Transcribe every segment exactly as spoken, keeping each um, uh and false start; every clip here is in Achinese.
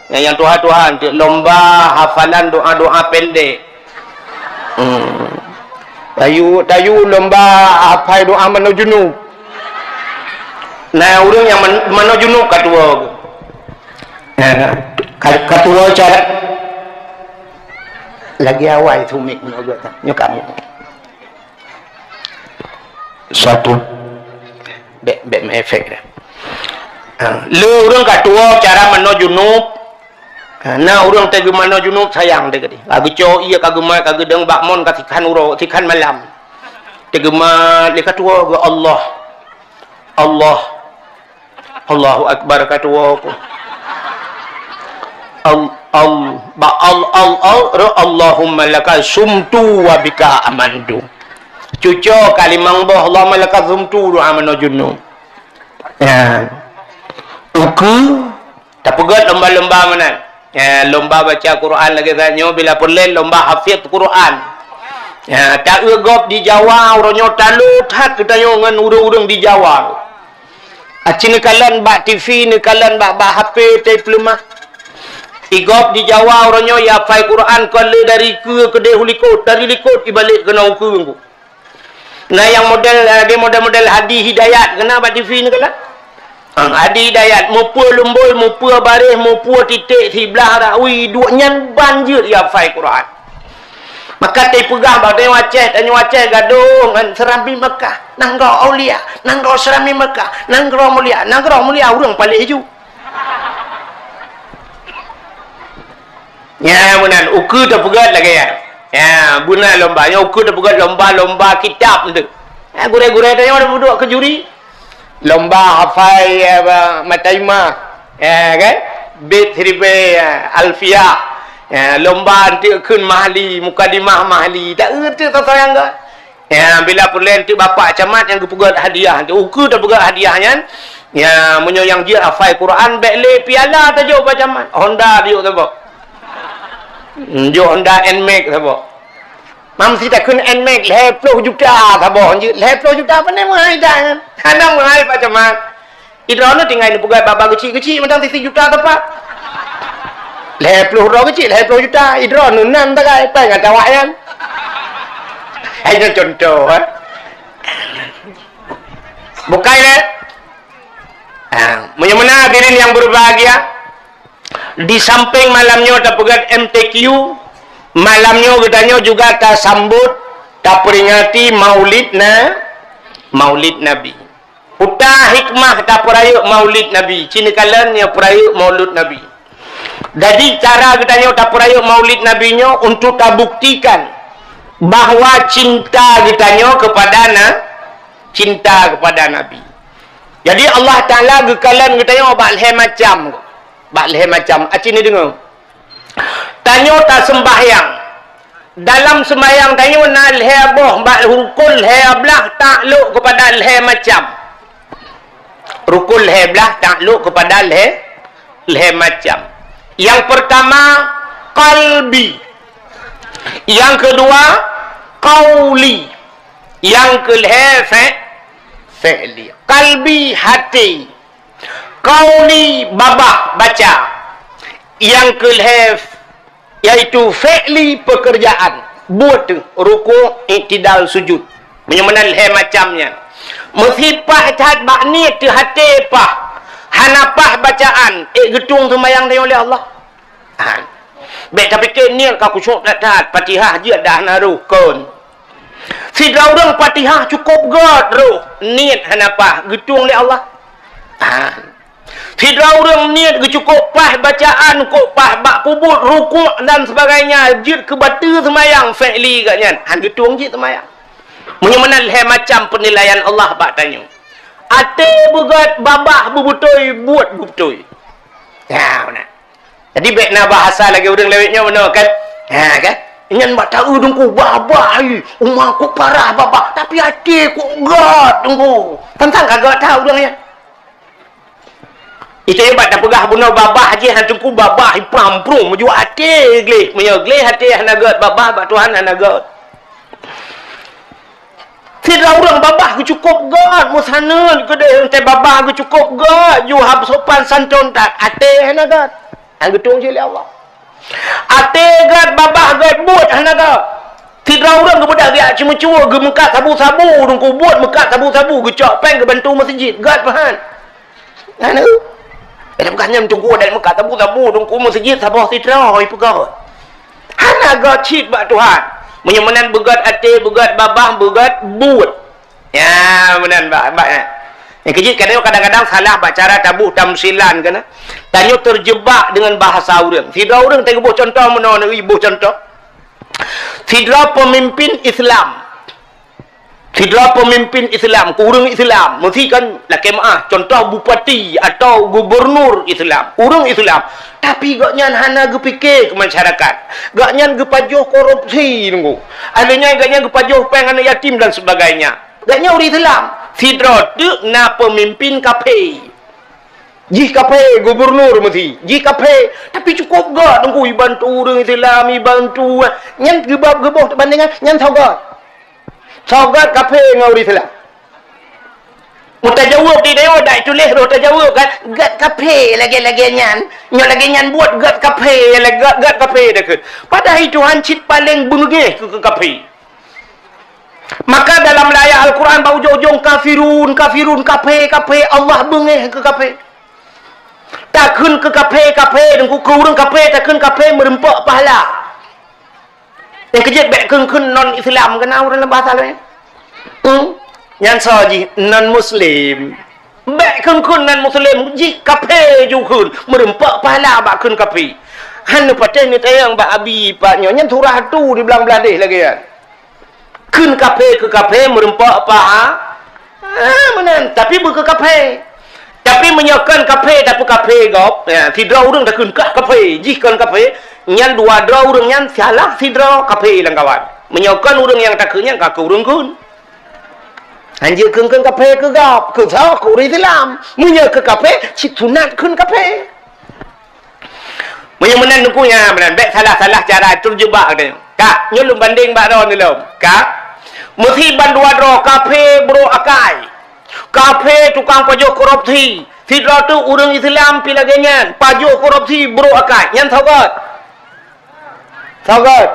Nyang, nyang tuha-tuha, lomba hafalan doa-doa pendek. Hmm. Tayue, tayue lomba hafai doa manoe junub. Nah, ureuëng nyang man-, manoe junub ka tuwoe. Nah, ka, ka tuwoe cara lagi awai sumik manoe gata. Nyoe kamoe. Satu. Bèk, bèk meuefek dah. Ha, le ureuëng ka tuwoe cara manoe junub. Ha, na ureuëng teugeumanoe junub sayang teuh keudeh. Ka geucok ié, ka geumat, ka geudong bak mon, ka sikhan uroe, sikhan malam. Teugeuma lé ka tuwoe geu Allah. Allah. Allahu Akbar ka tuwoe ku. Al, al, ba, al, al, al, ro, Allahumma laka sumtu wa bika amantu. Cuco ka limong boh, Allahumma laka sumtu doa manoe junub. Ya. Ukeue tapeugét lomba-lomba meunan. Ya, lomba baca Quran lagée saat nyoe bila peureulée lomba hafiz Quran. Ya, ta-eu gob di Jawa uroe nyoe talo that geutanyoe ngon ureuëng-ureuëng di Jawa. Aci neukalon bak T V, neukalon bak, bak H P, teupeulumah. Igob di Jawa uroe nyoe ya hafai Quran kon lé dari keue keudeh u likot, dari likot ibalek keunoe u keue. Na nyang model, lagée model-model Hadi Hidayat, keunan bak T V neukalon. Ah, Hadi Hidayat, mupeue lumbôi, mupeue baréh, mupeue titék, siblah rawi, duek nyan ban jeuet ya hafai Quran. Maka teupeugah bak tanyoe Aceh, tanyoe Aceh gadôh ngon Serambi Mekah, nanggroe aulia, nanggroe Serambi Mekah, nanggroe mulia, nanggroe mulia ureuëng paléh ju. Nya meunan, ukeue tapeugét lagée nyan. Ya, beuna lomba, nyoe ukeue tapeugét lomba-lomba kitab tu. Ya, gurée-gurée tanyoe dapeuduek keu juri. Lomba hafai, ya, ba, Mataimah. Ya, kan? Bait siribée, ya, Alfiah. Ya, lomba anteuk kheun Mahli, Mukadimah Mahli. Tak eu teuk soe-soe nyang gét. Ya, bila peureulée teuk bapak camat nyang geupeugét hadiah, teuk ukeue tapeugét hadiah nyan. Ya, meunyoe nyang jeuet hafai Quran, bék lé piala tajok bak camat. Honda tajok saboh. Jok Honda Nmax saboh. Mam si takheun Nmax lhée ploh juta saboh jeuet. Lhée ploh juta pane meuhai dah nyan. Hana meuhai bak camat. Idroeneuh tinggai neupeugah baba geuchik-geuchik mantong sijuta tepat. Lhée ploh droe geuchik, lhée ploh juta. Idroeneuh nan tagai, péng ata awak nyan. Hai nyan contoh, eh. Bukai lé. Ah, meunyoe meunan hadirin yang berbahagia, di samping malam nyoe tapeugét M T Q, malam nyoe geutanyoe juga tasambot, taperingati Maulid na, Maulid Nabi. Uta hikmah tapeurayeuk Maulid Nabi, ci neukalon nyang peurayeuk Maulud Nabi. Jadi, cara geutanyoe tapeurayeuk Maulid Nabi nyoe untuk tabuktikan bahwa cinta geutanyoe kepada na-, cinta kepada Nabi. Jadi, Allah Taala geukalon geutanyoe bak lhée macam, bak lhée macam. Aci neudeungoe. Tanyoe taseumbahyang. Dalam seumbahyang tanyoe na lhée boh, bak rukun lhée blah taklok keupada lhée macam. Rukun lhée blah taklok keupada lhée, lhée macam. Nyang peurtama, qalbi. Nyang keudua, qauli. Nyang keulhée, fe-, fi'li. Qalbi, haté. Qauli, babah, baca. Nyang keulhée, yaitu fi'li, pekerjaan. Buet teuh, rukuk, iktidal, sujud. Meunyoe meunan lhée macam nyan. Meusipaih that bak niet teuh, haté paih. Hana paih bacaan, ék geutueng seumayang tanyoe lé Allah. Ha. Bék tapike niet ka khusyuk that-that, Fatihah jeuet dak hana rôh, kon. Sidroe ureuëng Fatihah cukôp gét rôh, niet hana paih, geutueng lé Allah. Ha. Sidroe ureuëng niet geucukôp paih bacaan, kôp paih bak peubuet, rukuk dan sebagainya, jeuet keu bateue seumayang, fi'li geuh nyan, han geutueng jih seumayang. Meunyoe meunan lhée macam peunilaian Allah bak tanyoe. Até beugét, babah beubeutôi, buet beubeutôi. Ya, meunan. Jadi, bék na bahasa lagée ureuëng lawét nyoe meunoe kan? Ha, kan? Nyan bak taeu Teungku, babah, hai, uma kok parah babah, tapi até kok gét Teungku. Tantang ka gét that ureuëng nyan. Itu hebat tapeugah bunoe babah jih han Teungku babah ipram prung meujua até gleh. Meunyoe gleh até hana gét, babah bak Tuhan hana gét. Sidroe ureuëng babah geucukôp gét, meusaneut keudeh, teuntée babah geucukôp gét, ju hab sopan santun that, até hana gét. Nyang geutueng cit lé Allah. Até gét, babah gét, buet hana gét. Sidroe ureuëng geubeudôh geujak ceumeucue, geumeukat sabu-sabu, Teungku, buet meukat sabu-sabu, geucok péng geubantu meuseujid, gét peuhan. Hana. Dalam bukan nyan Teungku, dalam meukat sabu-sabu, Teungku, meuseujid saboh sidroe, ipeugét. Hana gét cit bak Tuhan. Meunyoe meunan beugét até, beugét babah, beugét buet. Ya, meunan bak, bak, ya. Nyang keujeuet kadang-kadang salah bak cara taboh tamsilan keunan. Tanyoe terjebak dengan bahasa ureuëng. Sidroe ureuëng teuboh contoh meunoe, neuboh contoh. Sidroe pemimpin Islam. Sidroe pemimpin Islam, ureuëng Islam, meusti kan lakée meuáh, contoh bupati atau gubernur Islam, ureuëng Islam. Tapi gobnyan hana geupike keu masyarakat. Gobnyan geupajoh korupsi, Teungku. Ahli nyan gobnyan geupajoh péng aneuk yatim dan sebagainya. Gobnyan ureuëng Islam. Sidroe teuk na pemimpin kafé. Jih kafé, gubernur meusti. Jih kafé, tapi cukup gét, Teungku, ibantu ureuëng Islam, ibantu. Nyan geubab geuboh bandingan, nyan soe gét. Soe gét kafé ngon ureuëng Islam. Meutajaweueb di dewa dak tuléh roh tajaweueb kan, gét kafé lagée-lagée nyan. Nyoe lagée nyan buet gét kafé, lagée gét, gét kafé dah kheun. Padahai Tuhan cit paleng beungéh keu, keu kafé. Maka dalam ayat Al-Quran bak ujong-ujong kafirun, kafirun, kafé, kafé, Allah beungéh keu kafé. Takheun keu kafé, kafé, Teungku, keu ureuëng kafé, takheun kafé meureumpok pahala. Nyang keujeuet bék kheun-kheun non Islam, keunan ureuëng lam bahasa laén. Hmm? Nyan soe jih non Muslim. Bék kheun-kheun non Muslim, jih kafé ju kheun, meureumpok pahala bak kheun kafé. Han neupatéh neutanyong bak abi pat nyoe, nyan surah tu di blang bladeh lagée nyan. Kheun kafé keu kafé meureumpok paha-, ah, meunan, tapi beu keu kafé. Tapi meunyoe kon kafé, tapi kafé gob, ya, sidroe ureuëng takheun kah kafé, jih kon kafé, nyan dua droe ureuëng nyan salah sidroe kafé lam kawan. Meunyoe kon ureuëng nyang takheun nyan ka keu ureuëng kheun. Hanjeuet kheun-kheun kafé keu gob, keu soe, keu ureuëng Islam. Meunyoe keu kafé, cit sunat kheun kafé. Meunyoe meunan Teungku, nyan meunan, bék salah-salah cara terjebak geutanyoe. Ka, nyoe lôn bandeng bak droeneuh lom. Ka, meusi bandua droe kafé brok akai. Kafé tukang pajoh korupsi. Sidroe teuk ureuëng Islam pih lagée nyan, pajoh korupsi brok akai. Nyan soe gét? Soe gét?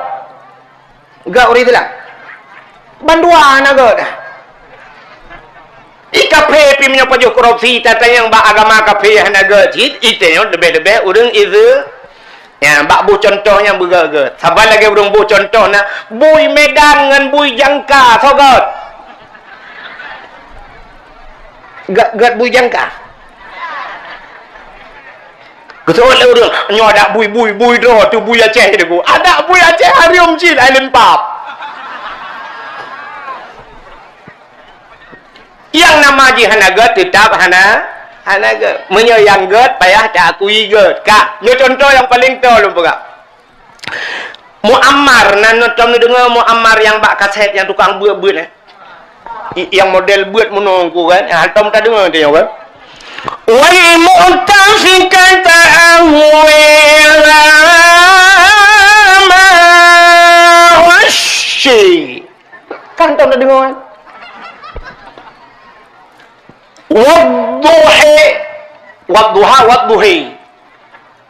Gét ureuëng Islam. Bandua hana gét. I kafé pih meunyoe pajoh korupsi, tatanyong bak agama kafé hana gét cit, i tanyoe leubeh-leubeh ureuëng Islam. Ya, bak boh contoh nyang beugét-gét. Saban lagée ureuëng boh contoh na, bui Medan ngon bui Jangka, soe gét? Gét, gét bui Jangka. Geuseuôt lé ureuëng, nyoe adak bui, bui, bui droe teuh bui Aceh teuh. Adak bui Aceh hareuem cit, ai lôn pap. Nyang nama jih hana gét, teutab hana, hana gét. Meunyoe nyang gét, payah taakui gét. Ka, nyoe contoh nyang paleng toe lôn peugah. Muammar, na nonton neudeungoe Muammar nyang bak kaset nyang tukang beuet-beuet, eh? I-, nyang model beuet meunoe Teungku kan? Hantom tadeungoe teuh nyoe kan? Wal mu'tafikata ahwa. Wasyi. Kan hantom tadeungoe kan? Wadduhi. Wadduha, wadduhi.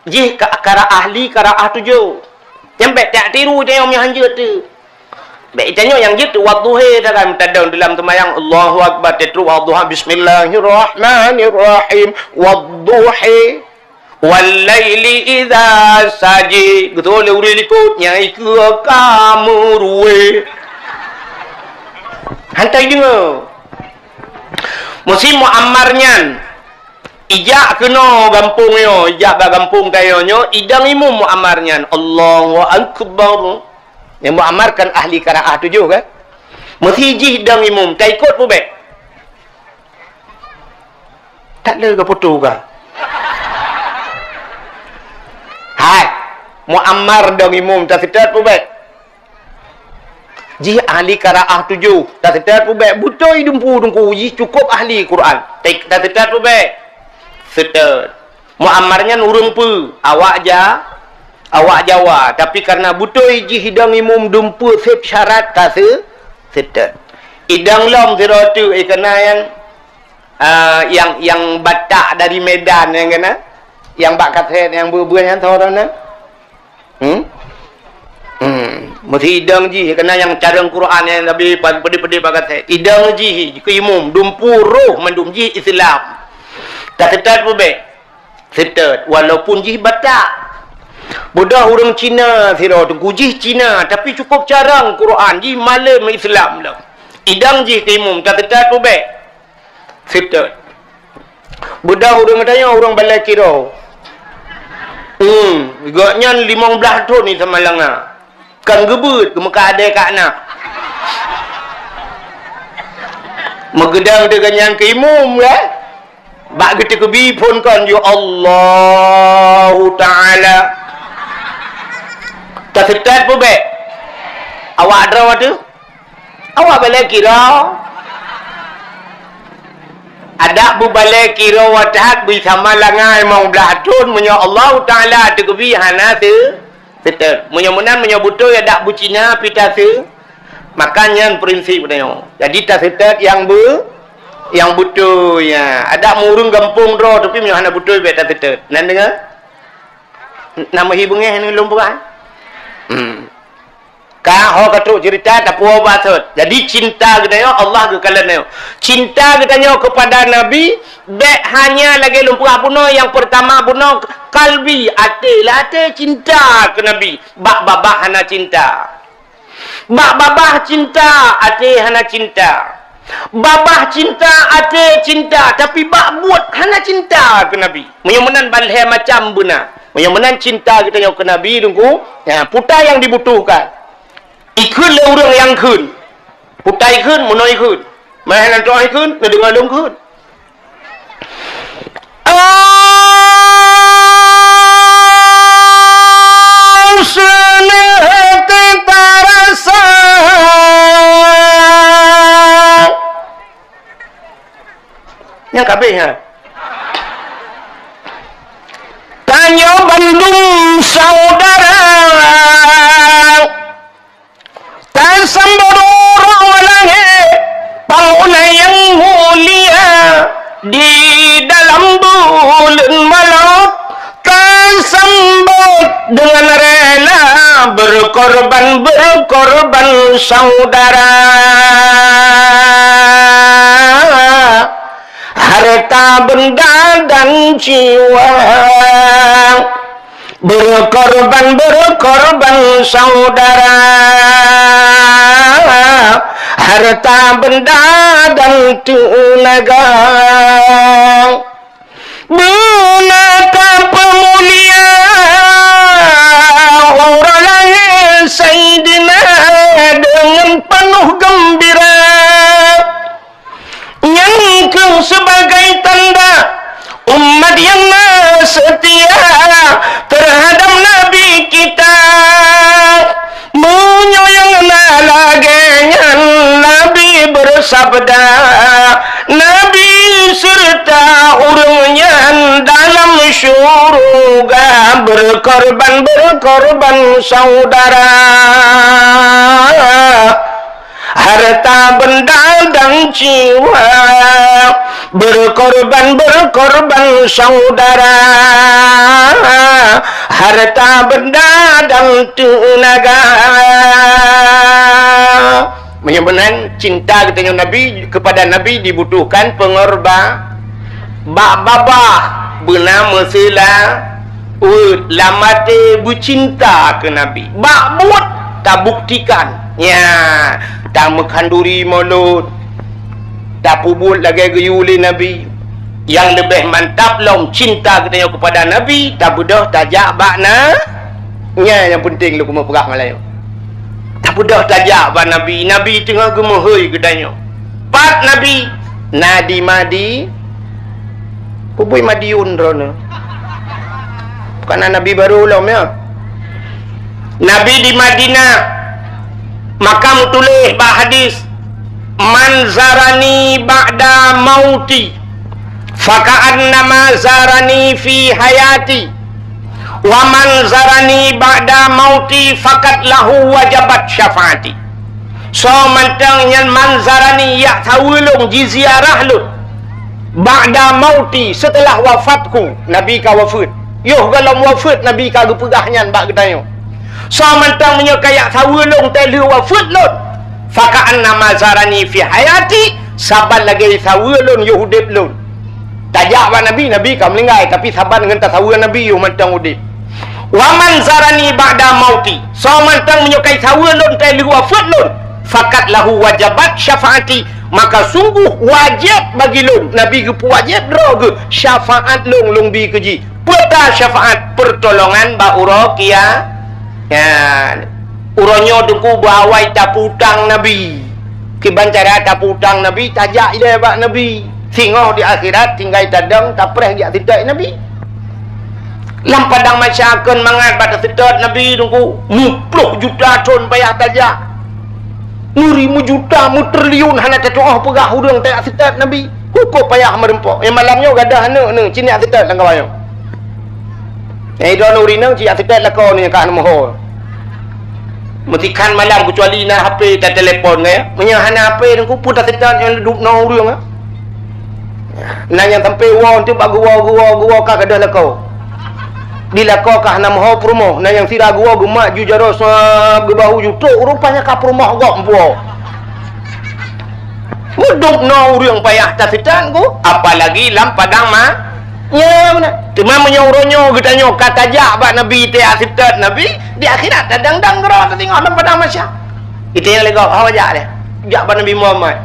Jih ka, qiraah ahli, qiraah tujoh. Nyang bék tak tiru teuh nyang hanjeuet teuh. Bék tanyoe nyang jeuet teuh wadduhi dah kan, tadong dalam seumayang Allahu Akbar, teuh wadduha, bismillahirrahmanirrahim. Wadduhi. Wal laili idza saji. Geutôi lé ureuëng likot nyang ikeue ka meurue. Hantai deungoe. Meusi Muammar nyan ijak keunoe gampông nyoe, ijak bak gampông tanyoe nyoe, idong imum Muammar nyan. Allahu Akbar. Nyang Muammar kan ahli qiraah tujoh kan? Meusi jih dong imum, taikot peubék. Tak lé geuputoh ka. Hai, Muammar dong imum, taseutôt peubék. Jih ahli qiraah tujoh, taseutôt peubék. Beutôi dumpu Teungku, jih cukup ahli Quran. Ta-, taseutôt peubék. Seutôt. Muammar nyan ureuëng peue? Awak Ja-, awak Jawa. Tapi karena beutôi jih idong imum dumpu sép syarat, taseu-, seutôt. Idong lom sidroe teuk, eh, keunan nyang Ah, nyang, nyang Batak dari Medan nyang keunan. Nyang bak kaset nyang beu-beu nyan soe droeneuh? Hmm? Hmm. Meusidang jih, keunan nyang carông Quran nyang Nabi pa-, peudeh-peudeh bak kaset. Idang jih keu imum, dumpeue roh mandum jih Islam. Taseutôt peubék. Seutôt, walaupun jih Batak. Beudôh ureuëng Cina sidroe teungku, jih Cina, tapi cukup carông Quran, jih malém Islam lom. Idang jih keu imum, taseutôt peubék. Seutôt. Beudôh ureuëng geutanyoe ureuëng Balai Kiro. Hmm, gobnyan limong blaih thon di Samalanga. Kon geubeuet, geumeukat adé kak na. Meugeudang teuh gobnyan keu imum, kan? Bak geuteukeubi phon kon, "Ya Allahu Ta'ala." Taseutôt peubék. Awak droe teuh? Awak Balai Kiro. Adak beubalai Kiro wathat beusamalanga limong blaih thon, meunyoe Allahu Ta'ala teukeubi hana se-, seutôt. Meunyoe meunan, meunyoe beutôi adak beucina pih tase-, maka nyan prinsip geutanyoe. Jadi taseutôt nyang beu-, nyang beutôi, ya. Adak meu ureuëng gampông droe, tapi meunyoe hana beutôi, bék taseutôt. Nan deungoe? Na meuhi beungéh ngon lôn peugah? Hmm. Ka ho ka trok ceurita, tapuwoe bak sot. Jadi, cinta geutanyoe Allah geukalon nyoe. Cinta geutanyoe keupada Nabi, bék hanya lagée lôn peugah bunoe, nyang peurtama bunoe kalbi, até, lah até cinta keu Nabi. Bak babah hana cinta. Bak babah cinta, até hana cinta. Babah cinta, até cinta, tapi bak buet hana cinta keu Nabi. Meunyoe meunan ban lhée macam beuna. Meunyoe meunan cinta geutanyoe keu Nabi, Teungku, ya, peue nyang dibutuhkan. Ikheun lé ureuëng nyang kheun. Peue ikheun, meunoe ikheun. Meuhana toh ikheun, neudeungoe lôn kheun. Nyang kabeh, ha. Tanyoe bandum saudara. Tasambot uroe langét, panghuna nyang mulia, di dalam buleuen malôt, tasambot deungon rela, berkorban, berkorban saudara. Harta benda dan jiwa. Berkorban, berkorban saudara, harta benda dan tenaga. Beuna tapeumulia uroe lahé Saidina deungon peunoh geumbira. Nyan kheueh sibagai tanda umat nyang na seutia teuhadab Nabi kita. Meunyoe nyang na lagée nyan, Nabi beusabda, Nabi seureuta ureuëng nyan dalam syeuruga, berkorban, berkorban saudara. Harta benda dan jiwa, berkorban, berkorban saudara, harta benda dan tenaga. Meunyoe meunan cinta geutanyoe Nabi, keupada Nabi dibutuhkan peungorban. Bak babah beuna meuseulaweuet, lam até beucinta keu Nabi. Bak buet tabuktikan. Nya, tameukhanduri mulod, tapeubuet lagée geuyue lé Nabi. Nyang leubeh mantap lom cinta geutanyoe keupada Nabi, tabeudôh tajak bak na-, nya nyang peunteng lôn keumeung peugah malam nyoe. Tabeudôh tajak bak Nabi, Nabi teungoh geumeuhôi geutanyoe. Pat Nabi? Na di Madi-, peubui Madiun droeneuh. Bukan Nabi barô lom, ya. Nabi di Madinah, maka meutuléh bak hadis, "Man zarani ba'da mauti, faka'annama zarani fi hayati." "Wa man zarani ba'da mauti faqad lahu wajabat syafaati." Soe mantong nyang man zarani, jak saweue lôn, jiziarah lôn, ba'da mauti, seuteulah wafatku, Nabi ka wafeuet, Yoh gohlom wafeuet Nabi ka geupeugah nyan bak geutanyoe. Soe mantong meunyoe ka jak saweue lôn teuh lheueh wafeuet lôn, "Faka'annama zarani fi hayati," saban lagée saweue lôn yoh udeb lôn. Tajak bak Nabi, Nabi ka meuninggai, tapi saban ngon tasaweue Nabi yoh mantong udeb. "Wa man zarani ba'da mauti," soe mantong meunyoe ka jisaweue lôn teuh lheueh wafeuet lôn, "faqad lahu wajabat syafaati," maka sungguh wajéb bagi lôn, Nabi geupeuwajéb droe geuh syafaat lôn, lôn bi keu jih. Peue ta syafaat? Peurtolongan bak uroe kia-, nyan. Uroe nyoe Teungku beuawai tapeutang Nabi. Kiban cara tapeutang Nabi, tajak ilée bak Nabi. Singoh di akhirat tinggai tadong tapreh jak seutôt Nabi. Lam padang mahsyar kon mangat bak taseutôt Nabi Teungku, muploh juta thon payah tajak. Meuri meujuta, meutriliun hana tatuoh peugah ureuëng tajak seutôt Nabi. Hukôh payah meureumpok. Nyang malam nyoe gadôh aneuk neuh, ci neujak seutôt lam kawan nyoe. Nyang idroe nuri nang ci jak seutôt lakoe nyoe ka hana meuho. Meusikan malam keucuali na H P tatelepon, kan, ya. Meunyoe hana H P, Teungku, peue taseutôt nyang duek noe ureuëng, ya. Na nyang sampoe woe teuk bak geuwoe, geuwoe, geuwoe ka gadôh lakoe. Di lakoe ka hana meuho peurumoh, na nyang sira geuwoe geumat ju jaroe sab geubahu ju trok, rupanya ka peurumoh gob meupuwoe. Meuduek noe ureuëng payah taseutôt, Teungku, apalagi lam padang ma-, nyan meunan. Teuma meunyoe uroe nyoe geutanyoe ka tajak bak Nabi, tajak seutôt Nabi, di akhirat tadang-dang keudroe tasingoh lam padang mahsyar. Itanyong lé gob, "Ho jak lé?" "Jak bak Nabi Muhammad."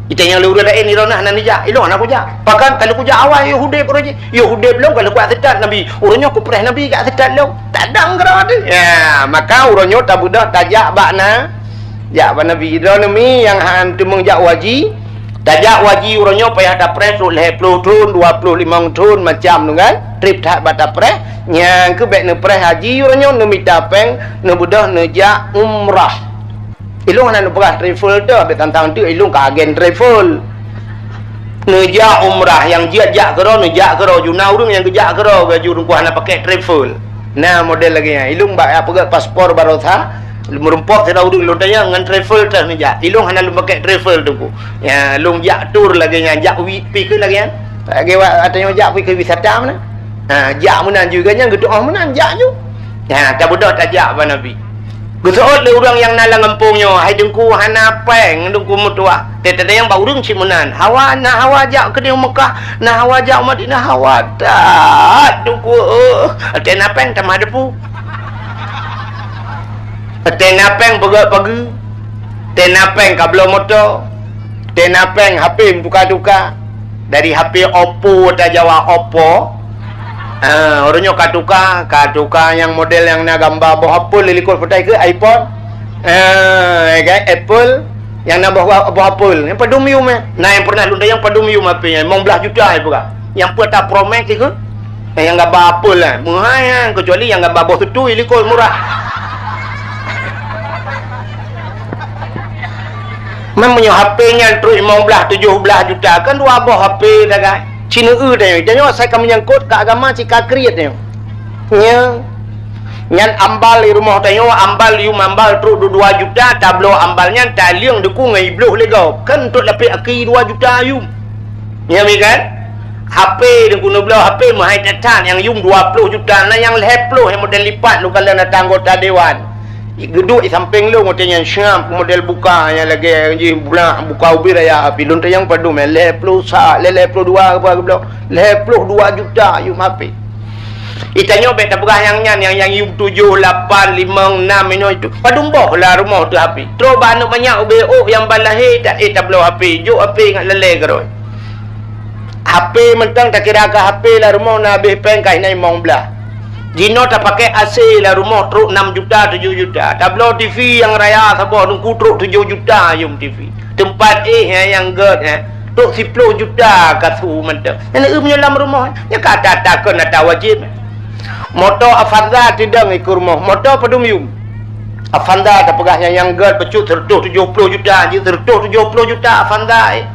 Itanyong lé ureuëng laén, "Droeneuh hana neujak?" "Ilôn hana kujak." "Pakon? Ka lheueh kujak awai, yoh udeb uroe jih." "Yoh udeb lôn ka lheueh kujak seutôt Nabi. Uroe nyoe kupreh Nabi kujak seutôt lôn." Tadang keudroe teuh. Ya, maka uroe nyoe tabeudôh tajak bak na-, jak bak Nabi. Droeneuh mi nyang han teumeung jak u haji, tajak u haji uroe nyoe payah tapreh trok lhée ploh thon, dua ploh limong thon, macam tu kan. Treb that bak tapreh, nyang keuh bék neupreh haji uroe nyoe, neumita péng, neubeudôh neujak umrah. Ilôn hana neupeugah travel teuh, bék tantang teuk ilôn ka agen travel. Neujak umrah, nyang jeuet jak keudroe, neujak keudroe. Ju na ureuëng nyang geujak keudroe, geuju Teungku hana pakai travel. Na model lagée nyan. Ilôn bak peugét paspor baroesa, meureumpok sidroe ureuëng lôn tanyong ngon travel teuh neujak. Ilôn hana lôn pakai travel Teungku. Ya, lôn jak tur lagée nyan, jak wi-, pi keuh lagée nyan. Lagée wa-, ateueh nyoe jak pi keuh wisata meunan. Ha, jak meunan ju, geuhnyan geutuoh meunan, jak ju. Ha, tabeudôh tajak bak Nabi. Geuseuôt lé ureuëng nyang na lam gampông nyoe, "Hai Teungku, hana péng Teungku meutuah." Teuntée nyang bak ureuëng cit meunan. "Hawa, na hawa jak keudeh Meukah, na hawa jak Madinah, hawa that Teungku, eh." Teuntée na péng tamah depu. Teuntée na péng peugét pageue. Teuntée na péng kabloe moto. Teuntée na péng H P meutuka-tuka. Dari H P Oppo tajawa Oppo. Ah, uroe nyoe ka tuka, ka tuka nyang model nyang na gamba boh apel di likot, peue ta kheun iPhone. Ah, ya kan? Apple nyang na boh, boh apel. Nyang padum yum, eh. Na nyang pernah lôn tanyong padum yum H P nyan, limong blaih juta, eh, peugah. Nyang peue ta Pro Max kheun? Nyang gamba apel, eh. Meuhai, eh, kecuali nyang gamba boh teutui di likot murah. Meunyoe H P nyan trok limong blaih, tujoh blaih juta, kan dua boh H P dah, kan? Ci neueu tanyoe. Tanyoe asai ka meunyangkot keu agama, ci ka kriet tanyoe. Nyan, nyan ambal di rumoh tanyoe, ambal yum ambal trok dua juta, tabloe ambal nyan taleueng Teungku ngon ibloh lé gob. Kan untuk lapék aki dua juta yum. Nyan mi kan? H P Teungku neubloe H P meuhai that-that, nyang yum dua ploh juta, na nyang lhée ploh nyang model lipat lôn kalon ata anggota dewan. Geuduek di sampéng lôn watée nyan siap model buka nyang lagée jih bulah buka ubit raya api. Lôn tanyong padum, eh, lhée ploh sa, lhée, lhée ploh dua apa geubloe? Lhée ploh dua juta yum H P. Itanyoe bék tapeugah nyang nyan, nyang, nyang yum tujoh, lapan, limong, nam inoe itu. Padum boh lam rumoh teuh H P. Trok bak aneuk manyak ubé ôk nyang ban lahé, ta-, eh, tabloe H P, jok H P ngat lalée keudroe. H P mantong takira keu H P lam rumoh na habéh péng ka inan limong blaih. Jinoe tapakai A C lam rumoh trok nam juta, tujoh juta. Tabloe T V nyang raya saboh Teungku trok tujoh juta yum T V. Teumpat éh, eh, nyang gét, eh, trok siploh juta ka su mantong. Nyan eu meunyoe lam rumoh, nyan ka ata-ata kon ata wajéb. Moto Avanza teudong ikeue rumoh, moto padum yum. Avanza tapeugah nyang, nyang gét peucut seureutôh tujoh ploh juta, jeuet seureutôh tujoh ploh juta Avanza, eh.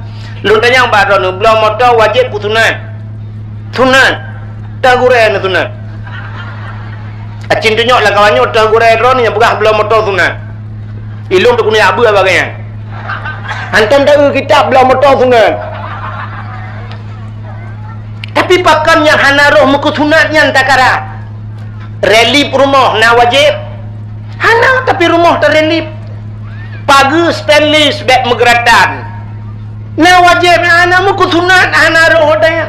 Lôn tanyong bak droeneuh, bloe moto wajéb peue sunat? Sunat. Teuh gurée neusunat. Acin tunyok lam kawan nyoe teuh gurée droeneuh nyang peugah bloe moto sunat. Ilôn teuh keuneuk jak beuet bagai nyan. Hantom taeu kitab bloe moto sunat. Tapi pakon nyang hana roh meukusunat nyan takara? Relief rumoh na wajéb? Hana, tapi rumoh tarelief. Pageue stainless bèk meugeuratan. Na wajéb, hana meukusunat, hana roh daya.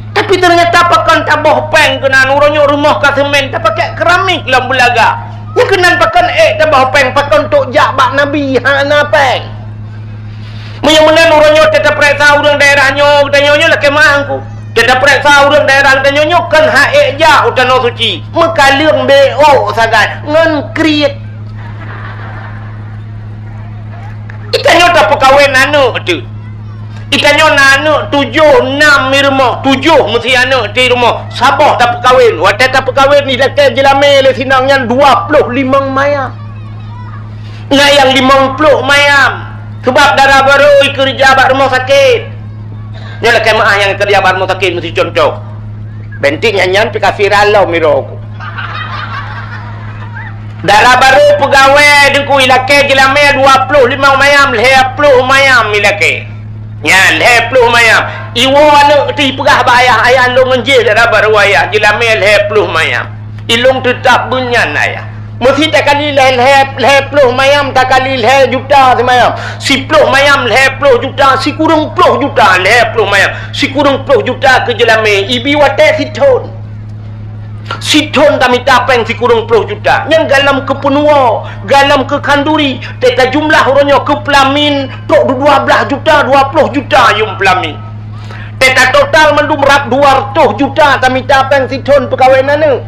Tapi teunyata pakon taboh péng keunan, uroe nyoe rumoh ka seumén, tapakèk keramik lom beulaga. Nyan keunan pakon ék taboh péng, pakon tok jak bak Nabi hana péng. Meunyoe meunan uroe nyoe teuta peuriksa ureueng daerah nyoe, geutanyoe nyoe lakèe meu'ah Teungku. Teuta peuriksa ureueng daerah geutanyoe nyoe kon han ék jak u Tanoh Suci. Meukaleueng B O sagai ngon kriet. Geutanyoe tapeukawen aneuk teuh. Geutanyoe na aneuk tujoh, nam i rumoh, tujoh meusi aneuk teuh i rumoh. Saboh tapeukawen. Watèe tapeukawen ilakèe jeulamé lé sinong nyan dua ploh limong mayam. Na nyang limong ploh mayam. Sabab dara barô ikeureuja bak rumoh sakét. Nyoe lakèe meu'ah nyang keureuja bak rumoh sakét meusi cuntoh. Bentik nyan nyan pih ka viral lom i droe ku. Dara barô peugawée Teungku ilakèe jeulamé dua ploh limong mayam, lhèe ploh mayam ilakèe. Nyan, lhèe ploh mayam. Iwoe aneuk teuh ipeugah bak ayah, "Ayah, lôn ngon jéh dara barô ayah, jeulamé lhèe ploh mayam." Ilôn teutap beunyan ayah. Meusi takali lhèe, lhèe, lhèe ploh mayam takali lhèe juta simayam. Siploh mayam lhèe ploh juta, sikureueng ploh juta lhèe ploh mayam. Sikureueng ploh juta keu jeulamé, ibi watèe sithon. Sithon tamita péng sikureueng ploh juta. Nyan galom keu peunuwoe, galom keu khanduri. Teuka jumlah uroe nyoe keu peulamin trok dua blaih juta, dua ploh juta yum peulamin. Teuka total mandum rab dua ratus juta tamita péng sithon peukawen aneuk.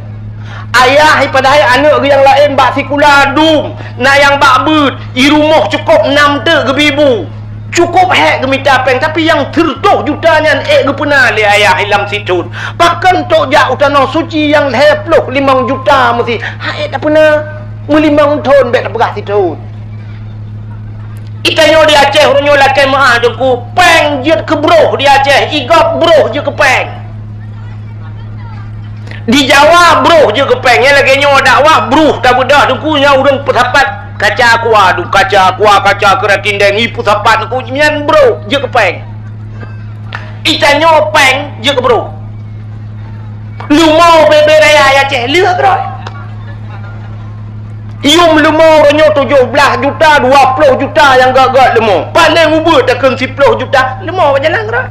Ayah ipadahai aneuk geuh nyang laén bak sikula dum, na nyang bak beuet, i rumoh cukôp nam teuk geubi bu. Cukôp hék geumita péng, tapi nyang sireutôh juta nyan ék geupeuna lé ayah i lam sithon. Pakon tok jak u Tanoh Suci nyang lhèe ploh limong juta meusi, han ék tapeuna. Meulimong thon bèk tapeugah sithon. Geutanyoe di Aceh uroe nyoe lakèe meu'ah Teungku, péng jeuet keu broh di Aceh, i gob broh jeuet keu péng. Di Jawa broh jeuet keu péng, nyan lagèe nyoe dakwah broh tabeudôh Teungku, nyan ureueng peusapat kaca aqua, dum kaca aqua, kaca keuratindeng, i peusapat Teungku, nyan broh jeuet keu péng. Geutanyoe péng jeuet keu broh. Leumo bèe-bèe raya i Aceh lheueh keudroe. Yum leumo uroe nyoe tujoh blaih juta, dua ploh juta nyang gèt-gèt leumo. Paléng ubeut takheun siploh juta, leumo bak jalan keudroe.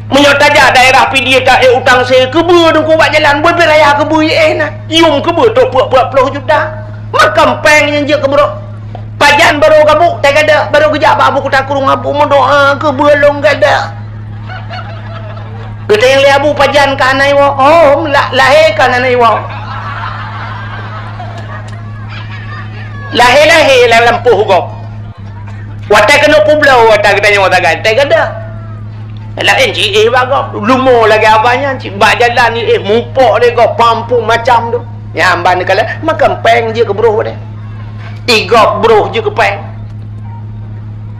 Meunyoe tajak daerah Pidie taék utang sé, keubeue Teungku bak jalan, bèe-bèe raya keubeue éh na. Yum keubeue trok peuet ploh juta. Makam péng nyang jeuet keu broh. Pajan barô gabuk, tai gadôh, barô geujak bak Abu Kuta Krueng, Abu meudoa keubeue lôn gadôh. Geutanyong lé Abu, "Pajan ka hana iwoe?" "Oh, la-, lahé ka hana iwoe." Lahé-lahé lam lampôh gob. Watèe keunoe peubloe, watèe geutanyong watèe gadôh, tai gadôh. Laén cit éh bak gob. Leumo lagèe abah nyan cit. Bak jalan éh mupok lé gob, pampung macam tu. Nyan ban neukalon, makam péng jeuet keu broh deh. I gob broh jeuet keu péng.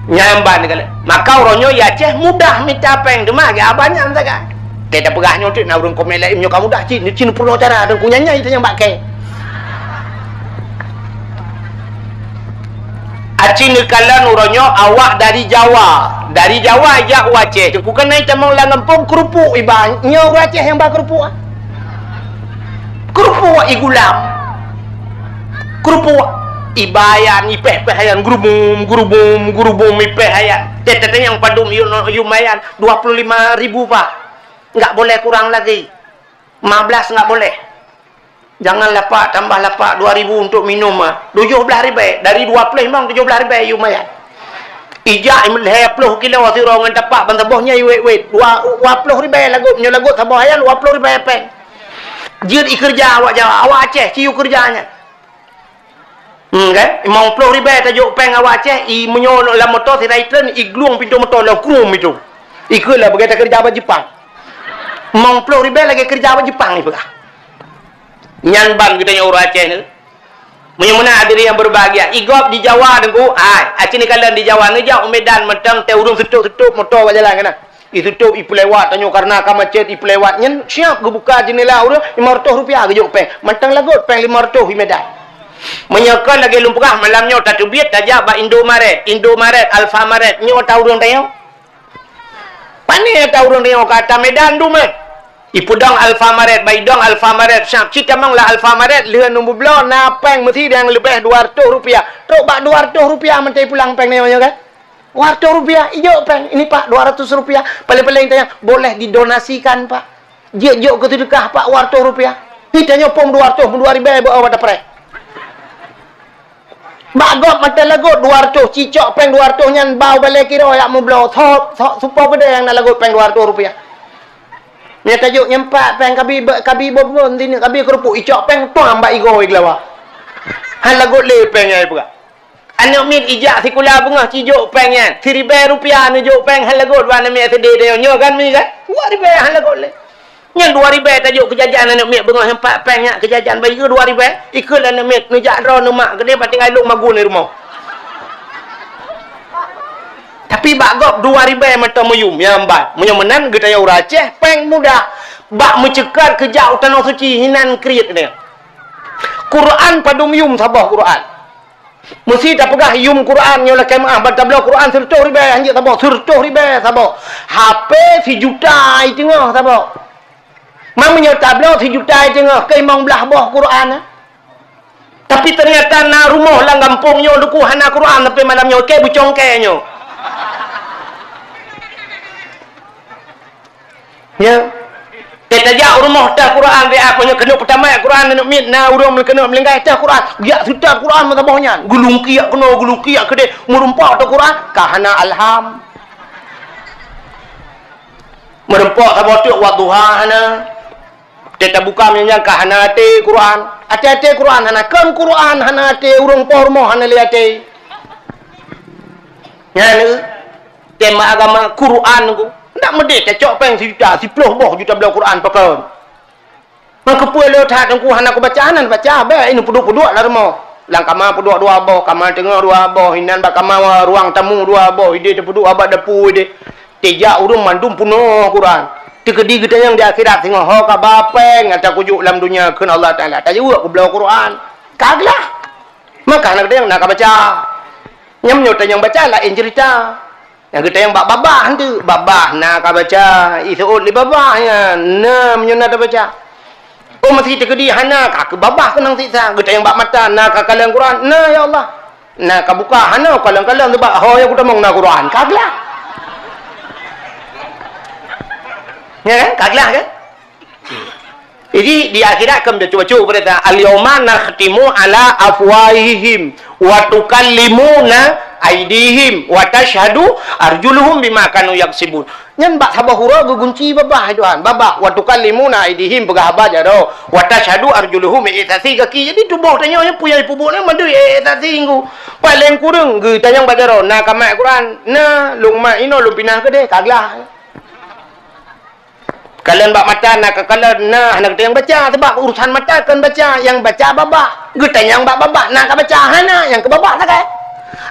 Nyan ban neukalon. Maka uroe nyoe i Aceh mudah mita péng teuma lagèe abah nyan sagai. Teuka tapeugah nyoe teuk na ureueng komen laén, "Nyoe ka mudah cit, cit peurunoe cara Teungku nyan nyang itanyong bak kèe." Aci neukalon uroe nyoe awak dari Jawa. Dari Jawa ijak u Aceh. Teungku keunan itamong lam gampông keurupuk iba. Nyoe ureueng Aceh nyang ba keurupuk, ah. Keurupuk igulam. Keurupuk iba ayan, ipéh-péh ayan, gurubum, gurubum, gurubum, ipéh ayan. Teuka tanyong padum yum, yum ayan, dua puluh lima ribu, Pak. Enggak boleh kurang lagi. Lima belas enggak boleh. Jangan lapak tambah lapak dua ribu untuk minum, ah. Tujoh blaih ribèe. Dari dua ploh limong, tujoh blaih ribèe yum ayan. Ijak lhèe ploh kilo sidroe ngon tapak ban saboh nyan iwét-wét. Dua, dua ploh ribèe lagot. Nyoe lagot saboh ayan dua ploh ribèe péng. Jeuet ikeureuja awak Jawa, awak Aceh ci ikeureuja nyan. Hmm, kan? Limong ploh ribèe tajok péng awak Aceh, i meunyoe lam moto sira itreun, iglueng pintoe moto lom krum itu. Ikheun lah beugai takeureuja bak Jepang. Limong ploh ribèe lagèe keureuja bak Jepang ipeugah. Nyan ban geutanyoe ureueng Aceh nyoe. Meunyoe meunan hadirin yang berbahagia, i gob di Jawa Teungku, hai, aci neukalon di Jawa, neujak u Medan mantong teuh ureueng seutôp-seutôp moto bak jalan keunan. Iseutôp ipeulewat tanyoe karena ka macet ipeulewat. Nyan siap geubuka jeundela ureueng, lima ratus rupiah geujok péng. Mantong lagot péng lima ratus i Medan. Meunyoe kon lagèe lôn peugah malam nyoe tateubiet tajak bak Indomaret, Indomaret, Alfamaret, nyoe ata ureueng tanyoe. Pane ata ureuëng riong ka ata Medan dumét. Ipeudong Alfamaret, baidong Alfamaret, siap cit tamong lam Alfamaret, lheueh neubloe na péng meusi nyang leubeh dua ratus rupiah. Trok bak dua ratus rupiah mantong pulang péng nyoe kan? Dua ratus rupiah, ijok péng. Ini Pak, dua ratus rupiah. Paling-paling tanya, boleh didonasikan Pak. Jeuet jok keu seudeukah Pak, dua ratus rupiah. Ni tanyoe pom dua ratus, dua ribèe beu awak dapreh. Bak gob mata lagot dua ratus, cicok péng dua ratus nyan bau balée kiro yak meubloe. Sop, sop, supo keudeh nyang na lagot péng dua ratus rupiah. Nyan tajok nyempak péng kabi, kabi boh-boh, kabi keurupuk, icok péng, tuang bak igoe geulawa. Han lagot lé péng nyang ipeugah. Aneuk miet ijak sikula beungoh cijok péng nyan. Siribèe rupiah neujok péng han lagot bak aneuk miet S D tanyoe. Nyoe kan mi kan? Dua ribèe han lagot lé. Nyan dua ribèe tajok keu jajan aneuk miet beungoh, empat péng nyan keu jajan bayi dua ribèe. Ikheun aneuk miet neujak droe neumak keudeh bak tinggai lôn magun di rumoh. Tapi bak gob dua ribèe mantong meuyum nyang ban. Meunyoe meunan geutanyoe ureuëng Aceh péng mudah. Bak meuceukat keujak u tanoh suci hinan kriet nyan. Quran padum yum saboh Quran. Meusi tapeugah yum Quran nyoe lakèe meuah ban tabloe Quran sireutoh ribèe, hanjeuet saboh, sireutoh ribèe saboh. Hapé sijuta i teungoh saboh. Meunyoe tabloe sijuta i teungoh, keu limong blaih boh Quran. Tapi teunyata na rumoh lam gampông nyoe luku hana Quran, tapi malam nyoe kèe beucongkèe nyoe. Nya. Teutajak u rumoh teuh Quran, dia apa nya keuneuk peutamai Quran, aneuk miet na ureuëng keuneuk meulinggai teuh Quran. Geujak seutôt Quran meusaboh nyan. Geulungkiek keunoe, geulungkiek keudeh, meurumpok teuh Quran, ka hana alham. Meurumpok saboh teuk wadduha hana. Teuh tabuka meunyan ka hana até Quran. Até-até Quran hana, kon Quran hana até, ureuëng po rumoh hana lé até. Nyan. Tema agama Quran ku. Ndak meudeh tacok péng sijuta, siploh boh juta bloe Quran pakon. Ngon keupeue le that teungku hana kubaca, hana baca, bèk ini peuduek-peuduek lam rumoh. Lam kama peuduek dua boh, kama teungoh dua boh, inan bak kama ruang tamu dua boh, ideh teupeuduek bak dapu ideh. Tijak ureuëng mandum peunoh Quran. Teukeudi geutanyong di akhirat singoh ho ka ba péng ata kujok lam dunia kheun Allah Taala. Tajaweueb kubloe Quran. Ka glah. Maka hana geutanyong na ka baca. Nyam nyoe tanyong baca laén cerita. Nyang geutanyong bak babah tu, babah na ka baca, iseuôt lé babah nyan, na meunyoe na tabaca. Oh, meusi teukeudi hana, ka keu babah keunong siksa, geutanyong bak mata, na ka kalon Quran, na ya Allah. Na ka buka, hana kalon-kalon sebab ho nyang kutamong na Quran, ka glah. Ya kan? Ka glah kan? Jadi di akhirat kan baca-baca berita, "Al-yauma nakhtimu ala afwahihim wa tukallimuna aidihim wa tashhadu arjuluhum bima kanu yaksibun." Nyan bak saboh uroe geugunci babah Tuhan. Babah, "Wa tukallimuna aidihim," peugah haba jaroe. "Wa tashhadu arjuluhum," eh, saksi gaki. Jadi tuboh tanyoe nyan peue nyang ipubuet nyan mandum eh, saksi ngku. Paléng kureueng geutanyong bak jaroe, "Na ka mat Quran?" "Na, lôn mat inoe lôn pinah keudeh, ka glah." Kalon bak mata na ka kalon, na hana geutanyong baca, sebab urusan mata kon baca, nyang baca babah. Geutanyong bak babah, na ka baca, hana, nyang keu babah sagai.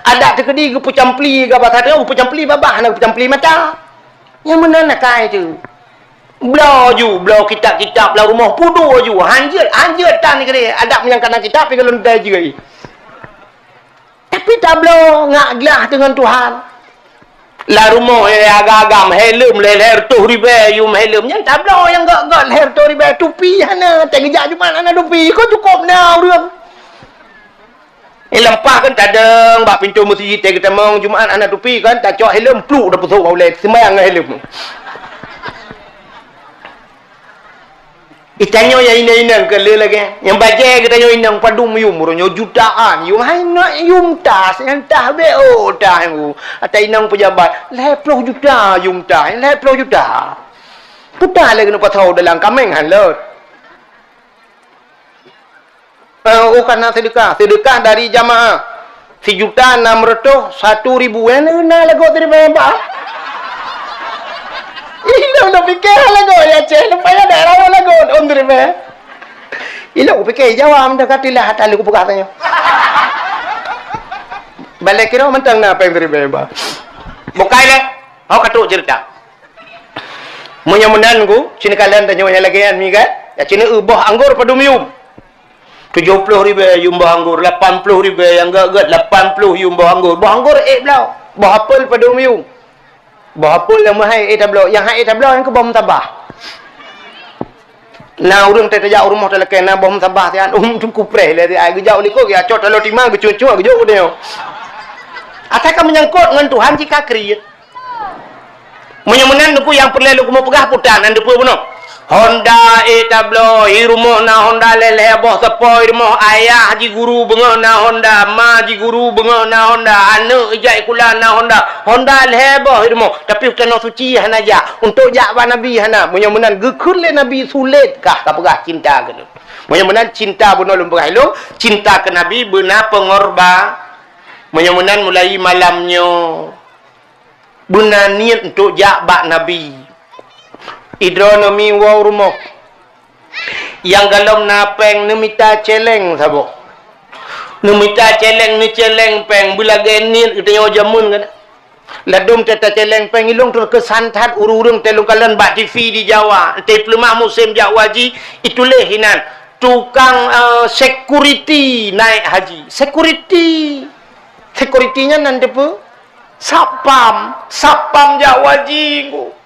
Adak teukeudi geupeucampli, gaba sagai geupeucampli babah, hana geupeucampli mata. Nyang meunan na kai tu. Bloe ju, bloe kitab-kitab lam rumoh, peuduek ju, hanjeuet, hanjeuet tan keudeh. Adak meunyoe kana kitab, pi kalon dai jih. Tapi tabloe ngak glah deungon Tuhan. Lam rumoh lhèe agam-agam, helm lhèe-lhèe reutôh ribèe yum helm. Nyan tabloe nyang gèt-gèt lhèe reutôh ribèe, tupi hana, teugeujak Jumat hana tupi, kon cukôp na ureueng. Eh, leumpah kan tadong bak pintoe meuseujid teuh geutamong Jumat hana tupi kan, tacok helm, pluk, tapeusok bak ulèe, seumbahyang ngon helm. Geutanyoe nyang inong-inong keu lé lagèe. Nyang bajèe geutanyoe inong padum yum, uroe nyoe jutaan yum. Hai nak yum tah, nyang tah bèk oh tah nyang u. Ata inong pejabat, lhèe ploh juta yum tah, lhèe ploh juta. Peue tah lé keuneuk pasoe dalam kaméng han lôt. Eh, oh, kana seudeukah. Seudeukah dari jamaah. Sijuta nam reutôh satu ribu. Eh, na lagot siribèe bah. Ilôn na pikée lagot ya, Ceh. Leupah nyan dak rawa lagot, ôn siribèe. Ilôn kupikée jawab dah ka tilah ata lôn kupeugah tanyoe. Balèe kiro mantong na péng siribèe bah. Bukai lé. Ho ka trok ceurita. Meunyoe meunan ku, sineuk kalon tanyoe nyang lagèe nyan mi kan? Ya, sineuk eu boh anggor padum yum. Tujoh ploh ribèe yum boh anggor, lapan ploh ribèe nyang gèt-gèt, lapan ploh yum boh anggor. Boh anggor ék bloe, boh apel padum yum. Boh apui lé meuhai, eh, tabloe. Nyang hai, eh, tabloe, nyang keu boh meutabah. Na ureuëng teuh tajak u rumoh talakée, na boh meutabah siat, um, teungku preh lé siat, geujak u likot, geujak cok taloe tima, geucuek-cuek, geujok u nyoe. Asai ka meunyangkot ngon Tuhan cit ka kriet. Meunyoe meunan, Teungku, nyang peureulée lôn keumeung peugah putan, nyan teupeue bunoe. Honda, eh, tabloe, i rumoh na Honda lhée-lhée boh, sapo i rumoh, ayah jiguru beungoh na Honda, ma jiguru beungoh na Honda, aneuëk ijak sikula na Honda, Honda lhée boh i rumoh, tapi u Tanoh Suci hana jak, untuk jak bak Nabi hana. Meunyoe meunan, geukheun lé Nabi, sulet kah kapeugah cinta keu lôn. Meunyoe meunan, cinta bunoe lôn peugah ilôn, cinta keu Nabi beuna peungorba. Meunyoe meunan, mulai malam nyoe, beuna niet untuk jak bak Nabi. Idroe neumi woe u rumoh. Nyang galom na péng neumita céléng saboh. Neumita céléng, neucéléng péng, beulagée niet geutanyoe jameun kan. Ladom teuh tacéléng péng, ilôn teukeusan that ureuëng-ureuëng teuh lôn kalon bak T V di Jawa. Teuh peuleumah musém jak haji, ituléh inan. Tukang, eh, security naik haji. Security. Security nyan nan teupeue? Satpam. Satpam jak haji, Teungku.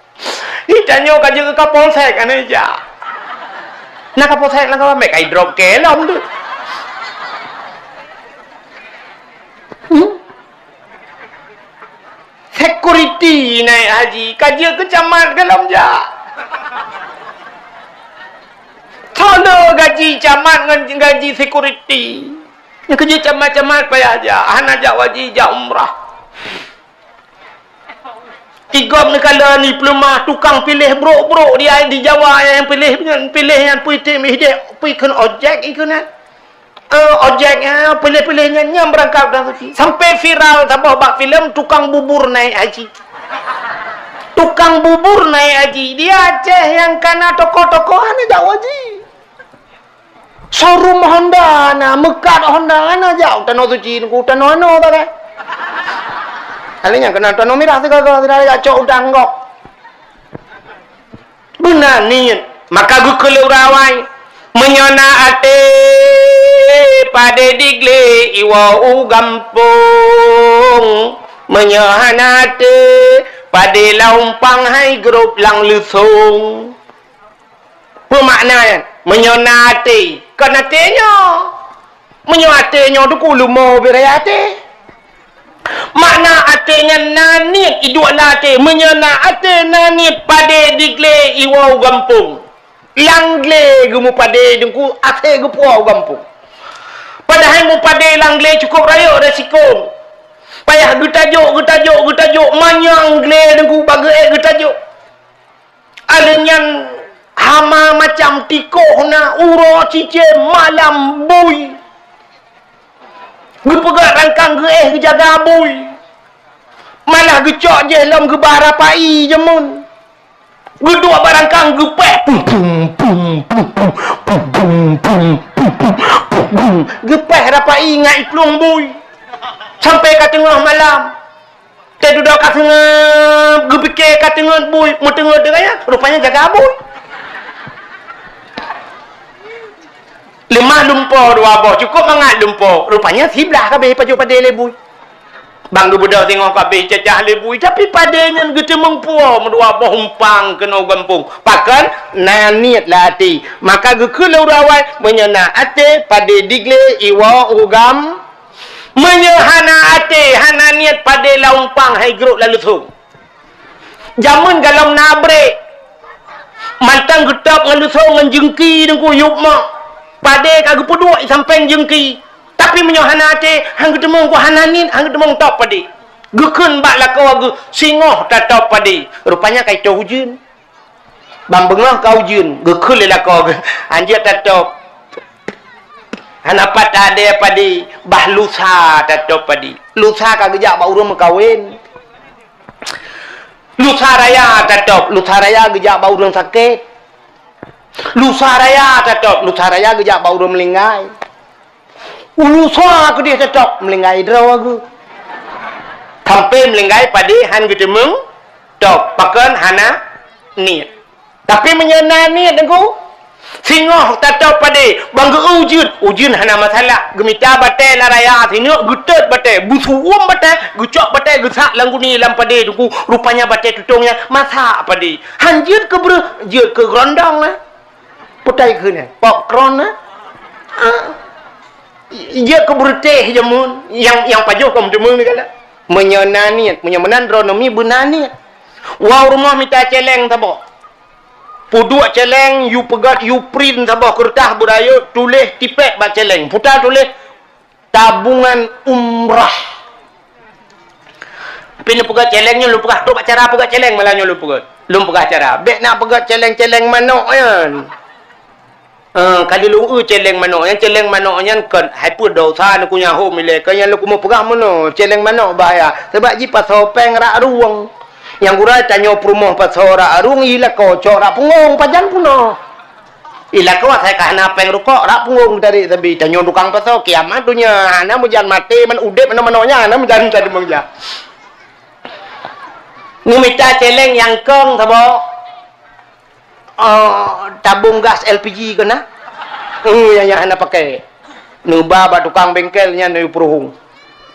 Ih, tanyoe ka jeuet keu Kapolsek, hana jak. Na Kapolsek lam kawan, meukai drop ke lom tu. Hmm? Security naik haji, ka jeuet keu camat ka lom jak. Tho le gaji camat ngon gaji security. Nyang keu jeuet camat-camat payah jak, hana jak haji, jak umrah. Igop neukalon i peuleumah tukang piléh brok-brok di, di Jawa nyang piléh nyan, piléh nyan pui tem idéh, pui kheun ojek ikheun nyan. Eh, ojek nyan, piléh-piléh nyan, nyan beurangkat u Tanoh Suci. Sampai viral saboh bak filem tukang bubur naik haji. Tukang bubur naik haji. Di Aceh nyang kana toko-toko hana jak haji. Showroom Honda na, meukat Honda na, jak u Tanoh Suci, Teungku, u tanoh anoe barang. Kali nyan keunan tanoh mirah sigoe-goe, sidroe jak cok udang gob. Beuna niet, maka geukheun lé ureuëng awai, meunyoe na até padé diglé iwoe u gampông, meunyoe hana até padé lam umpang hai grôp lam leusông. Peue makna nyan? Meunyoe na até, kon até nyoe. Meunyoe até nyoe Teungku leumo beu raya até. Makna até nyan na niet iduek lam até. Meunyoe na até na niet padé diglé iwoe u gampông. Lam glé geumeupadé Teungku, até geupuwoe u gampông. Padahai meupadé lam glé cukôp rayeuk resiko. Payah geutajok, geutajok, geutajok, manyang glé Teungku bak geuék geutajok. Alèh nyan hama macam tikoh na, uroe cicém, malam bui. Geupeugah rangkang geuéh geujaga bui. Malah geucok jih lom geubah rapai jameun. Geuduek bak rangkang geupéh pum pum pum pum pum pum pum pum pum pum pum. Geupéh rapai ngat iplueng bui. Sampai ka teungoh malam. Teududoe ka seungab, geupike ka teungeut bui, meuteungeut deungon nyan, rupanya jaga bui. Leumah lumpo dua boh, cukôp mangat lumpo, rupanya siblah ka abéh pajoh padé lé bui. Ban geubeudôh singoh ka abéh cacah lé bui, tapi padé nyan geuteumeung puwoe meudua boh umpang keunoe gampông. Pakon? Na niet lam até. Maka geukheun lé ureuëng awai, meunyoe na até padé diglé iwoe u gam Meunyoe hana até, hana niet padé lam umpang hai grôp lam leusông. Jameun galom na brek. Mantong geutôb ngon leusông ngon jeungki Teungku yup mok. Padé ka geupeuduek i sampéng jeungki. Tapi meunyoe hana até, han geuteumeung ku hana niet, han geuteumeung tôb padé. Geukheun bak lakoe geuh singoh tatôb padé. Rupanya ka itôb ujeuen. Ban beungoh ka ujeuen, geukheun lé lakoe geuh, "Anjeut tatôb. Hana pat tadé padé, bah lusa tatôb padé." Lusa ka geujak bak ureuëng meukawen. Lusa raya tatôb, lusa raya geujak bak ureuëng sakét. Lusa raya tatôb, lusa raya geujak bak ureuëng meuninggai. Lusa keudeh tatôb, meuninggai droe geuh. Sampoe meuninggai padé han geuteumeung tôb, pakon hana niet. Tapi meunyoe na niet Teungku, Singoh tatôb padé, ban geu-eu ujeuen, ujeuen hana masalah. Geumita batèe lam raya singoh, geutot batèe, beusu'uem batèe, geucok batèe, geusak lam guni lam padé teungku. Rupanya batèe tutong nyan masak padé. Han jeuet keu breueh, jeuet keu geurondong lah. Putai keu nyan, popcorn lah. Ah. Jeuet keu beureutéh jameun, nyang, nyang pajoh ka meuteumeung ni galak. Meunyoe na niet, meunyoe meunan droeneuh mi beuna niet. Woe u rumoh mita cèlèng saboh. Peuduek cèlèng, yue peugöt, yue print saboh keureutah beurayeuk, tuléh tipèk bak cèlèng. Puta tuléh, "Tabungan umrah." Tapi neupeugöt cèlèng nyoe, lôn peugah trok bak cara peugöt cèlèng, malah nyoe lôn peugöt. Lôn peugah cara. Bèk na peugöt cèlèng-cèlèng manok nyan. Eh, ka lôn eu cèlèng manok nyan, cèlèng manok nyan kon hai peue dosa neukunyah hom ilèe. Kon nyan lôn keumeung peugah meunoe, cèlèng manok bahaya. Sabab jipasoe pèng rak rueng. Nyang gura tanyoe peurumoh pasoe rak rueng, ilakoe cok rak punggong, pajan peunoh. Ilakoe asai ka hana pèng rukok, rak punggong tarék sabe. Tanyoe tukang pasoe, kiamat donya, hana meujan maté, man udép, hana manok nyan, hana meujan, meujan, meujan. Neumita cèlèng nyang kong saboh. Oh, tabong gas L P G keu na? Hmm, nyang, nyang hana pakai. Neuba bak tukang bengkel nyan, neupeuruhong.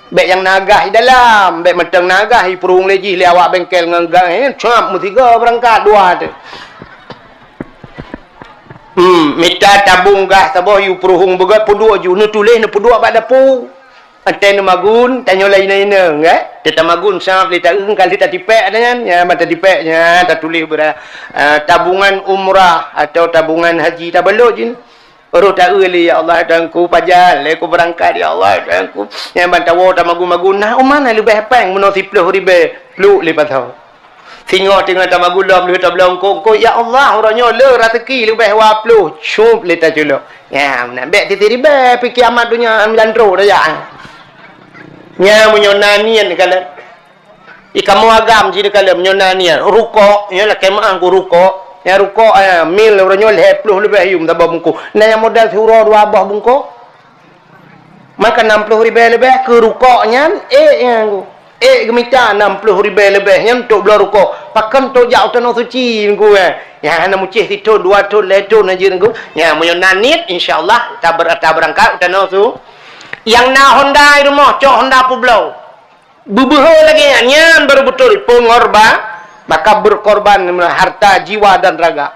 Bèk nyang na gas di dalam, bèk mantong na gas, ipeuruhong lé jih lé awak bengkel ngon gas, eh, cap meusigoe beurangkat dua tu. Hmm, mita tabong gas saboh, yue peuruhong beugöt, peuduek ju, neutuléh, neupeuduek bak dapu. Watèe neumagun, tanyoe laén inong-inong, eh? Teutamagun sab lé taeung, ka lheueh tatipèk nyan, nyan ban tatipèk nyan, tatuléh beura-, eh, tabungan umrah atau tabungan haji, tabalot jih. Roh taeu lé, "Ya Allah, Tuhanku, pajan lé ku beurangkat, ya Allah, Tuhanku." Nyan ban tawoe tamagun-magun, na uman leubeh pèng meunoe siploh ribèe, pluek lé pasoe. Singoh teungoh tamagun lom lheueh tabloe eungkôt-eungkôt, "Ya Allah, uroe nyoe le raseuki leubeh dua ploh," cup lé taculok. Nyan, meunan bèk sisiribèe, pih kiamat donya, meujan trok tajak. Nyan meunyoe na niet neukalon. Di kamoe agam jih neukalon, meunyoe na niet. Rukok, nyoe lakèe meu'ah ku rukok. Nyan rukok, eh, mil uroe nyoe lhèe ploh leubeh yum saboh bungkôh. Na nyang modal siuroe dua boh bungkôh. Maka nam ploh ribèe leubeh keu rukok nyan, ék nyan ku. Ék geumita nam ploh ribèe leubeh nyan untuk bloe rukok. Pakon untuk jak u Tanoh Suci nyan ku, eh. Nyang hana mucéh sithon, dua thon, lhèe thon hana jeuet nyan ku. Nyan meunyoe na niet, insya Allah, taber-, tabeurangkat u Tanoh Su-, nyang na Honda di rumoh, cok Honda peubloe. Beubeuhe lagèe nyan, nyan baru beutôi peungorban, maka berkorban harta, jiwa dan raga.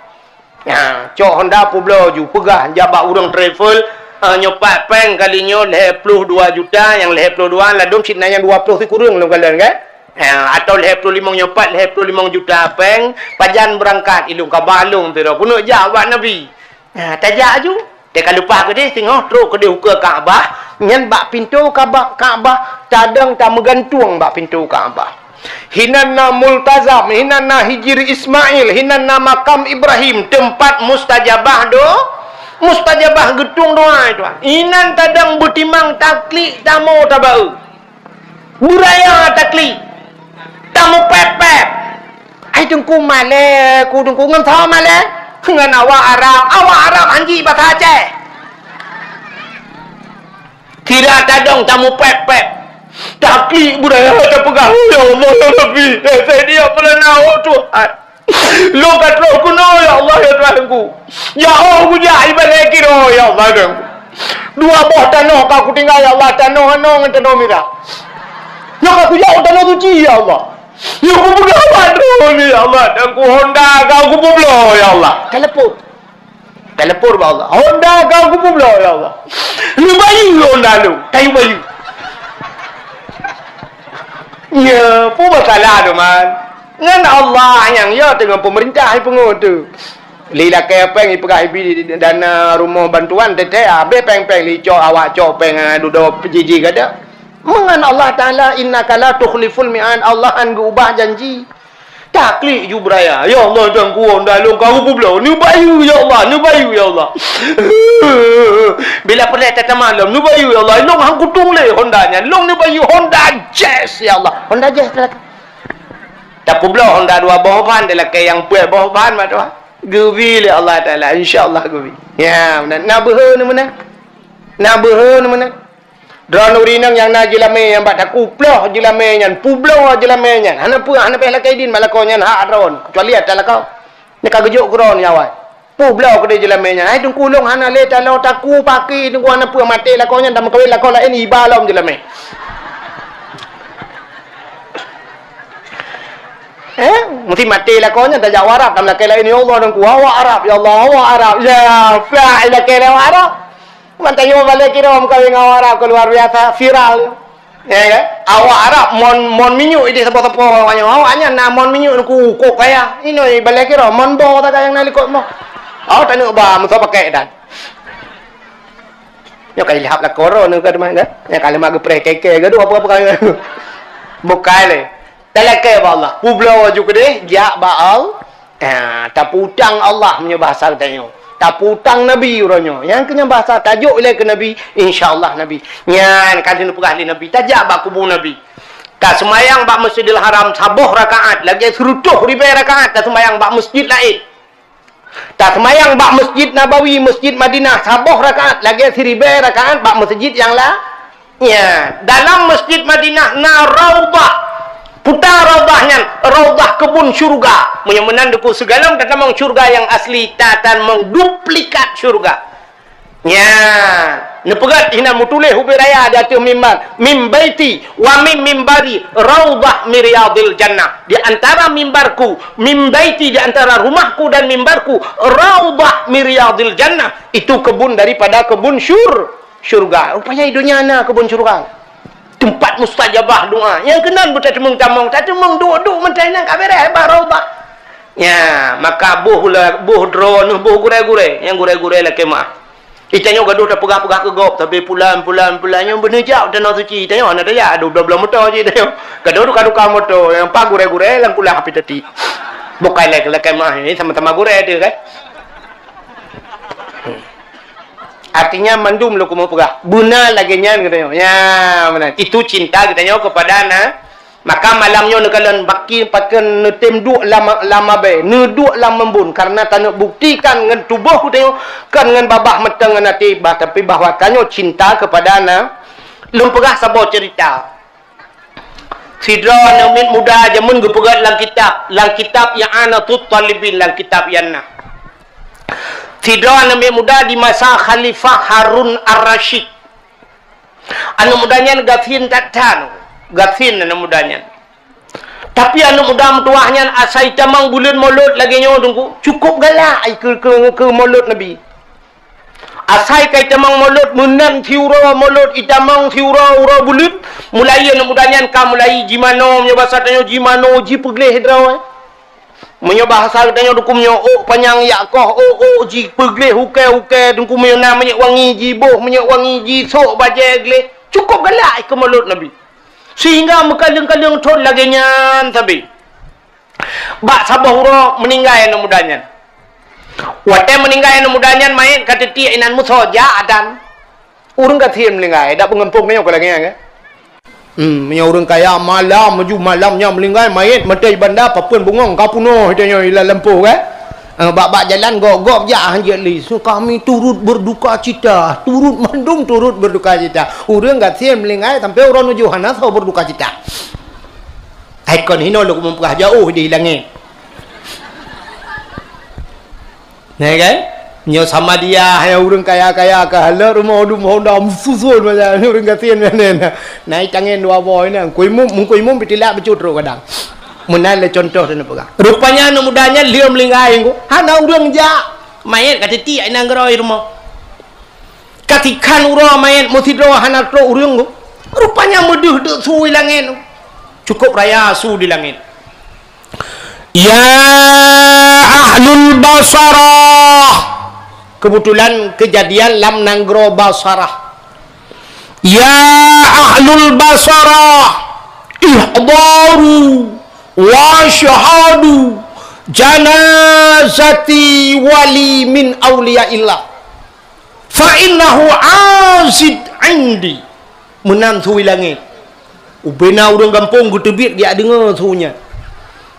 Nyan, cok Honda peubloe ju, peugah jak bak ureueng travel, eh, nyoe pat pèng kali nyoe lhèe ploh dua juta, nyang lhèe ploh dua ladôm cit na nyang dua ploh sikureueng lôn kalon, kan? Ha, atau lhèe ploh limong nyoe pat, lhèe ploh limong juta pèng, pajan beurangkat, ilôn ka ba lôn sidroe, keuneuk jak bak Nabi. Ha, tajak ju. Teuka leupah keudéh, singoh trok keudéh ukeue Ka'bah, nyan bak pintoe Ka'bah, Ka'bah, tadong tameugantung bak pintoe Ka'bah. Hinan na Multazam, hinan na Hijri Ismail, hinan na makam Ibrahim, teumpat mustajabah do-, mustajabah geutueng doa itu. Inan tadong beutimang taklik tamoe tabaeu. Beuraya taklik. Tamupèp-pèp. Hai Teungku malèe, ku Teungku ngon soe malèe? Ngon awak Arab. Awak Arab han jeuet basa Aceh. Sira tadong tamupèp-pèp. Taklik beuraya tapeugah, "Ya Allah, ya Rabbi, eh, saya dia pernah Tuhan." Lôn ka troh keunoe, ya Allah, ya Tuhanku. Jauh kujak ibarat kiro, ya Allah, Tuhanku. Dua boh tanoh ka kutinggai, ya Allah, tanoh anoe ngon tanoh mirah. Nyoe ka kujak u Tanoh Suci, ya Allah. Nyoe kupeugah bak droeneuh, ya Allah, Tuhanku, Honda ka kupeubloe, ya Allah. Telepon. Telepon bak Allah. Honda ka kupeubloe, ya Allah. Neubayeue Honda lôn, kayu bayeue. Nyoe, peue masalah tu, man? Ngon Allah nyang yo teungoh peumeurintah ipeungeut tu. Lé lakèe pèng ipeugah ibi dana rumoh bantuan teuntèe, habéh pèng-pèng lé cok awak cok pèng, ah, dudoe jiji gada. Meungon Allah Taala, "Innaka la tukhliful mi'ad," Allah han geuubah janji. Taklik ju beuraya, "Ya Allah, Tuhanku, Honda lôn ka kupeubloe, neubayeue, ya Allah, neubayeue, ya Allah." Bila peureulèe tatamah lom, "Neubayeue, ya Allah, lôn han kutueng lé Honda nyan, lôn neubayeue Honda Jazz, ya Allah." Honda Jazz teuka. Tapeubloe Honda dua boh ban, di lakèe nyang peuet boh ban, mak tuha. Geubi lé Allah Taala, insya Allah geubi. Ya, meunan. Na beuhe nyoe meunan. Na beuhe nyoe meunan. Droeneuh ureueng inong nyang na jeulamèe nyang bak takue ploh jeulamèe nyan, peubloe jeulamèe nyan. Hana peue, hana payah lakèe idin bak lakoe nyan, hak droeneuh, keucuali atra lakoe. Nyoe ka geujok keu droeneuh nyan awai. Peubloe keudeh jeulamé nyan. Hai Teungku, lôn hana lé taloe, taku paki Teungku, hana peue, maté lakoe nyan, tameukawen lakoe laén, iba lom jeulamé. Eh, meusti maté lakoe nyan, tajak u Arab, tameulakée laén, "Ya Allah, Teungku, awak Arab, ya Allah, awak Arab." Ya, plah, ilakée lé awak Arab. Mantong nyoe balée kira meukawen ngon awak Arab keu luar biasa, viral. Ya kan? Awak Arab mon, mon minyeuk ideh sapo-sapo awak nyoe. Awak nyan na mon minyeuk Teungku, kok kaya. Inoe balée kira mon boh sagai nyang na likot boh. Awak taneuk ba meusa pakai dan. Nyoe ka ilhab lakoe droeneuh ka teuma kan? Nyan ka leumak geupreh keke gaduh apa-apa kan? Bukai lé. Talakée bak Allah. Peubloe ju keudeh, jak bak Allah. Ha, tapeutang Allah meunyoe bahasa geutanyoe. Tapeutang Nabi uroe nyoe. Nyang keu nyan bahasa tajok ilée keu Nabi, insya Allah Nabi. Nyan ka lheueh neupeugah lé Nabi, tajak bak kubu Nabi. Taseumayang bak Masjidil Haram saboh rakaat, lagée sireutôh ribée rakaat taseumayang bak masjid laén. Taseumayang bak Masjid Nabawi, Masjid Madinah, saboh rakaat, lagée siribée rakaat bak masjid nyang la-, nya, dalam Masjid Madinah na raudhah. Puta raudhah nyan, raudhah keubun syurga. Meunyoe meunan Teungku, sigohlom tatamong syurga nyang asli, tatamong duplikat syurga. Nya, neupeugét hinan meutuléh ubé raya di ateueh mimbar, "Min baiti wa min mimbari raudhah min riyadil jannah." Di antara mimbarku, min baiti, di antara rumahku dan mimbarku, raudhah min riyadil jannah. Itu kebun daripada kebun syur-, syurga. Rupanya di dunia na kebun syurga. Teumpat mustajabah doa. Nyang keunan beutateumong tamong, tateumong duek-duek mantong inan ka beres bak raudhah. Nya, maka boh la-, boh droeneuh, boh gurée-gurée, nyang gurée-gurée lakée meuah. Itanyoe gadoh tapeugah-peugah keu gob, tapi pulan, pulan, pulan nyoe beuneujak u Tanoh Suci. Itanyoe hana tajak, adoh bloe-bloe moto cit itanyoe. Gadoh duka-duka moto, nyang paih gurée-gurée lam kulah api teuti. Bukai lakée meuah, ini sama-sama gurée tu kan. Artinya mandum lôn keumeung peugah. Beuna lagée nyan geutanyoe. Ya, beuna. Itu cinta geutanyoe kepada na-, maka malam nyoe neukalon baki pakon neutem duek lam, lam abée, neuduek lam eumbon, karena taneuk buktikan ngon tuboh geutanyoe, kon ngon babah meuteung ngon até, bah, tapi bahwa tanyoe cinta kepada na-, lôn peugah saboh cerita. Sidroe aneuk miet muda jameun geupeugét lam kitab, lam kitab I'anatut Talibin, lam kitab nyan na. Sidroe aneuk miet muda di masa Khalifah Harun Ar-Rasyid. Aneuk muda nyan gasien that-that, gasien aneuk muda nyan. Tapi aneuk muda meutuwah nyan asai tamong buleuen Molot lagée nyoe Teungku, cukup galak ai keu, keu, keu Molot Nabi. Asai kai tamong Molot, meunan siuroe Molot itamong siuroe uroe buleuen, mulai aneuk muda nyan ka mulai jimano, meunyoe basa tanyoe jimano, jipeugleh droe. Meunyoe bahasa geutanyoe dukun nyoe, ôk panyang yak koh, ôk-ôk jipeugleh ukée-ukée, dukun meunyoe na minyeuk wangi jiboh, minyeuk wangi jisok bajée gleh. Cukup galak keu Molot Nabi. Sehingga meukaleueng-kaleueng thon lagée nyan sabe. Bak saboh uroe meuninggai aneuk muda nyan. Watée meuninggai aneuk muda nyan, manyét ka teutiek inan musoh jak adan. Ureuëng gasien meuninggai, dak peungampông meunyoe ka lagée nyan, kan? Hmm, meunyoe ureuëng kaya malam, meunyoe malam nyan meuninggai, manyét mantong banda papeuen bungong ka peunoh itanyoe ilah lampôh, kan? Eh, bak-bak jalan gob-gob jak hanjeuet lé. So, kami turut berduka cita, turut mandum turut berduka cita. Ureuëng gasien meuninggai sampoe uroe nujoh hana soe berduka cita. Hai kon hinoe lôn keumeung peugah jauh di langét. Nah kan? Nyoe sama dia, hai ureuëng kaya-kaya ka halot rumoh dum honda meususun macam ureuëng gasien nyan. Naik tangen dua boh nyan. Kuimum, mengkuimum bitilak becut trok kadang. Meunan lé contoh dan peugah. Rupanya aneuk muda nyan lheueh meuninggai, hana ureuëng jak. Manyét ka teutiek inan geurôi rumoh. Katikhan uroe manyét meusidroe hana trok ureuëng tu, rupanya meudeuh deuk su di langét tu. Cukup raya su di langét. Ya ahlul Basarah. Kebetulan kejadian lam nanggroe Basarah. Ya ahlul Basarah, ihdaru wa syahadu janazati wali min auliyaillah. Fa innahu azid indi. Meunan su di langét. Ubena ureuëng gampông geuteubiet geujak deungoe su nyan.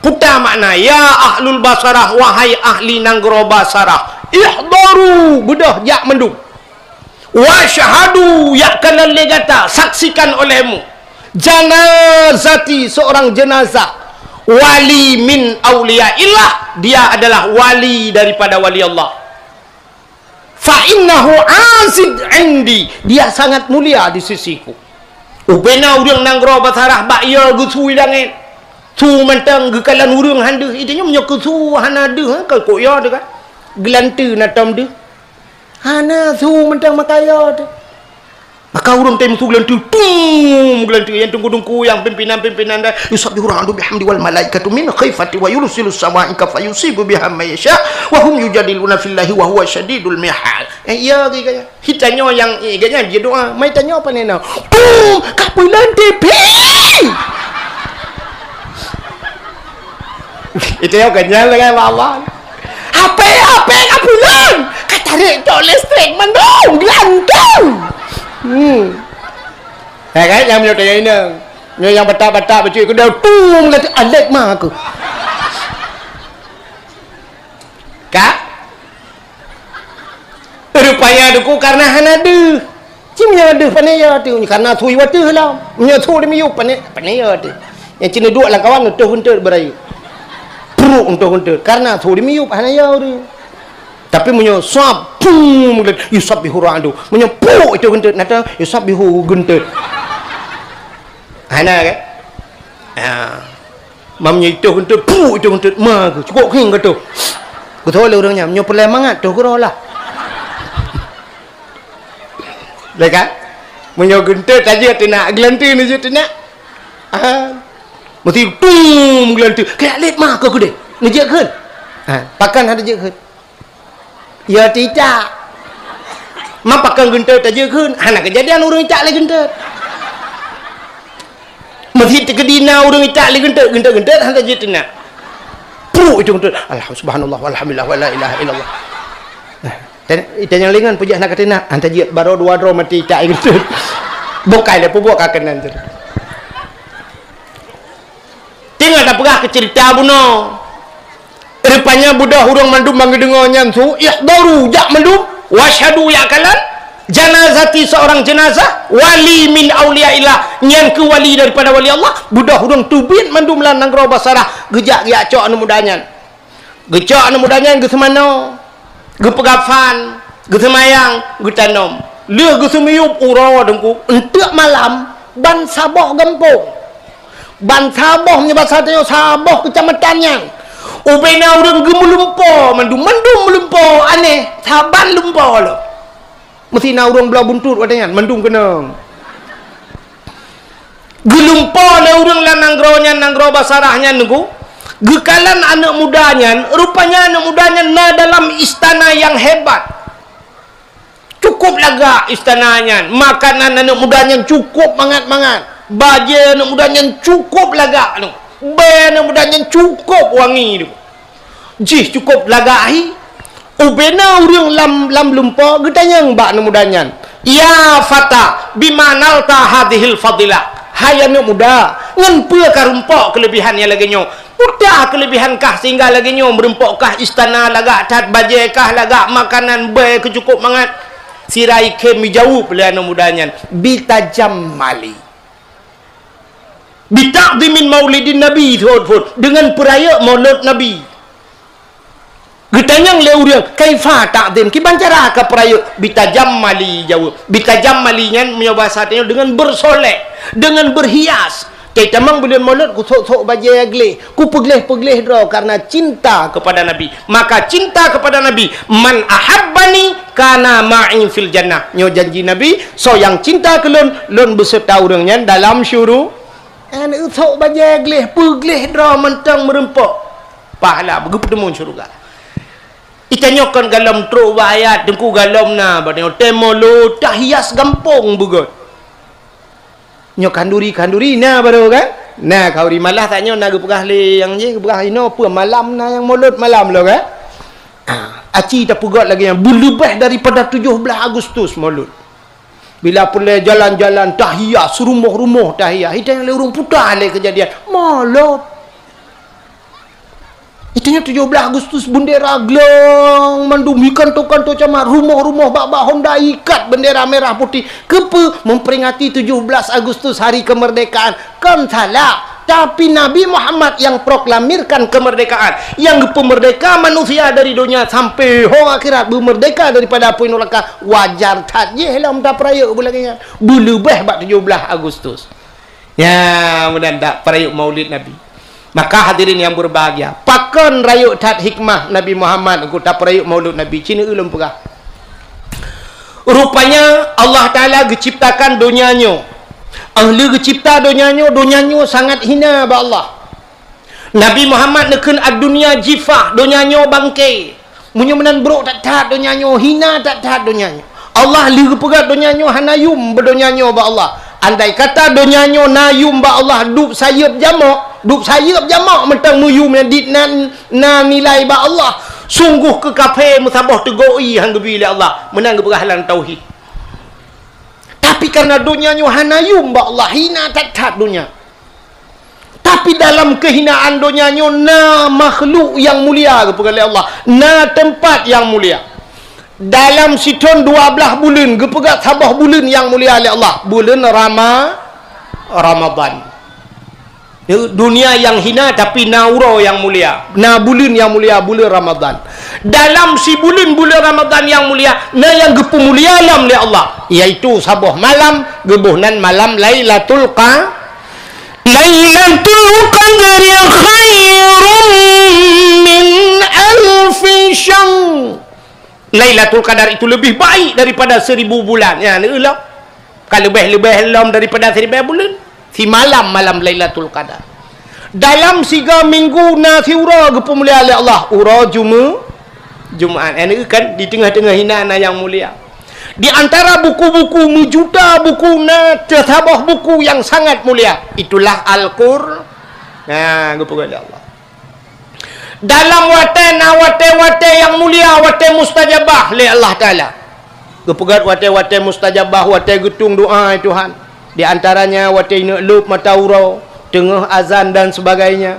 Peue makna, ya ahlul Basarah, wahai ahli nanggroe Basarah, ihdaru, beudôh jak mandum. Wa syahadu, jak kalon lé gata, saksikan olehmu. Janazati, seorang jenazah. Wali min auliyaillah, dia adalah wali daripada wali Allah. Fa innahu azid indi, dia sangat mulia di sisiku. Ubena ureuëng nanggroe Basarah bak yo geusui langét. Su mantong geukalon ureuëng han deuh. Itu nyoe meunyoe keu su hana deuh, ha, keu kok yo teuh kan. Geulante na tom deuh. Hana su mantong maka yo teuh. Maka ureuëng tem su geulante, tum, geulante nyang teungku-teungku nyang pimpinan-pimpinan dan yusabbihu ra'du bihamdi wal malaikatu min khifati wa yursilus sawa'iqa fayusibu biha may yasha wa hum yujadiluna fillahi wa huwa syadidul mihal. Eh, iya, geuh gaya. Hi tanyoe nyang, eh, gaya dia doa. Mai tanyoe pane na. Pum, ka pulang T V. Itu yang kenyal dengan Allah. Apa, apa ka pulang? Ka tarik tok listrik mandum, gelantung. Hmm. Ya kan, yang punya tanya ini. Yang, yang batak-batak betul, aku dah tum, kata, "Alek mah aku." Ka? Rupanya duku karena hana deuh. Cim nyan deuh pane ya tu, karena sui wateuh lah. Nyo su di miyup pane, pane ya tu. Yang cina dua lam kawan tu geuntôt berayu. Pruk tu geuntôt karena su di miyup hana ya tu. Tapi meunyo sab, pum, yusabbihu ra'du. Meunyo pruk itu geuntôt, nata yusabbihu geuntôt. Hana kan? Ha. Mam nyoe itu geuntôt, puh, itu geuntôt, ma geuh, cukup kheun geuh tu. Geutoh lé ureuëng nyan, nyoe peureulée mangat tu geuroe lah. Lé kan? Meunyoe geuntôt tajeuet teunak, geulanteue neujeuet teunak. Ha. Meusti tum geulanteue. Kaya lét ma keu keudeh. Neujeuet kheun. Ha, pakon hana jeuet kheun. Ya, teuitak. Ma pakon geuntôt tajeuet kheun? Hana keujadian ureuëng itak lé geuntôt. Meusti teukeudi na ureuëng itak lé geuntôt, geuntôt-geuntôt hana jeuet teunak. Pruk itu geuntôt. Alhamdulillah, subhanallah, walhamdulillah, wala ilaha illallah. Nah, dan, dan nyang lingan peujah na kateunak, hana jeuet baroe dua droe mati itak lé geuntôt. Bukai lé peubuet ka keunan tu. Tinggai tapeugah keu ceurita bunoe. Rupanya beudôh ureuëng mandum ban geudeungoe nyan su, ihdaru, jak mandum, wasyhadu, jak kalon, janazati, seurang jeunazah, wali min auliyaillah, nyan keuh wali daripada wali Allah. Beudôh ureuëng teubiet mandum lam nanggroe Basarah, geujak geujak cok aneuk muda nyan. Geucok aneuk muda nyan geuseumanoe, geupeukafan, geuseumayang, geutanom. Lheueh geuseumiyueb uroe teungku, eunteuk malam, ban saboh gampông. Ban saboh meunyoe basa tanyoe saboh keucamatan nyan. Ubena ureuëng geumeulumpoe mandum, mandum meulumpoe aneh, saban lumpoe lom. Meusti na ureuëng bloe buntut watée nyan, mandum keunong. Geulumpoe lé ureuëng lam nanggroe nyan, nanggroe Basarah nyan teungku. Geukalon aneuk muda nyan, rupanya aneuk muda nyan na dalam istana nyang hebat. Cukup lagak istana nyan, makanan aneuk muda nyan cukup mangat-mangat, bajée aneuk muda nyan cukup lagak, bée aneuk muda nyan cukup wangi. Jih cukup lagak hi. Ubena ureuëng lam, lam lumpoe geutanyong bak aneuk muda nyan, "Ya fata, bima nalta hadhil fadilah?" Hai aneuk muda, ngon peue kah rumpok keuleubihan nyang lagée nyoe? Peue kah keuleubihan kah sehingga lagée nyoe meurumpok kah istana lagak that, bajée kah lagak, makanan bée keu cukup mangat? Sira ikhém jijaweueb lé aneuk muda nyan, "Bitajammali." Bita'dhimin maulidin Nabi, thot-thot, deungon peurayeuk maulud Nabi. Geutanyong lé ureuëng, "Kaifa ta'dhim?" Kiban cara ka peurayeuk? "Bitajammali," jaweueb. Bitajammali nyan meunyoe basa tanyoe deungon beusolek, deungon beuhias. Teutamong buleuen maulud kusok-sok bajée gleh, kupeugléh-peugléh droe karena cinta kepada Nabi. Maka cinta kepada Nabi, "Man ahabbani kana ma'i fil jannah." Nyoe janji Nabi, "Soe nyang cinta keu lôn, lôn beuseureuta ureuëng nyan dalam syuru-." Nyan usok bajée gleh, peugléh droe mantong meurumpok. Pahala beugeupeuteumon syeuruga. Itanyoe kon galom trok bak ayat, teungku galom na, bak nyoe teumalu tahias gampông beugét. Nyoe khanduri-khanduri na baroe kan? Na khanduri malah tanyoe na geupeugah lé nyang jih, geupeugah inoe peue malam na nyang mulod malam lo kan? Ah, aci tapeugét lagée nyan, beuleubeh daripada tujoh blaih Agustus mulod. Bila peureulée jalan-jalan tahiyat, sirumoh-rumoh tahiyat, hidang lé ureuëng puta lé keujadian. Mulod. Itu nyan tujoh blaih Agustus, bendera glong mandum, di kanto-kanto camat, rumoh-rumoh, bak-bak honda ikat bendera merah putih. Keupeue? Memperingati tujoh blaih Agustus, hari kemerdekaan. Kon salah. Tapi Nabi Muhammad nyang proklamirkan kemerdekaan, nyang geupeumerdeka manusia dari donya sampai ho akhirat, beumerdeka daripada apui nuraka, wajar that jih lom tapeurayeuk buleuen nyan, beuleubeh bak tujoh blaih Agustus. Ya, mudah tak peurayeuk Maulid Nabi. Maka hadirin yang berbahagia, pakon rayeuk that hikmah Nabi Muhammad keu tapeurayeuk Maulid Nabi, ci neulheueh lôn peugah. Rupanya Allah Taala geuciptakan donya nyoe. Ahli geucipta donya nyoe, donya nyoe sangat hina bak Allah. Nabi Muhammad neukheun, "Ad-dunya jifah," donya nyoe bangke. Meunyoe meunan brok that-that donya nyoe, hina that-that donya nyoe. Allah lheueh geupeugah donya nyoe hana yum bak donya nyoe bak Allah. Andai kata donya nyoe na yum bak Allah, dub sayeuep jamok, dub sayeuep jamok mantong meuyum nyang dit nan na nilai bak Allah. Sungguh keu kafé meusaboh teugok ie han geubri lé Allah. Meunan geupeugah lam tauhid. Tapi karena donya nyoe hana yum bak Allah, hina that-that donya. Tapi dalam kehinaan donya nyoe na makhluk nyang mulia geupeugah lé Allah, na teumpat nyang mulia. Dalam sithon dua blaih buleuen geupeugah saboh buleuen nyang mulia lé Allah, buleuen Rama-, Ramadan. Dunia nyang hina tapi na uroe nyang mulia, na buleuen nyang mulia, buleuen Ramadan. Dalam sibuleuen buleuen Ramadan nyang mulia, na nyang geupeumulia lom lé Allah, yaitu saboh malam, geuboh nan malam Lailatul Qa-, Lailatul Qadri khairum min alfi syahr. Lailatul Qadar itu lebih baik daripada seribu bulan. Ya, ni ulang. Ka leubeh-leubeh lom daripada siribèe buleuen. Simalam malam Lailatul Qadar. Dalam siga minggu na siuroe geupeumulia lé Allah, uroe Jume-, Jumaat. Eh, kan di teungoh-teungoh hina na nyang mulia. Di antara buku-buku meujuta buku na teusaboh buku nyang sangat mulia. Itulah Al-Qur-, nah, geupeugah lé Allah. Dalam watèe na watèe-watèe nyang mulia, watèe mustajabah lé Allah Taala. Geupeugah watèe-watèe mustajabah, watèe geutueng doa, hai Tuhan. Di antaranya watèe ineuk lôb mata uroe, teungoh azan dan sebagainya.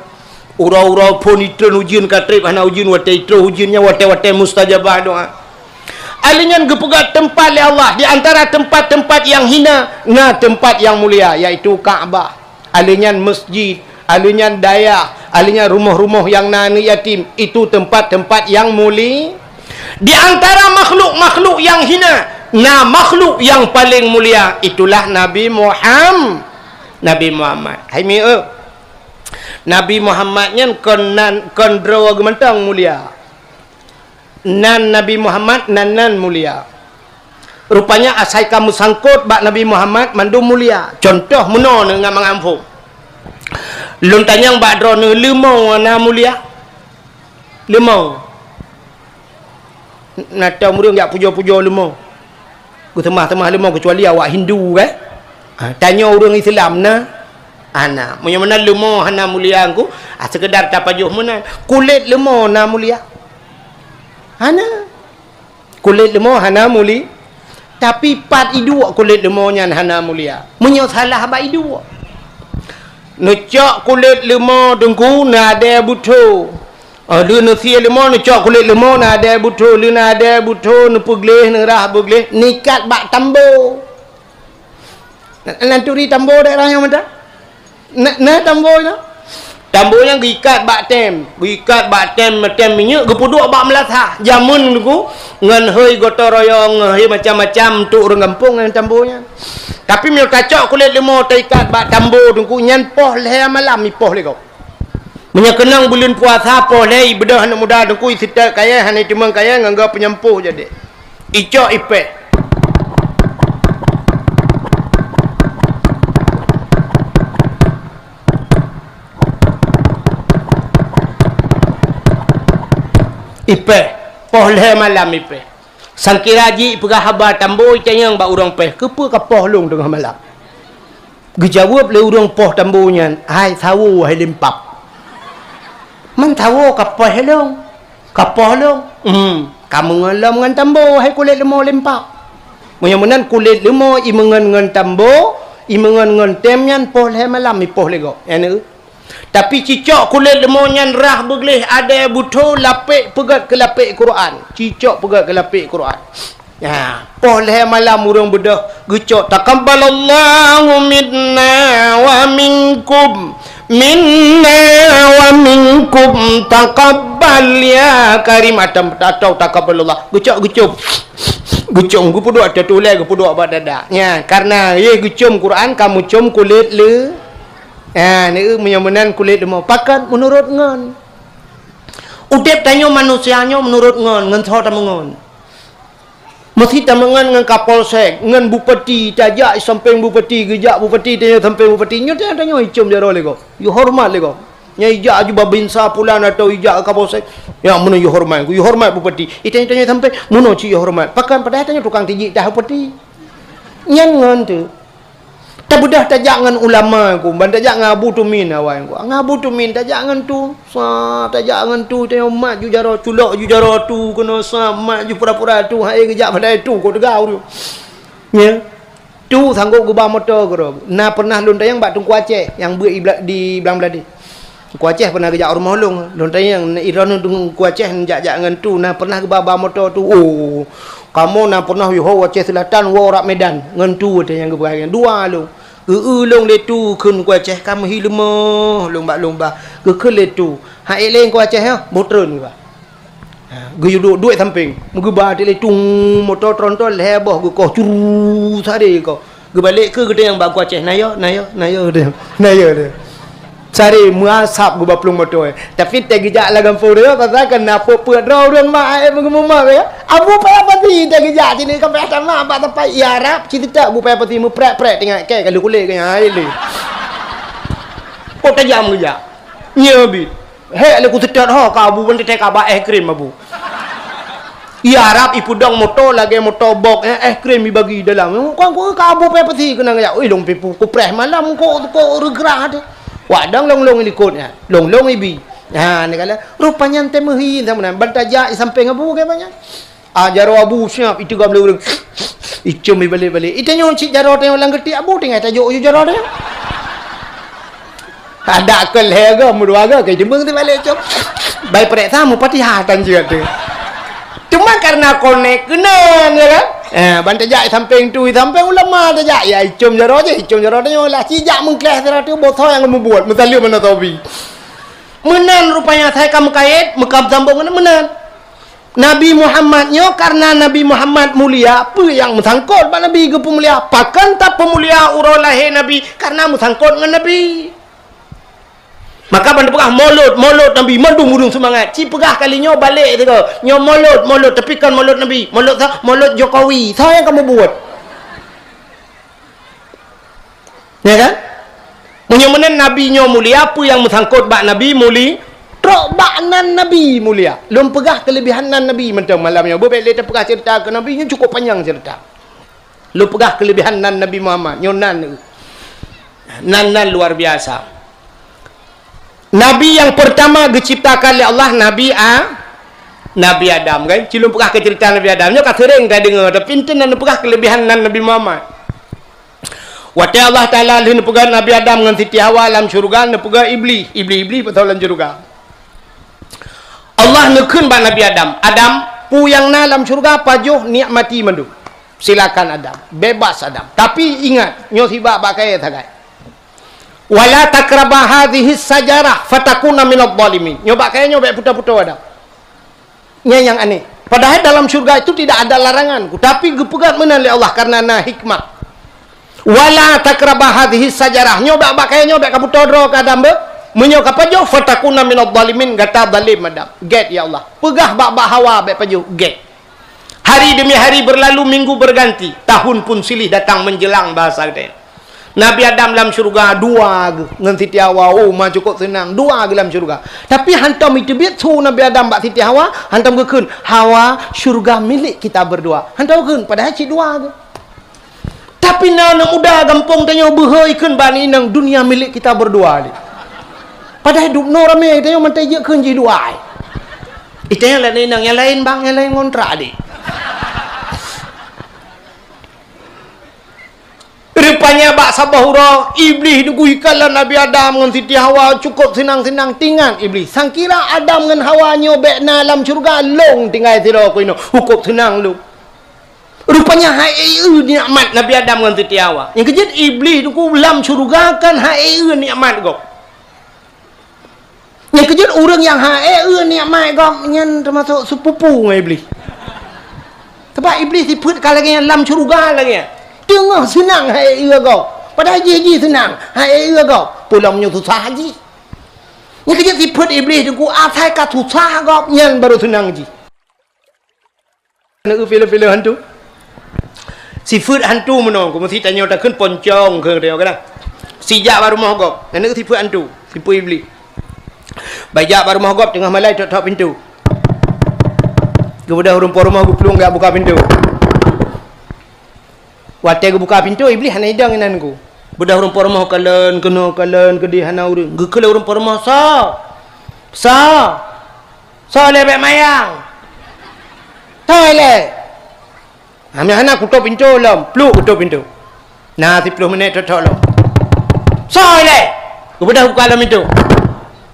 Uroe-uroe phôn itrön ujeuen ka trép hana ujeuen, watèe itrön ujeuen nyan watèe-watèe mustajabah doa. Alèh nyan geupeugah teumpat lé Allah, di antara teumpat-teumpat nyang hina, na teumpat nyang mulia, yaitu Ka'bah. Alèh nyan masjid, alèh nyan dayah, alèh nyan rumoh-rumoh nyang na aneuk yatim, itu teumpat-teumpat nyang muli-, di antara makhluk-makhluk nyang hina, na makhluk nyang paleng mulia, itulah Nabi Muham-, Nabi Muhammad. Hai mi, eh. Nabi Muhammad nyan kon nan, kon droe geuh mantong mulia. Nan Nabi Muhammad nan-nan mulia. Rupanya asai ka meusangkot bak Nabi Muhammad mandum mulia. Cuntoh meunoe ngon mangat phôn. Lôn tanyong bak droeneuh, leumo na mulia? Leumo. Na tom ureueng jak pujoe-pujoe leumo. Geuseumah-seumah leumo, keucuali awak Hindu, kan? Ha, tanyoe ureueng Islam na? Hana. Meunyoe meunan leumo hana mulia engku, ah, sekedar tapajoh meunan. Kulét leumo na mulia? Hana. Kulét leumo hana muli-, tapi pat iduek kulét leumo nyan hana mulia. Meunyoe salah bak iduek. Neucok kulét leumo teungku, na adèe butho. Oh, lheueh neusie leumo, neucok kulét leumo, na adèe butho, lheueh na adèe butho, neupeugleh, neurah beugleh, neuikat bak tambo. Na, na turi tambo daerah nyoe mantong? Na, na tambo nyoe? Tambo nyan geuikat bak tem, geuikat bak tem, tem minyeuk, geupeuduek bak meulasah. Jameun teungku, ngon hôi gotong royong, hôi macam-macam, untuk ureueng gampông ngon tambo nyan. Tapi meunyoe tacok kulét leumo, taikat bak tambo teungku, nyan poh lhèe malam ipoh lé gob. Meunyoe keunong buleuen puasa poh lhèe, ibeudôh aneuk muda teungku, iseutôt kayèe, hana iteumeung kayèe, ngon gob peunyampôh jadi. Icok ipèh. Ipèh. Poh lhèe malam ipèh. Sangkira jih ipeugah haba tambo, itanyong bak ureueng pèh, "Keupeue kapoh lôn teungoh malam?" Geujaweueb lé ureueng poh tambo nyan, "Hai sawo, hai limpab." "Man sawo kapoh lôn? Kapoh lôn?" "Hmm, kameungon lom ngon tambo, hai kulét leumo limpab." Meunyoe meunan kulét leumo imeungon ngon tambo, imeungon ngon tem nyan poh lhèe malam ipoh lé gob. Nyan, eh. Tapi cicok kulét leumo nyan rah beugleh adèe butho, lapek peugöt keu lapek Quran. Cicok peugöt keu lapek Quran. Nyan, poh lhèe malam ureueng beudôh geucok, "Taqabbalallahu minna wa minkum." Minna wa minkum taqabbal ya karim. Atau, atau taqabbalallah. Geucok, geucom. Geucom, geupeuduek ateueh tulèe, geupeuduek bak dada. Nya, karena yeh geucom Quran, ka meucom kulét le. Ha, ni meunyoe meunan kulét leumô. Pakon meunurot ngon. Udép tanyoe manusia nyoe meunurot ngon, ngon soe tameungon. Meusi tameungon ngon kapolsek, ngon bupati, tajak sampéng bupati, geujak bupati, tanyoe sampéng bupati, nyoe tanyoe, tanyoe icom jaroe lé gob. Yue horeumat lé gob. Nyan ijak aju babinsa pulan atau ijak kapolsek. Ya, meunoe yue horeumat, yue horeumat bupati. Itanyoe, tanyoe sampéng, meunoe cit yue horeumat. Pakon padahai tanyoe tukang tijik tah bupati. Nyan ngon teuh. Tabeudoh tajak ngon ulama ku, ban tajak ngon Abu Tumin awai ku. Ngon Abu Tumin tajak ngon tu. Sa tajak ngon tu, tanyoe mat ju jaroe, culok ju jaroe tu, keunoe sa mat ju pura-pura tu, hai geujak padahai tu, kok teuga ureueng. Nya. Tu sanggob geuba moto keudroe. Na pernah lôn tanyong bak Teungku Aceh nyang beuet di Bla-, di Blang Bladeh. Teungku Aceh pernah geujak rumoh lôn. Lôn tanyong, droeneuh Teungku Aceh jak-jak ngon tu, na pernah geuba-ba moto tu. Oh, kamoe na pernah yoh Aceh Selatan woe rab Medan ngon tu watèe nyang geupeugah nyan. Dua lôn. Geu-eu lôn lé tu kheun Teungku Aceh, ka meuhi leumoh lôn bak lôn ba. Geukheun lé tu. Hai lé Teungku Aceh nyoe, boh treun geuba. Ha, geuyue duek duek sampéng. Meugeuba teuk lé tung, moto tronton lhèe boh geukoh curu sare koh. Geubalek keu geutanyong bak Teungku Aceh, "Na yo, na yo, na yo," geutanyong. "Na yo," geutanyong. Sare meuasap geuba plueng moto, eh. Tapi teuh geujak lam gampông nyoe, pasal kan na peuet-peuet droe ureueng mak, eh, meugeumeumap, ya. Abu payah pati teuh geujak sini, ka payah tamat bak teumpat, ya Rab, ci teutak Abu payah pati meuprek-prek teuingat, kèe ka lheueh kulét keu nyan, hai lé. Pok tajam geujak. Nyoe bit. Hék lé kuseutôt ho ka Abu, ban teutek ka ba éh krim Abu. Iya Rab ipeudong moto lagèe moto box, eh, éh krim ibagi dalam. Kon ku ka Abu payah pati keunong jak. Oi, lôn pi pu-, kupreh malam ko, ko reugrah teuh. Wak dong long-long ilikot nyan. Long-long ibi. Ha, ni kala. Rupanya teuh meuhi sama nan. Ban tajak i sampéng Abu keu banyak. Ah, jaroe Abu siap, iteugam lé ureueng. Icom ibalek-balek. Itanyoe cit jaroe tanyoe lam geutik Abu, tinggai tajok ju jaroe tanyoe. Adak keu lhèe go, meudua go, keu jeumeung teubalek com. Bai prek sa mupatihah tan jeuet teuh. Cuma karena konek keunan, ya kan? Eh, ban tajak i sampéng tu, i sampéng ulama tajak, ya icom jaroe jih, icom jaroe tanyoe lah. Ci jak meukleh sidroe teuh, boh soe nyang meubuet, meusaleuem meunan tobi. Meunan rupanya sai ka meukayét, meukam sambông ngon meunan. Nabi Muhammad nyoe, karena Nabi Muhammad mulia, peue nyang meusangkot bak Nabi geupeumulia? Pakon tapeumulia uroe lahé Nabi? Karena meusangkot ngon Nabi. Maka ban teupeugah molot, molot Nabi, mandum ureueng seumangat. Ci peugah kali nyoe balek sigoe. Nyoe molot, molot, tapi kon molot Nabi. Molot sa-, molot Jokowi. Soe nyang ka meubuet? Ya kan? Meunyoe meunan Nabi nyoe mulia, peue nyang meusangkot bak Nabi muli-, trok bak nan Nabi mulia. Lôn peugah keulebihan nan Nabi mantong malam nyoe. Beubaih lé tapeugah ceurita keu Nabi nyoe cukôp panyang ceurita. Lôn peugah keulebihan nan Nabi Muhammad. Nyoe nan, nan, nan luar biasa. Nabi nyang peurtama geuciptakan lé Allah, Nabi A-, Nabi Adam, kan? Ci lôn peugah keu ceurita Nabi Adam. Nyoe ka seuréng tadeungoe, tapi enteuk na neupeugah keulebihan nan Nabi Muhammad. Watèe Allah Taala lheueh neupeugöt Nabi Adam ngon Siti Hawa lam syeuruga, neupeugöt Iblih, Iblih-Iblih beutôi lam syeuruga. Allah neukheun bak Nabi Adam, "Adam, peue nyang na lam syeuruga pajoh nikmati mandum. Silakan Adam, bebas Adam. Tapi ingat, nyoe sibak bak kayèe sagai. Wala taqraba hadhihi syajarah fatakuna minadh dhalimin." Nyoe bak kayèe nyoe bèk putôh-putôh Adam. Nyan nyang aneh. Padahai dalam syeuruga itu tidak ada larangan, tapi geupeugöt meunan lé Allah karena na hikmah. "Wala taqraba hadhihi syajarah." Nyoe bak, bak kayèe nyoe bèk kaputôh droe keu Adam beuh. Meunyoe kapajoh, "Fatakuna minadh dhalimin," gata zalim Adam. Gèt ya Allah. Peugah bak, bak Hawa bèk pajoh. Gèt. Hari demi hari berlalu, minggu berganti, tahun pun silih datang menjelang, bahasa geutanyoe. Nabi Adam lam syeuruga dua geuh ngon Siti Hawa, oh, ma cukôp seunang, dua geuh lam syeuruga. Tapi hantom iteubiet su Nabi Adam bak Siti Hawa, hantom geukheun, "Hawa, syeuruga milik kita berdua." Hantom geukheun, padahai cit dua geuh. Tapi na aneuk muda gampông tanyoe beuhe ikheun bak inong, "Dunia milik kita berdua." Padahai dubnoe ramè tanyoe mantong jeuet kheun jih dua. Itanyoe lagèe inong nyang laén bang, nyang laén ngontrak deh. Rupanya bak saboh uroe, Iblih neugui kalon Nabi Adam ngon Siti Hawa cukôp seunang-seunang. Tingat Iblih, sangkira Adam ngon Hawa nyoe bèk na lam syeuruga, lôn tinggai sidroe keunoe, cukôp seunang lôn. Rupanya hai eu nikmat Nabi Adam ngon Siti Hawa. Nyang keujeuet Iblih neugui lam syeuruga kan hai eu nikmat gob. Nyang keujeuet ureuëng nyang hana ék eu nikmat gob nyan teumasok seupupu ngon Iblih. Sabab Iblih sifeuet ka lagée nyan lam syeuruga lagée nyan. Teungoh seunang hana ék eu gob. Padahai jih-jih seunang hana ék eu gob. Peulom nyoe susah jih. Nyang keujeuet sifeuet Iblih teungku asai ka susah gob nyan barô seunang jih. Aneuk filem-filem hantu. Sifeuet hantu meunoe, ku meusi tanyoe takheun poncong keu tanyoe kana. Sijak bak rumoh gob, aneuk sifeuet hantu, sifeuet Iblih. Bak jak bak rumoh gob teungoh malai tok-tok pintoe. Geubeudôh ureuëng po rumoh geuplueng geujak buka pintoe. Watée geubuka pintoe, Iblih hana idong inan ku. Beudôh ureuëng po rumoh kalon keunoe kalon keudeh hana ureuëng. Geukheun lé ureuëng po rumoh, "Soe? Soe? Soe lé bék mayang? Soe lé?" Hana, hana kutôp pintoe lom, pluek kutôp pintoe. Na siplôh minét tok-tok lom. "Soe lé?" Geubeudôh buka lom pintoe.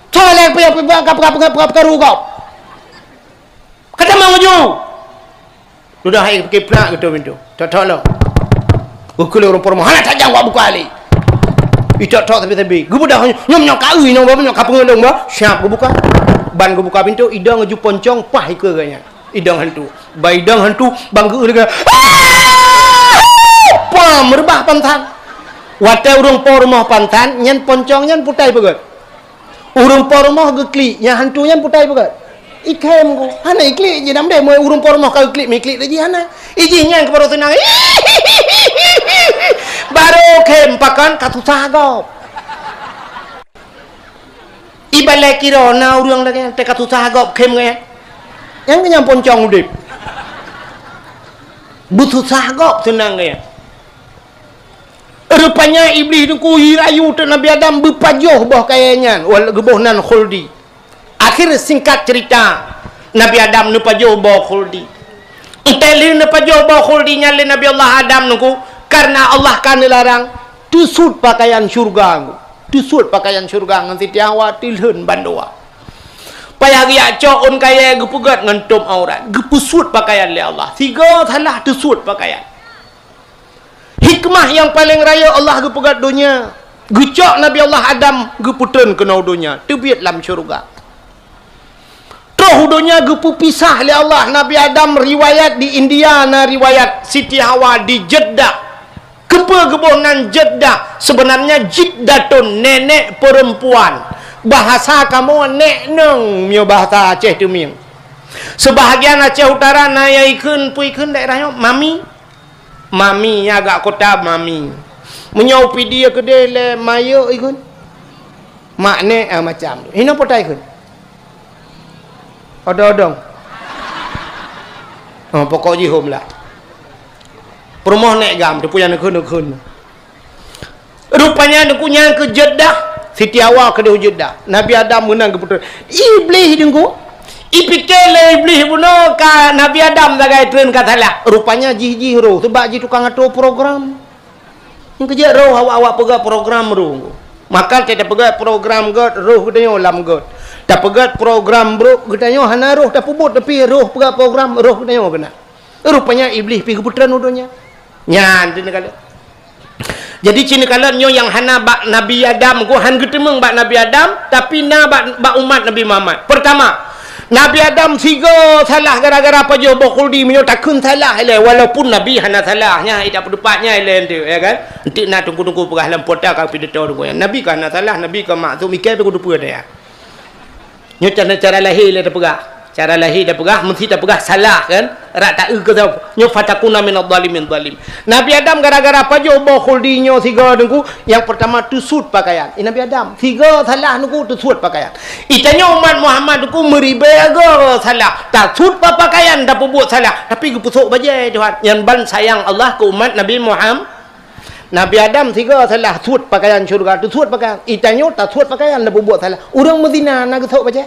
"Soe lé peue peue peue peue peue peue peue peue?" Ka tamong laju. Dudoe hai pike plak geutôp pintoe. Tok-tok lom. Geukheun lé ureuëng po rumoh, "Hana tajak wak buka lé." Itok-tok sabe-sabe. Geubeudôh nyoe, nyoe ka eu nyoe, nyoe ka peungeulong bah. Siap geubuka. Ban geubuka pintoe, idong laju poncong pah ikeue geuh nyan. Idong hantu. Ban idong hantu, ban geu lagée, "Ah!" Pam, reubah pantan. Watée ureuëng po rumoh pantan, nyan poncong nyan putai peugét. Ureuëng po rumoh geuklik, nyang hantu nyan putai peugét. Ikhém ku. Hana iklik jih dam deh, meu ureuëng po rumoh ka geuklik, meuiklik lé jih hana. Ijih nyan keu barô seunang. Barô khém pakon ka susah gob. Ibalai kiro na ureuëng lagée nyan, teuka susah gob khém ngon nyan. Nyang keunyan poncong udeb. Beususah gob seunang ngon nyan. Rupanya Iblih teungku rayu teuk Nabi Adam beupajoh boh kayée nyan, wal-, geuboh nan khuldi. Akhir singkat cerita, Nabi Adam neupajoh boh khuldi. Entah lé neupajoh boh khuldi nyan lé Nabi Allah Adam teungku, karena Allah ka neularang, teusut pakaian syurga teungku. Teusut pakaian syurga ngon Siti Hawa teulheun bandua. Payah geujak cok ôn kayée geupeugét ngon tom aurat, geupeusut pakaian lé Allah. Sigo salah teusut pakaian. Hikmah nyang paleng rayeuk Allah geupeugét donya, geucok Nabi Allah Adam geupeutrön keunoe donya, teubiet lam syeuruga. Troh u donya geupeupisah lé Allah Nabi Adam, riwayat di India na riwayat Siti Hawa di Jeddah. Keupeue geuboh nan Jeddah? Seubeunarnya Jiddatun, nenek perempuan. Bahasa kamoe nek nong, meunyoe bahasa Aceh Teumieng. Seubahagian Aceh Utara na nyang ikheun, peue ikheun daerah nyoe? Mami. Mami, nyan agak kota Mami. Meunyoe u Pidie keudeh lé mayok ikheun. Mak nek, ah, macam tu. Hinoe po ta ikheun. Odong-odong. Oh, pokok jih hom lah. Peurumoh nek gam, teupeu nyang neukheun-neukheun. Rupanya teungku nyan keu Jeddah, Siti Hawa keudeh u Jeddah. Nabi Adam meunan geupeutron. Iblih teungku. Ipike lé Iblih bunoe ka Nabi Adam sagai treun ka salah. Rupanya jih-jih roh, sabab jih tukang atur program. Nyang keujeuet roh awak-awak peugah program roh. Maka teupeugah program gét roh geutanyoe lam gét. Tapeugah program brok geutanyoe hana roh tapeubuet, tapi roh peugah program roh geutanyoe keunan. Rupanya Iblih pi geupeutron u donya. Nyan, teuneuk kalon. Jadi, ci neukalon nyoe nyang hana bak Nabi Adam, ku han geuteumeung bak Nabi Adam, tapi na bak, bak umat Nabi Muhammad. Pertama, Nabi Adam sigo salah gara-gara pajoh boh khuldi, meunyoe takheun salah ilée, walaupun Nabi hana salah, nyan hai tapeudeupat nyan ilée enteuk, ya kan? Enteuk na teungku-teungku peugah lam pota ka pidato teungku nyan. Nabi ka hana salah, Nabi ka maksum, ikai pih kuteupeu daya. Nyoe cara, cara lahé lé tapeugah. Cara lahé tapeugah, meusti tapeugah salah kan? Rak ta-eu keu saboh. Nyoe fatakuna minadh dhalimin zalim. Nabi Adam gara-gara pajoh boh khuldi nyoe sigo teungku, nyang pertama teusut pakaian. Eh, Nabi Adam, sigo salah teungku teusut pakaian. Itanyoe umat Muhammad teungku meuribée go salah. Tasut pa-, pakaian tapeubuet salah, tapi geupeusok bajée Tuhan. Nyan ban sayang Allah keu umat Nabi Muham-, Nabi Adam sigo salah sut pakaian syeuruga, teusut pakaian. Itanyoe tasut pakaian tapeubuet salah. Ureuëng meuzina na geusok bajée?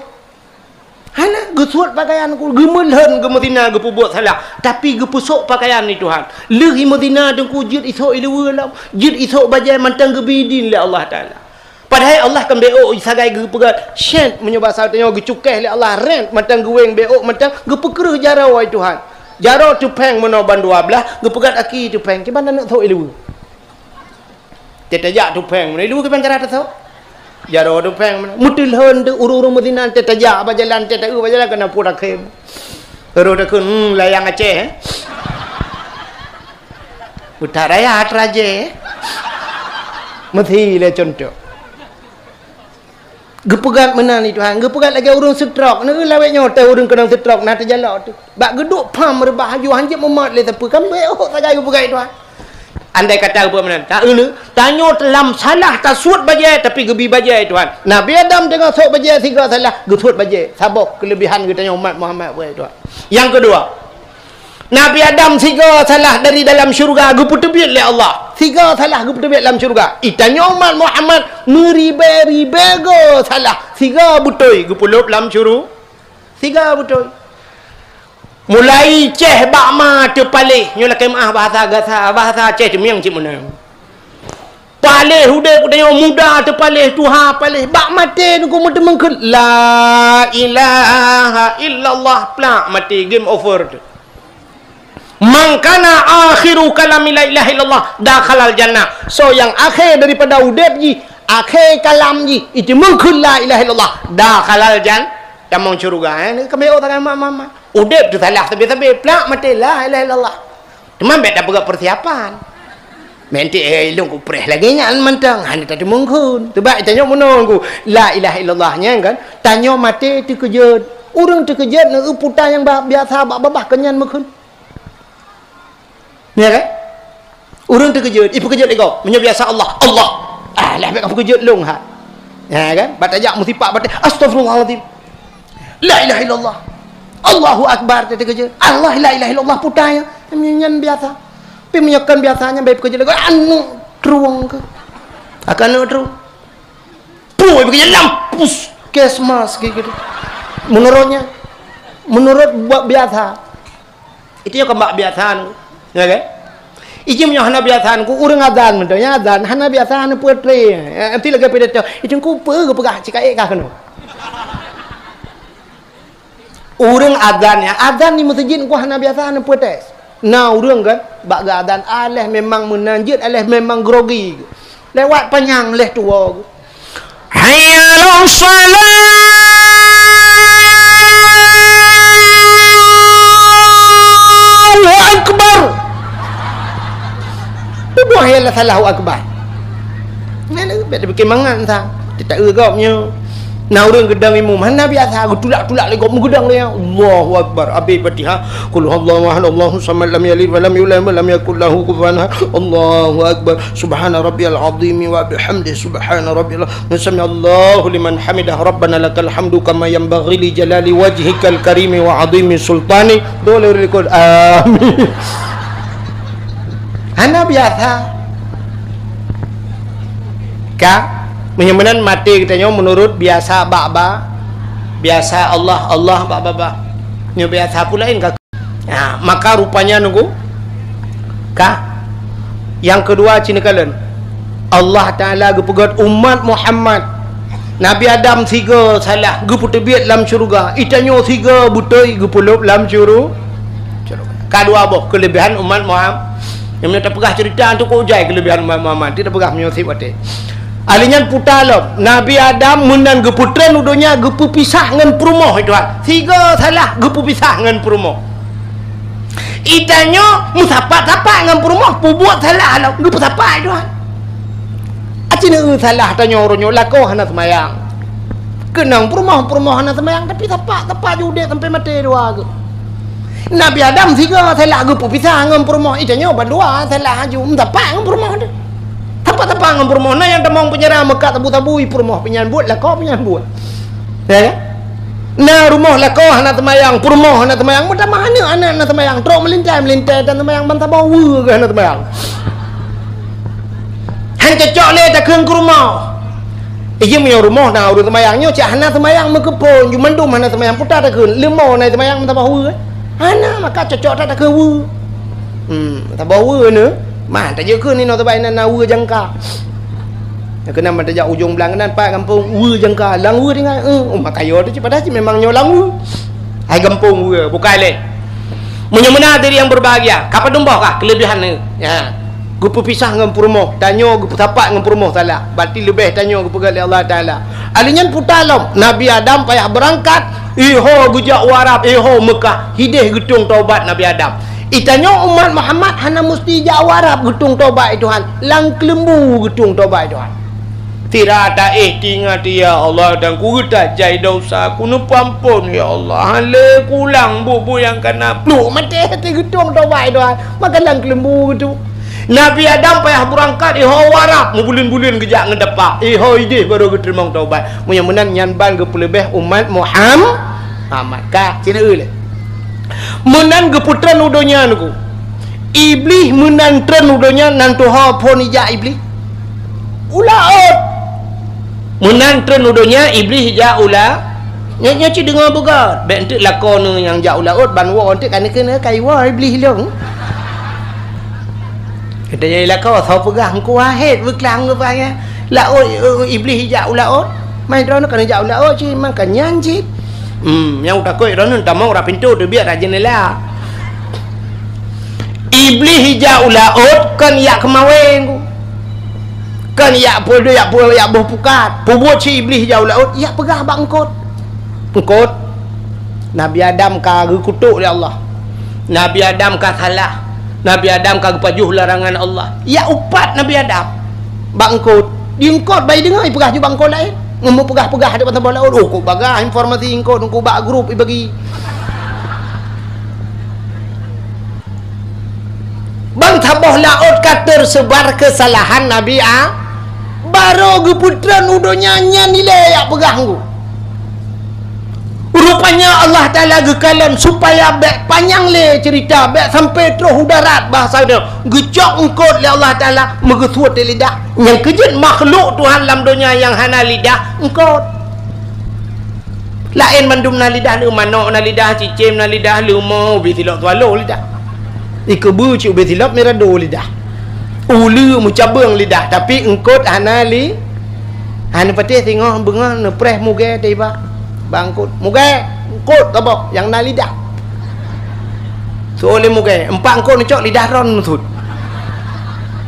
Hana, geusut pakaian ku, geumeulhon geumeuzina geupeubuet salah, tapi geupeusok pakaian lé Tuhan. Lheueh imeuzina teungku jeuet isok iluweue lom, jeuet isok bajée mantong geubri idin lé Allah Taala. Padahai Allah kan béok sagai geupeugah, syét meunyoe basa tanyoe geucukéh lé Allah, rét mantong geuwéng béok mantong geupeukreueh jaroe, "Wahai Tuhan, jaroe tupéng meunoe ban dua blaih, geupeugah aki tupéng, kiban aneuk thok iluweue." Teutajak tupéng meunoe iluweue kiban cara tasok? Jaroe tu péng meunan. Meuteulhon tu ureuëng-ureuëng meusinan teuh tajak bak jalan, teuh taeu bak jalan keunan pue takheun. Roh takheun, hmm, layang Aceh, eh. Utak raya teuraje, eh. Meusi lé contoh. Geupeugah meunan di Tuhan, geupeugah lagée ureuëng stroke. Neu lawét nyoe teuh ureuëng keunong stroke na teujalok tu. Bak geuduek pham reubah haju hanjeuet mumat lé sapeue kan beu oh sagai geupeugah di Tuhan. Andai kata geupeugah meunan, ta euneu, tanyoe lam salah tasuet bajée tapi geubi bajée di Tuhan. Nabi Adam teungoh sot bajée sigoe salah geusuet bajée. Saboh keuleubihan geutanyoe umat Muhammad beu di Tuhan. Nyang keudua, Nabi Adam sigoe salah dari dalam syeuruga geupeuteubiet lé Allah. Sigoe salah geupeuteubiet lam syeuruga. Itanyoe umat Muhammad meuribée-ribée goe salah. Sigoe beutôi geupeulop lam syuru-, sigoe beutôi. Mulai ceh bak ma teupaléh, nyoe lakée meuáh bahasa gasa, bahasa ceh teumieng cit meunan. Paléh udeb geutanyoe muda teupaléh, tuha paléh, bak maté nunggu meuteumengkeut la ilaha illallah plak maté game over tu. Man kana akhiru kalami la ilaha illallah dakhalal jannah. So nyang akhé daripada udeb jih, akhé kalam jih, iteumengkeut la ilaha illallah dakhalal jan-, tamong syeuruga. Eh, kami oh tangan mak mama. Udeb tu salah sabe-sabe, plak maté la ilaha illallah. Teuma bék tapeugah persiapan. Menti eh ilung kupreh lagée nyan mantong, hana tateumungkun. Sebab tanyoe meununggu la ilaha illallah nyan kan, tanyoe maté teukeujot. Ureuëng teukeujot neu puta nyang ba-, biasa bak babah keunyan meukheun. Ya kan? Ureuëng teukeujot, ipeukeujot lego. Meunyoe biasa Allah, Allah. Ah, lah bék ka peukeujot lông ha. Ya kan? Batajak musipak batai, astagfirullahalazim. La ilaha illallah. Allahu akbar teukeujot. Allah la ilaha illallah puta ya. Nyan biasa. Tapi meunyoe kon biasa nyan baik peukeujot lego anu trueng ke. Akan anu trueng. Pui peukeujot lam. Pus. Kesmas gitu. Menurutnya, menurut buat biasa. Itu yang kembak biasa anu. Ya kan? Ijim yang hana biasa anu, ureuëng azan meudonya azan hana biasa anu putre. Nanti lagi pada tu, itu ku pe geupeugah cikaik kah kena. Ureuëng azan ya, azan di masjid ku hana biasa hana putres. Na ureuëng kan, bak geuazan aleh memang meunanjut, aleh memang grogi. Lewat panyang leh tuwo. Hayya 'alas shalah. Allahu akbar. Tubuh hayya 'alas shalah, Allahu akbar. Nyan, eh, bék tapiké mangat sa. Teuta eu gob nyoe. Na ureuëng geudong imum, hana biasa, geutulak-tulak lé gob meugeudong lé, Allahu akbar. Abéh Fatihah, qul huwallahu ahad, Allahu samad, lam yalid wa lam yulad wa lam yakul lahu kufuwan ahad. Allahu akbar. Subhana rabbiyal azim wa bihamdi, subhana rabbiyal, sami'allahu liman hamidah, rabbana lakal hamdu kama yanbaghi li jalali wajhikal karimi wa azimi sultani. Doa lé ureuëng likot. Amin. Hana biasa. Ka, meunyoe meunan maté geutanyoe meunurot biasa bak-bak, biasa Allah, Allah bak-bak. Nyoe biasa pula laén ka. Ha, maka rupanya nunggu. Ka. Nyang keudua cit neukalon. Allah Taala geupeugét umat Muhammad. Nabi Adam sigoe salah geupeuteubiet lam syeuruga, itanyoe sigoe beutôi geupeulop lam syuru-, syeuruga. Ka dua boh keuleubihan umat Muham-, nyang meunyoe tapeugah ceurita tu kok jai keuleubihan umat Muhammad, ti tapeugah meunyoe seb watée. Ahli nyan puta lom, Nabi Adam meunan geupeutreun u donya geupeupisah ngon peurumoh itu Tuhan. Sigoe salah geupeupisah ngon peurumoh. Itanyoe meusapat-sapat ngon peurumoh, peubuet salah lom geupeusapat itu Tuhan. Aci neu salah tanyoe uroe nyoe lakoe hana seumayang. Keunong peurumoh, peurumoh hana seumayang, tapi sapat-sapat ju udeb sampai maté dua geuh. Nabi Adam sigoe salah geupeupisah ngon peurumoh, itanyoe bandua salah aju meusapat ngon peurumoh tu. Sapat-sapat ngon peurumoh, na nyang tamong penjara meukat sabu-sabu, i peurumoh pinyan buet, lakoe pinyan buet. Ya kan? Na rumoh lakoe hana seumayang, peurumoh hana seumayang, meutamah aneuk, aneuk hana seumayang, trok meulintai, meulintai tan seumayang, ban saboh weue geuh hana seumayang. Han cocok lé takheun keu rumoh. Ijeuem nyoe rumoh na ureuëng seumayang nyoe cit hana seumayang meukeupon, ju mandum hana seumayang puta takheun, leumo na seumayang ban saboh weue. Hana, maka cocok that takheun weue. Hmm, saboh weue neu. Mah, tajak kheun inoe tebai nan na weue jangka. Keunan ban tajak ujong blang nan pat gampông weue jangka, lam weue tinggai. Eh, oh, maka yo tu cit padahai cit memang nyoe lam weue. Hai gampông weue, bukai lé. Meunyoe meunan hadirin yang berbahagia, ka padum boh kah keuleubihan neu? Ya. Geupeupisah ngon peurumoh, tanyoe geupeusapat ngon peurumoh salah. Berarti leubeh tanyoe geupeugah lé Allah Taala. Ahli nyan puta lom, Nabi Adam payah beurangkat, iho geujak u Arab, iho Meukah, hideh geutueng taubat Nabi Adam. Itanyoe umat Muhammad hana musti jak u Arab geutueng taubat, ya Tuhan. Lam keuleumbu geutueng taubat, ya Tuhan. Sira taéh teuingat, "Ya Allah, dan ku geutajai dosa, ku neupeuampon, ya Allah. Hana lé kulang buet-buet nyang kana." Pluek maté, hana geutueng taubat, ya Tuhan. Maka lam keuleumbu geutueng. Nabi Adam payah beurangkat, iho u Arab, meubuleuen-buleuen geujak ngon dapa. Iho ideh baru geuteurimong taubat. Meunyoe meunan nyan ban geupeuleubeh umat Muham-, Muhammad. Ka, sinoe lé. Meunan geupeutreun u donya nyoe. Iblih meunan treun u donya nan tuha phon ijak Iblih. U laôt. Meunan treun u donya Iblih ijak u la-, nyoe, nyoe cit deungoe beugöt. Bèk enteuk lakoe neuh nyang jak u laôt, ban woe enteuk ka neukheun ka iwoe Iblih lôn. Kata nyang lakoe, soe peugah Teungku Wahid beuklang geupeugah, laôt, eh, Iblih ijak u laôt. Man droeneuh ka neujak u laôt cit, maka nyan cit. Hmm, nyang takot droeneuh tamong rot pintoe teubiet rot jeundela. Iblih ijak u laôt kon ijak keumawen, kon ijak peudeuh, ijak peue, ijak boh pukat. Peubuet cit Iblih ijak u laôt, ijak peugah bak eungkôt. Eungkôt, Nabi Adam ka geukutok lé Allah. Nabi Adam ka salah. Nabi Adam ka geupajoh larangan Allah. Ijak upat Nabi Adam. Bak eungkôt. Di eungkôt ban ideungoe ipeugah ju bak eungkôt laén. Ngon meupeugah-peugah di mata boh laôt. Oh, kok bagah informasi eungkôt, eungkôt bak grup ibagi. Ban saboh laôt ka teuseubar keusalahan Nabi A-, barô geupeutreun u donya nyan ilée ijak peugah ngon. Rupanya Allah Taala geukalon supaya bèk panyang lé ceurita, bèk sampai troh u darat bahasa nyoe. Geucok eungkôt lé Allah Taala meugeusuet di lidah. Nyang keujeuet makhluk Tuhan lam donya nyang hana lidah, eungkôt. Laén mandum na lidah, lé manok na lidah, cicém na lidah, lé mo ubé silop swallow lidah. Ikeubeue cit ubé silop mirado lidah. Uleue meucabeueng lidah, tapi eungkôt hana li-, hana patéh singoh beungoh neupreh mugée teuiba. Bak eungkôt, mugée, eungkôt saboh nyang na lidah. Soe lé mugée, empat eungkôt neucok lidah droeneuh sut.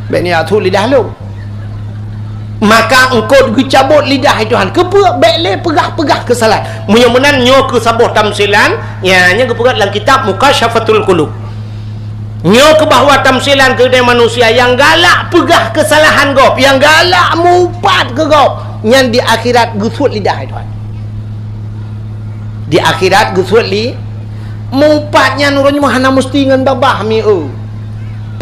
Bèk neujak sut lidah lôn. Maka eungkôt geucabot lidah, hai Tuhan. Keupeue? Bèk lé peugah-peugah keusalahan. Meunyoe meunan nyoe keuh saboh tamsilan, ya, nyan geupeugah lam kitab Mukasyafatul Qulub. Nyoe keuh bahwa tamsilan keuh manusia nyang galak peugah keusalahan gob, nyang galak meuupat keu gob, nyan di akhirat geusuet lidah, hai Tuhan. Di akhirat geusuet li-, meuupat nyan uroe nyoe hana musti ngon babah mi, eu.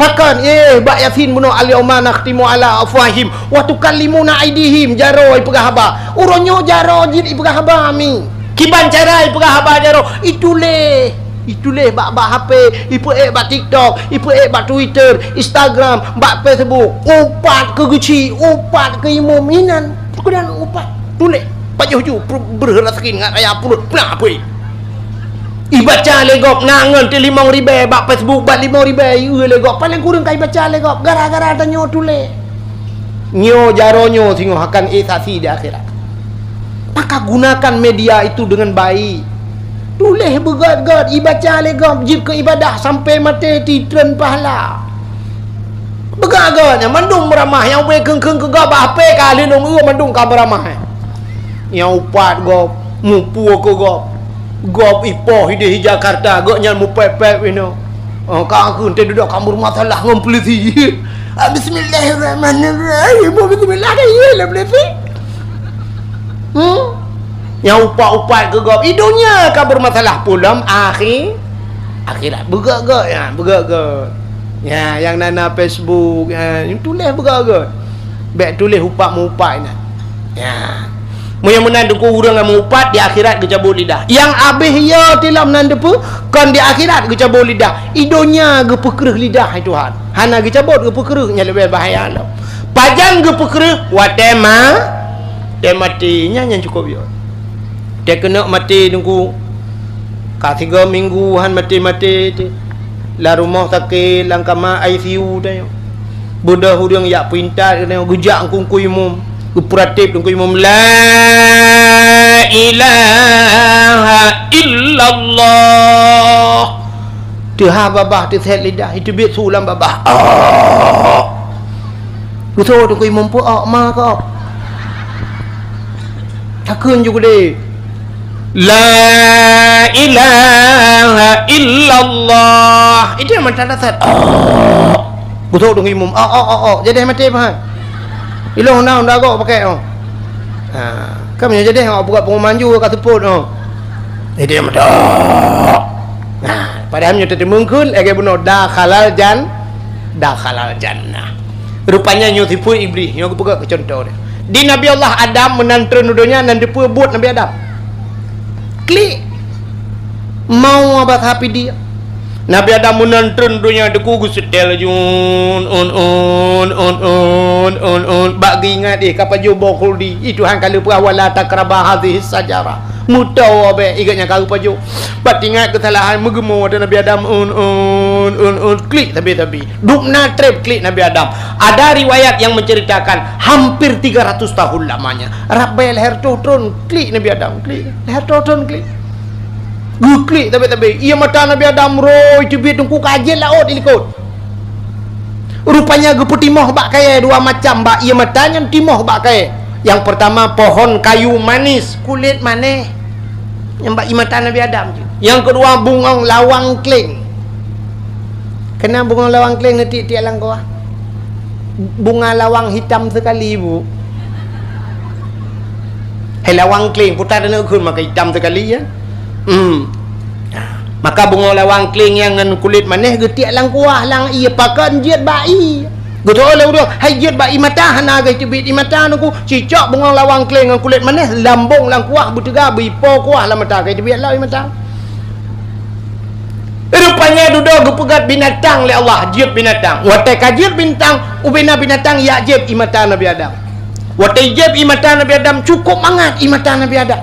Pakon, eh, bak Yasin bunoe, "Al-yauma nakhtimu ala afwahihim wa tukallimuna aidihim," jaroe ipeugah haba. Uroe nyoe jaroe jeuet ipeugah haba mi. Kiban cara ipeugah haba jaroe, ituléh. Ituléh bak, bak H P, ipeuék bak TikTok, ipeuék bak Twitter, Instagram, bak Facebook. Upat keu geuchik, upat keu imum, inan. Pakon upat? Tuléh. Pajoh ju, breuh, breuh raseukin ngat raya pulot. Peuna apui. Ibaca lé gob na ngon teuh limong ribèe bak Facebook, bak limong ribèe ieu lé gob. Paleng kureueng ka ibaca lé gob. Gara-gara tanyoe tuléh. Nyoe jaroe nyoe singoh akan ék saksi di akhirat. Maka gunakan media itu dengan baik. Tuléh beugöt-göt, ibaca lé gob jeuet keu ibadah sampai maté titreun pahala. Beugöt-göt nyan mandum meuramah nyang ubé kheun-kheun keu gob bak H P ka lheueh lôn eu mandum ka meuramah. Nyang upat gob, muphom keu gob. Gob ipoh ideh i Jakarta, gobnyan mupék-pék inoe. Oh, ka kheun teuh dudoe ka beureumasalah ngon peulisi. Ah, bismillahirrahmanirrahim. Bismillah dah ye lah peulisi. Hmm? Nyang upat-upat keu gob, i donya ka beureumasalah, peue lom akhi-, akhirat. Beugöt-göt nyan, beugöt-göt. Nyan, nyang na, na Facebook, nyan, tuléh beugöt-göt. Bèk tuléh upat meuupat nyan. Nyan. Meunyoe meunan teungku ureueng nyang meuupat, di akhirat geucabot lidah. Nyang abéh yo tilom nan teupeue, kon di akhirat geucabot lidah. I donya geupeukreueh lidah, hai Tuhan. Hana geucabot, geupeukreueh, nyan leubeh bahaya lom. Pajan geupeukreueh? Watèe ma-, watèe maté, nyan nyang cukôp yo. Watèe keuneuk maté teungku, ka sigoe minggu han maté-maté teuh. Lam rumoh sakét, lam kama I C U tanyoe. Beudôh ureueng jak peuintat tanyoe, geujak keu teungku imum. Geupeuratéb teungku imum, "La ilaha illallah." Teuhah babah, teusét lidah, iteubiet su lam babah. Oh. Geusoe Teungku Imum, peu-ok ma keu-ok. Takheun ju keudeh. La ilaha illallah. Itu nyang mata dasar. Ok. Geusoe Teungku Imum. Ok, ok, ok, ok. Jadeh maté meuhan. Ilong na, na gok pakai, oh. Ha, kan meunyoe jadeh, awak peugah pengumuman ju ka seupôt, oh. Jadi, meudo. Nah, padahai meunyoe teuteumengkeun, lagèe bunoe, dakhalal jan-, dakhalal jannah. Rupanya nyoe tipu Iblih, nyoe geupeugah keu contoh dia. Di Nabi Allah Adam meunan treun u donya, nan dipeue buet Nabi Adam. Klik. Mau abah hapi dia. Nabi Adam meunan treun donya, Teungku, geuseutée laju, un, un, un, un, un, un, un. Bak geuingat, eh, ka pajoh boh khuldi. Ih, Tuhan ka lheueh peugah, "Wala taqraba hadhihi syajarah." Meutoe bèk, ingat nyang ka geupajoh. Bak teuingat keusalahan, meugeumoe ata Nabi Adam, un, un, un, un, klik sabe-sabe. Dubna treb klik Nabi Adam. Ada riwayat yang menceritakan, hampir tiga ratus tahun lamanya. Rab bèe lhèe reutôh thôn klik Nabi Adam, klik. Lhèe reutôh thôn klik. Geuklik tabe-tabe. Ié mata Nabi Adam roi teubiet, Teungku, ka jeuet laôt ilikot. Rupanya geupeutimoh bak kayèe dua macam, bak ié mata nyan timoh bak kayèe. Nyang peurtama pohon kayu manis, kulét manéh. Nyang bak ié mata Nabi Adam. Nyang keudua bungong lawang kleng. Keunan bungong lawang kleng neutiek-tiek lam kuah. Bunga lawang hitam sekali, Bu. Hai lawang kleng, puta taneuk kheun maka hitam sekali, ya. Hmm. Maka bungong lawang kleng nyang ngon kulét manéh geutiek lam kuah, lam ié, pakon jeuet bak ié. Geutoe lé ureueng, hai jeuet bak ié mata, hana geuh teubiet ié mata Teungku. Cicok bungong lawang kleng ngon kulét manéh, lambong lam kuah, beuteuga beuipo kuah lam mata, geuh teubiet lom ié mata. Rupanya dudoe geupeugöt binatang lé Allah, jeuet binatang. Watèe ka jeuet binatang, ubena binatang jak jieb ié mata Nabi Adam. Watèe jieb ié mata Nabi Adam, cukôp mangat ié mata Nabi Adam.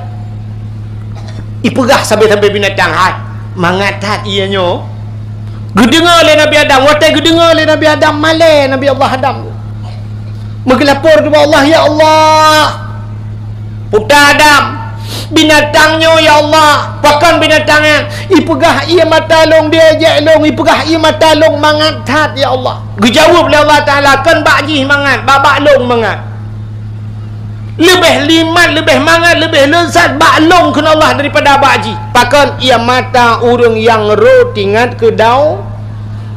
Ipeugah sabe-sabe binatang, "Hai, mangat that ié nyoe." Geudeungö lé Nabi Adam, watèe geudeungö lé Nabi Adam, malèe Nabi Allah Adam. Meugeulapor keu Allah, "Ya Allah, puta Adam, binatang nyoe, ya Allah, pakon binatang nyan? Ipeugah ié mata lôn diejek lôn, ipeugah ié mata lôn mangat that, ya Allah." Geujaweueb lé Allah Taala, "Kon bak jih mangat, bak, bak lôn mangat. Leubeh nikmat, leubeh mangat, leubeh leuzat bak lôn," kheun Allah, "daripada bak jih." Pakon? Ié mata ureueng nyang rô teuingat keu dau-,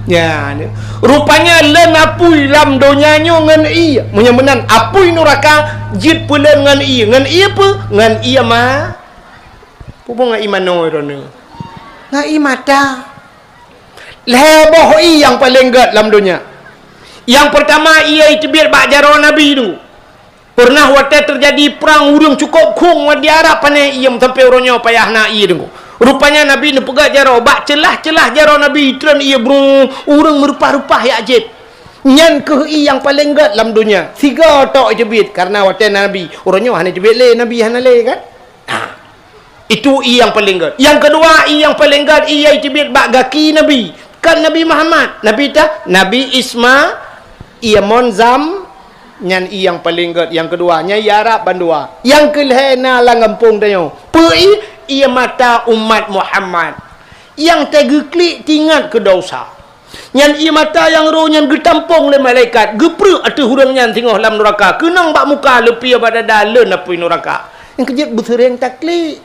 Ya, ni. Rupanya lôn apui lam donya nyoe ngon ié. Meunyoe meunan apui nuraka jeuet peulôn ngon ié. Ngon ié peue? Ngon ié ma-, peue ngon ié manoe droeneuh? Ngon ié mata. Lhèe boh ié nyang paleng gèt lam donya. Nyang peurtama ié teubiet bak jaroe Nabi Nuh. Peureunah watèe teujadi prang ureueng cukôp khueng ngon di Arab pané ié sampoe uroe nyoe payah na ié Teungku. Rupanya Nabi neupeugöt jaroe, bak ceulah-ceulah jaroe Nabi treun ié brung, ureueng meureupah-reupah jak jieb. Nyan kheueh ié nyang paleng gèt lam donya. Sigoe tok teubiet, kareuna watèe Nabi, uroe nyoe hana teubiet lé, Nabi hana lé kan? Ha. Itu ié nyang paleng gèt. Nyang keudua, ié nyang paleng gèt, ié teubiet bak gaki Nabi. Kan Nabi Muhammad, Nabi ta-, Nabi Isma-, ié mon Zam-, nyan ié nyang paleng gèt. Nyang keudua, nyan ié Arab bandua. Nyang keulhèe na lam gampông tanyoe. Peue ié? Ié mata umat Muhammad. Nyang teugeuklik teuingat keu desya. Nyan ié mata nyang rô nyan geutampông lé malaikat, geupreuek ateueh ureueng nyan singoh lam nuraka, keunong bak muka, leupie bak dada, lôn apui nuraka. Nyang keujeuet beuseuréng taklik.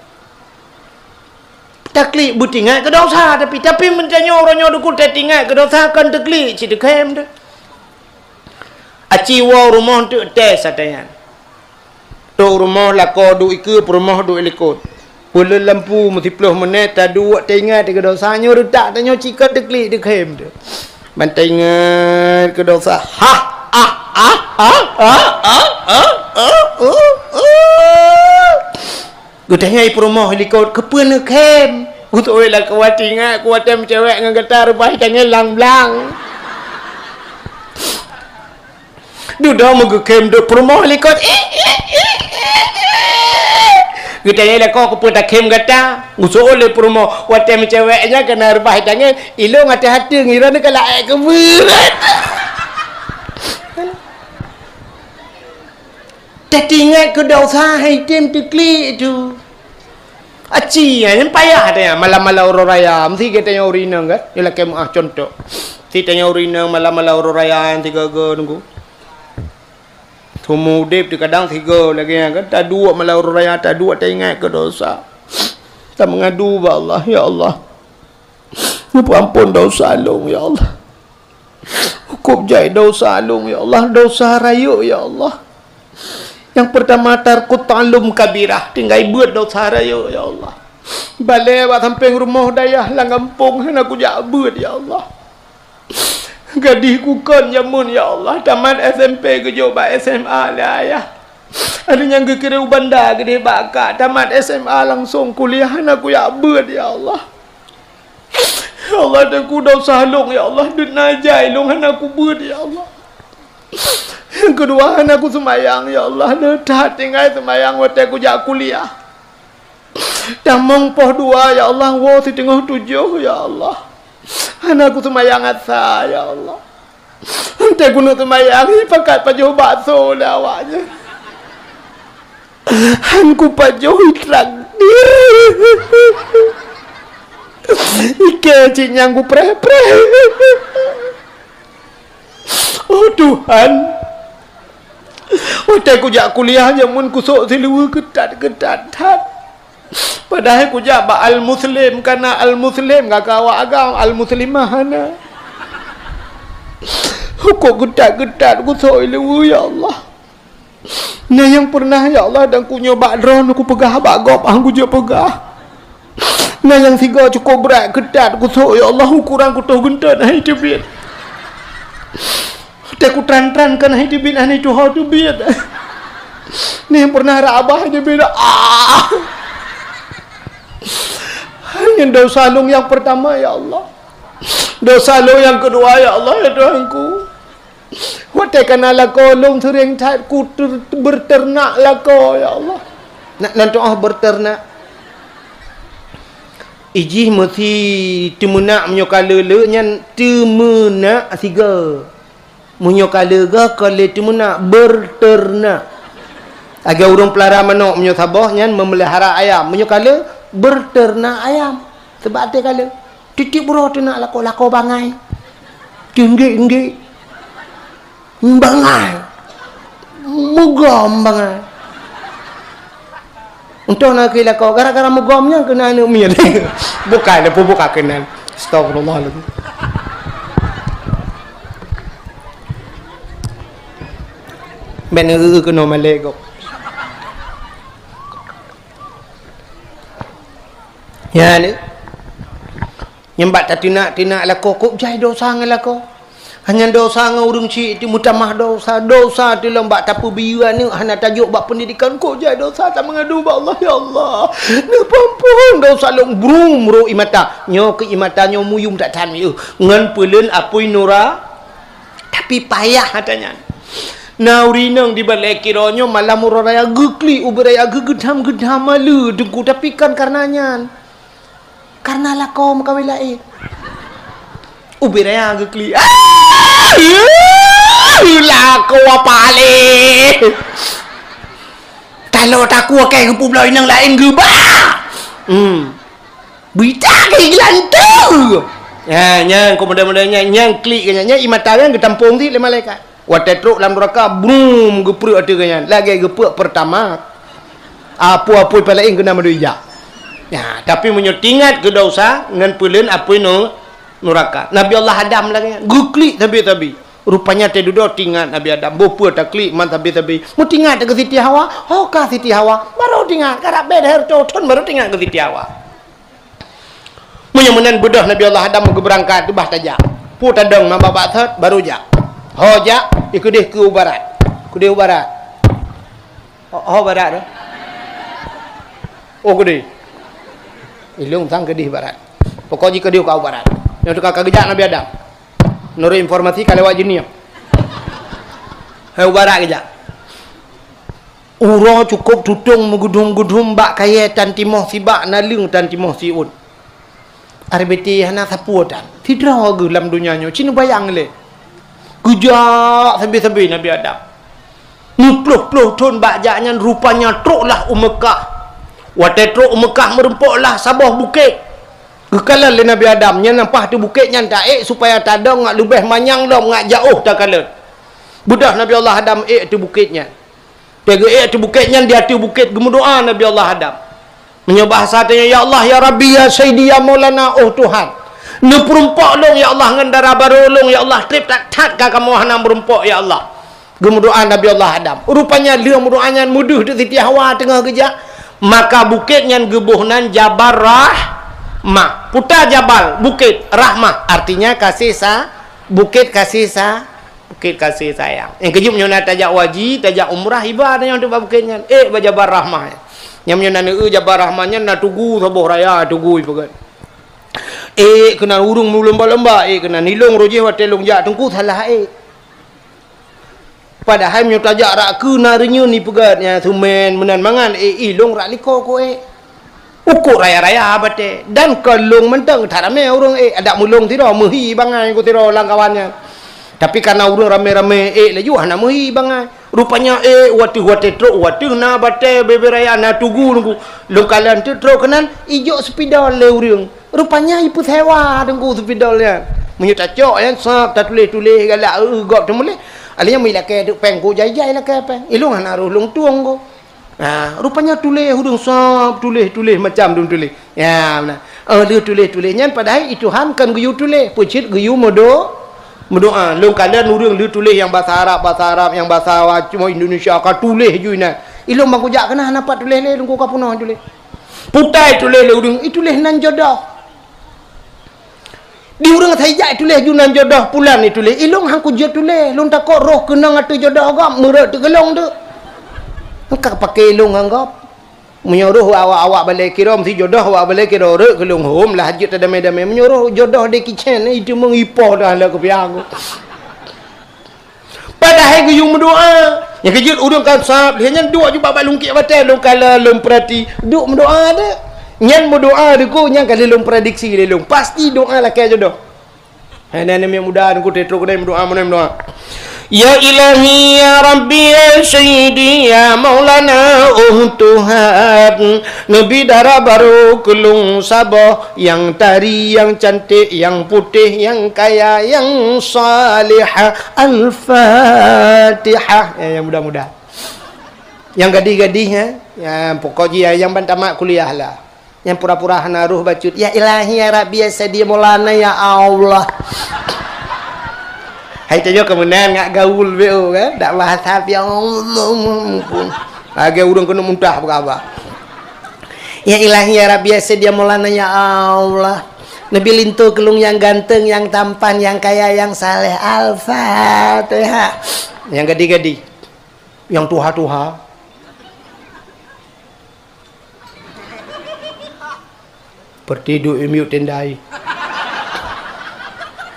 Taklik beuteuingat keu desya, tapi, tapi meunyoe uroe nyoe Teungku teuingat keu desya, kon taklik cit teukhém teuh. Aci woe rumoh teuk tes ata nyan. Trôk rumoh lakoe duek ikeue, peurumoh duek likot. Peuleueh lampu meusiploh meunét, taduek teuingat keu desya nyoe reutak tanyoe cit kon taklik teukhém teuh. Ban teuingat keu desya. Hah, ah, ah. Geutanyong peurumoh likot, "Keupeue neukhém?" Geutoe lakoe, "Teuingat ku watèe meucewek ngon gata reubah tangieng lam blang." Dudoe meugeukhém duek peurumoh likot. Geutanyong lakoe, "Keupeue takhém gata?" Geusoe lé peurumoh, "Watèe meucewek nyan ka na reubah tangieng, ilôn até até ngira neukalak ék keubeurét." Teuingat keu desya hai tem teuklik tu. Aci, nyan payah ata nyan malam-malam uroe raya. Meusti geutanyoe ureueng inong kan? Nyoe lakèe meu'ah cuntoh. Meusti tanyoe ureueng inong malam-malam uroe raya nyan tiga-tiga Teungku. Keumu udeb teu kadang sigoe lagée nyan kan, taduek malam uroe raya, taduek taingat keu dosa. Tameungadu bak Allah, "Ya Allah, neupeuampon dosa lôn, ya Allah. Hukôb jai dosa lôn, ya Allah, dosa rayeuk, ya Allah." Nyang peurtama, tarkut ta'allum kabirah, tinggai beuet dosa rayeuk, ya Allah. Balée bak sampéng rumoh dayah lam gampông hana kujak beuet, ya Allah. Gadih kukon jameun, ya Allah, tamat S M P geujok bak S M A lé ayah. Ada nyang geukirém u Banda geudeh bak kak, tamat S M A langsong kuliah, hana kujak beuet, ya Allah. Ya Allah, Teungku, dosa lôn, ya Allah, deuet na jai lôn hana kubeuet, ya Allah. Nyang keudua, hana kuseumayang, ya Allah, le that tinggai seumayang watée kujak kuliah. Tamong poh dua, ya Allah, woe siteungoh tujoh, ya Allah. Hana kuseumayang asa, ya Allah. Watée keuneuk seumayang, ipakat pajoh bakso lé awaknyan. Han kupajoh itraktir. Ikée cit nyang kupreh-preh. Oh Tuhan, watée kujak kuliah jameun kusok siluweue keutat-keutat that. Padahai kujak bak Al-Muslim, kana Al-Muslim ka keu awak agam, Al-Muslimah hana. Hukôb geutat-geutat kusok i luweue, ya Allah. Na nyang peureunah, ya Allah, dan kunyoe bak droeneuh kupeugah bak gob, han kujeuet peugah. Na nyang sigoe cukôp brat, keutat kusok, ya Allah, ukoran kutoh geunteut hana teubiet. Teuh kutran-tran kan hana teubiet, hana tuho teubiet. Ni pernah raba hana teubiet. Ah! Hanya dosa lôn nyang pertama, ya Allah. Dosa lôn nyang kedua, ya Allah, ya Tuhanku. Watée kana lakoe lôn seuring that ku ter-, berternak lakoe, ya Allah. Nak nan tu'oh berternak. Ijih meusi teumeunak meunyoe ka le-le nyan teumeunak sigoe. Meunyoe ka le goe kon le teumeunak, berternak. Lagée ureuëng peulara manok meunyoe saboh nyan memelihara ayam. Meunyoe ka le berternak ayam. Sebab até ka le. Tieb-tieb uroe teunak lakoe, lakoe bangai. Teunggek-nggek. Bangai. Meugom bangai. Untông na keu lakoe, gara-gara meugom nyan keunan aneuëk miet. Bukai, leupah buka keunan. Astagfirullahaladzim. Ben eu keunoe malée gob. Ya ni. Nyang bak tateunak-teunak lakoe, kok jai dosa ngon lakoe. Hanya dosa ngon ureuëng chik itu meutamah dosa, dosa teulom bak tapeubiyeu aneuëk hana tajok bak pendidikan, kok jai dosa tameungadu bak Allah, "Ya Allah, neupeuampon dosa lôn." Brum, ro ie mata. Nyoe keu ie mata nyoe muyum that-that miyuh. Ngon peuleuen apui nura, tapi payah hata nyan. Na ureuëng inong di balée kiroe nyoe malam uroe raya geuklik ubit raya geugeudam-geudam maleue Teungku, tapi kan karena nyan. Karena lakoe meukawen laén. Ubit raya geuklik. Ah! Lakoe apa lé? Taloe takue keu geupeubloe inong laén geuba. Hmm. Berita keu geulantô. Ya, nyang keu model-model nyan, nyang klik nyan, nyang ie mata nyan geutampong cit lé malaikat. Watée trok lam nuraka, brum, geupreuek ateueh geuh nyan, lagée geupreuek Pertamax. Apui-apui pih laén keunan mandum ijak. Ya, tapi meunyoe tingat keu dosa ngon peuleuen apui nu-, nuraka. Nabi Allah Adam lagée nyan, geuklik sabe-sabe. Rupanya teududoe tingat Nabi Adam, boh peue taklik man sabe-sabe. Meutingat keu Siti Hawa, ho ka Siti Hawa, barô tingat, karab beda hareuta thon barô tingat keu Siti Hawa. Meunyoe meunan beudôh Nabi Allah Adam geubeurangkat, bah tajak. Peue tadong maba bak thot, barô jak. Ho jak, ikeudeh keu u barat. Keudeh u barat. Ho, ho barat tu. Oh, keudeh. Ilong sang keudeh barat. Pokok jih keudeh ka u barat. Nyang teuka ka geujak Nabi Adam. Menurut informasi ka lewat Jeunieb. Hai u barat geujak. Uroe cukôp tutong meugeudum-geudum bak kayée tan timoh sibak naleueng tan timoh siuet. Aré beutée hana sapeue tan. Sidroe geuh lam donya nyoe, ci neubayang lé. Geujak sabe-sabe Nabi Adam. Meuploh-ploh thon bak jak nyan rupanya troklah u Meukah. Watée trok u Meukah meurumpoklah saboh bukét. Geukalon lé Nabi Adam, nyan paih teuh bukét nyan taék supaya tadong ngat leubeh manyang lom ngat jaoh takalon. Beudôh Nabi Allah Adam ék ateueh bukét nyan. Watée geuék ateueh bukét nyan, di ateueh bukét geumeudoá Nabi Allah Adam. Meunyoe bahasa tanyoe, "Ya Allah, ya Rabbi, ya Sayyidi, ya Maulana, oh Tuhan. Neupeurumpok lôn, ya Allah, ngon dara barô lôn, ya Allah, treb that-that ka kamoe hana meurumpok, ya Allah." Geumeudoá Nabi Allah Adam. Rupanya lheueh meudoá nyan meudeuh teuk Siti Hawa teungoh geujak. Maka bukét nyan geuboh nan Jabal Rahmah. Peue ta jabal, bukét, rahmah, artinya kasih sa-, bukét kasih sa-, bukét kasih sayang. Nyang keujeuet meunyoe na tajak haji, tajak umrah, iba tanyoe teuk bak bukét nyan. Ék bak Jabal Rahmah nyan. Nyang meunyoe na neueu Jabal Rahmah nyan na tugu saboh raya, tugu ipeugét. Ék keunan ureuëng meulumba-lumba, ék keunan ilong roh jih watée lôn jak teungku salah ék. Padahai meunyoe tajak rak keue na reunyeun ipeugét nyan seumén meunan mangan, ék ilong rak likot ku ék. Ukot raya-raya batée, dan kon lôn mantong that ramé ureuëng ék, adak meulong sidroe meuhi bangai ku sidroe lam kawan nyan. Tapi kana ureuëng ramé-ramé ék laju hana meuhi bangai. Rupanya ék wateuh-watée trok, wateuh na batée bebe raya na tugu nunggu. Lôn kalon teuk trok keunan ijok seupidol lé ureuëng. Rupanya ipeusewa teungku seupidol nyan. Meunyoe tacok nyan sab tatuléh-tuléh galak eu gob teumuléh. Alèh nyan meulakée teuk péng ku jai-jai lakée péng. Ilong hana roh lôn tueng ku. Ha, rupanya tuléh ureuëng sab tuléh-tuléh macam dum tuléh. Ya, na. Oh, lheueh tuléh-tuléh nyan padahai i Tuhan kon geuyue tuléh, peucit geuyue meudo-, meudoá. Lôn kalon ureuëng lheueh tuléh nyang basa Arab, basa Arab, nyang basa Indonesia ka tuléh ju inan. Ilong bang kujak keunan hana pat tuléh lé, lôn ku ka peunoh tuléh. Peue ta ituléh lé ureuëng, ituléh nan jodoh. Di ureuëng saijak ituléh ju nan jodoh pulan ituléh. Ilong han kujeuet tuléh, lôn takot roh keunong ateueh jodoh gob meureuek teugeulong tu. Engka paké ilong ngon gob. Meunyoe roh awak-awak balée kirom si jodoh awak balée kirom reuek keulong hom lah jeuet tadamé-damé. Meunyoe roh jodoh deh kicén itu meungipoh dah lah keupiang. Padahai geuyue meudoá. Nyang keujeuet ureuëng kan sab, lheueh nyan duek ju bak-bak lungkiek batée lôn kala lôn peurati. Duek meudoá deh. Nyan meudoá deh ko nyang ka lheueh lôn prediksi lé lôn. Pasti doá lakée jodoh. Hai nyan miet muda nungku tetrok deh meudoá, meudoá, meudoá. Ya Ilahi, ya Rabbi, ya Sayyidi, ya Maulana, oh Tuhan, neubi dara barô keu lôn saboh nyang tari, nyang cantik, nyang putéh, nyang kaya, nyang salihah. Al-Fatihah. Ya, nyang muda-muda. Nyang gadih-gadih, eh? Ya, pokok jih, ya, nyang ban tamat kuliah lah. Nyang pura-pura hana roh bacut, "Ya Ilahi, ya Rabbi, ya Sayyidi, ya Maulana, ya Allah." Hai tanyoe keumeunang ngak gaul B O kan? Dak bahasa, "Ya Allah." Lagée ureuëng keuneuk muntah beugaba. "Ya Ilahi, ya Rabbi, ya Sayyidi, ya Maulana, ya Allah. Neubi linto keu lôn nyang ganteng, nyang tampan, nyang kaya, nyang saleh." Al-Fatihah. Nyang gadih-gadih. Nyang tuha-tuha. Peureuteuduek i miyueb tendai.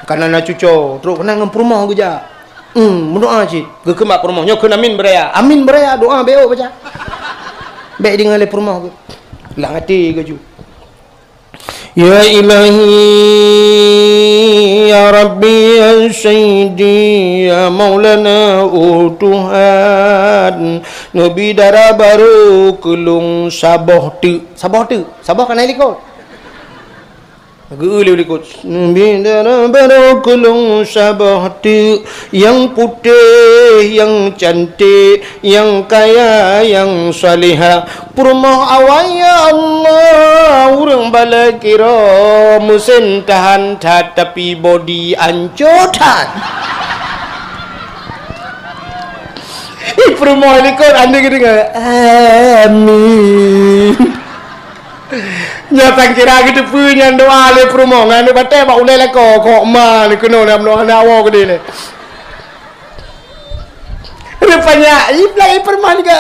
Kana na cuco, trok keunan ngon peurumoh geujak. Hmm, meudoá cit. Geukheun bak peurumoh, nyoe kheun amin beuraya. Amin beuraya, doá bék baca. Bék deungoe lé peurumoh geuh. Lam até geuh ju. Ya Ilahi, ya Rabbi, ya Sayyidi, ya Maulana, oh Tuhan, neubi dara barô keu lôn saboh teuk. Saboh teuk. Saboh kana likot. Geu-eu lé likot. Neubi dara barô keu lôn saboh teuk, nyang putéh, nyang cantik, nyang kaya, nyang salihah. Peurumoh awai, ya Allah, ureuëng balée kirom, meusén tahan that, tapi bodi anco that. Ih, peurumoh likot, ande geudeungoe. Amin. Nyoe tan kira geuteupeue nyan doá lé peurumoh, ngon aneuk batée bak ulée lakoe, kok ma ni keunoe lam noe aneuk awak geude lé. Rupanya, iplah ipeurumoh ni ka,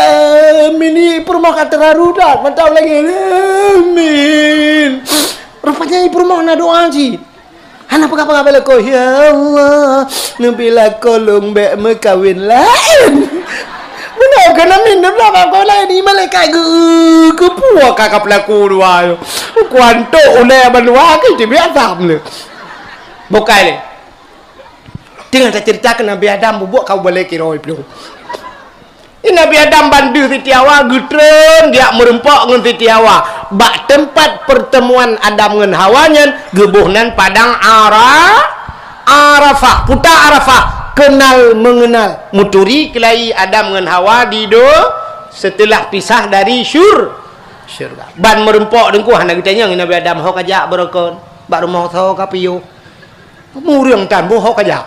amin, ipeurumoh ka teuraru that, mantong lagi, amin. Rupanya ipeurumoh na doá cit. Hana peugah-peugah bak lakoe, "Ya Allah, neubi lakoe lôn bék meukawen laén." Meunoe keunan amin, neubi lakoe laén, di malaikat geu-, geupue ka, ka peulaku dua nyoe. Kuantok ulée bandua ke, teubiet asam lé. Bukai lé. Teungoh taceurita keu Nabi Adam bubuet ka ubalée kiroe plueng. Nabi Adam ban deuh Siti Hawa geutreun geujak meurumpok ngon Siti Hawa. Bak teumpat peurteumuan Adam ngon Hawa nyan geuboh nan padang Ara-, Arafah. Peue ta Arafah? Kenal mengenal, muturi keulayi Adam ngon Hawa di do-, setelah pisah dari syur-, syurga. Ban meurumpok teungku hana geutanyong Nabi Adam, "Ho kajak beurokon, bak rumoh soe kapiôh?" Mureueng tan boh ho kajak.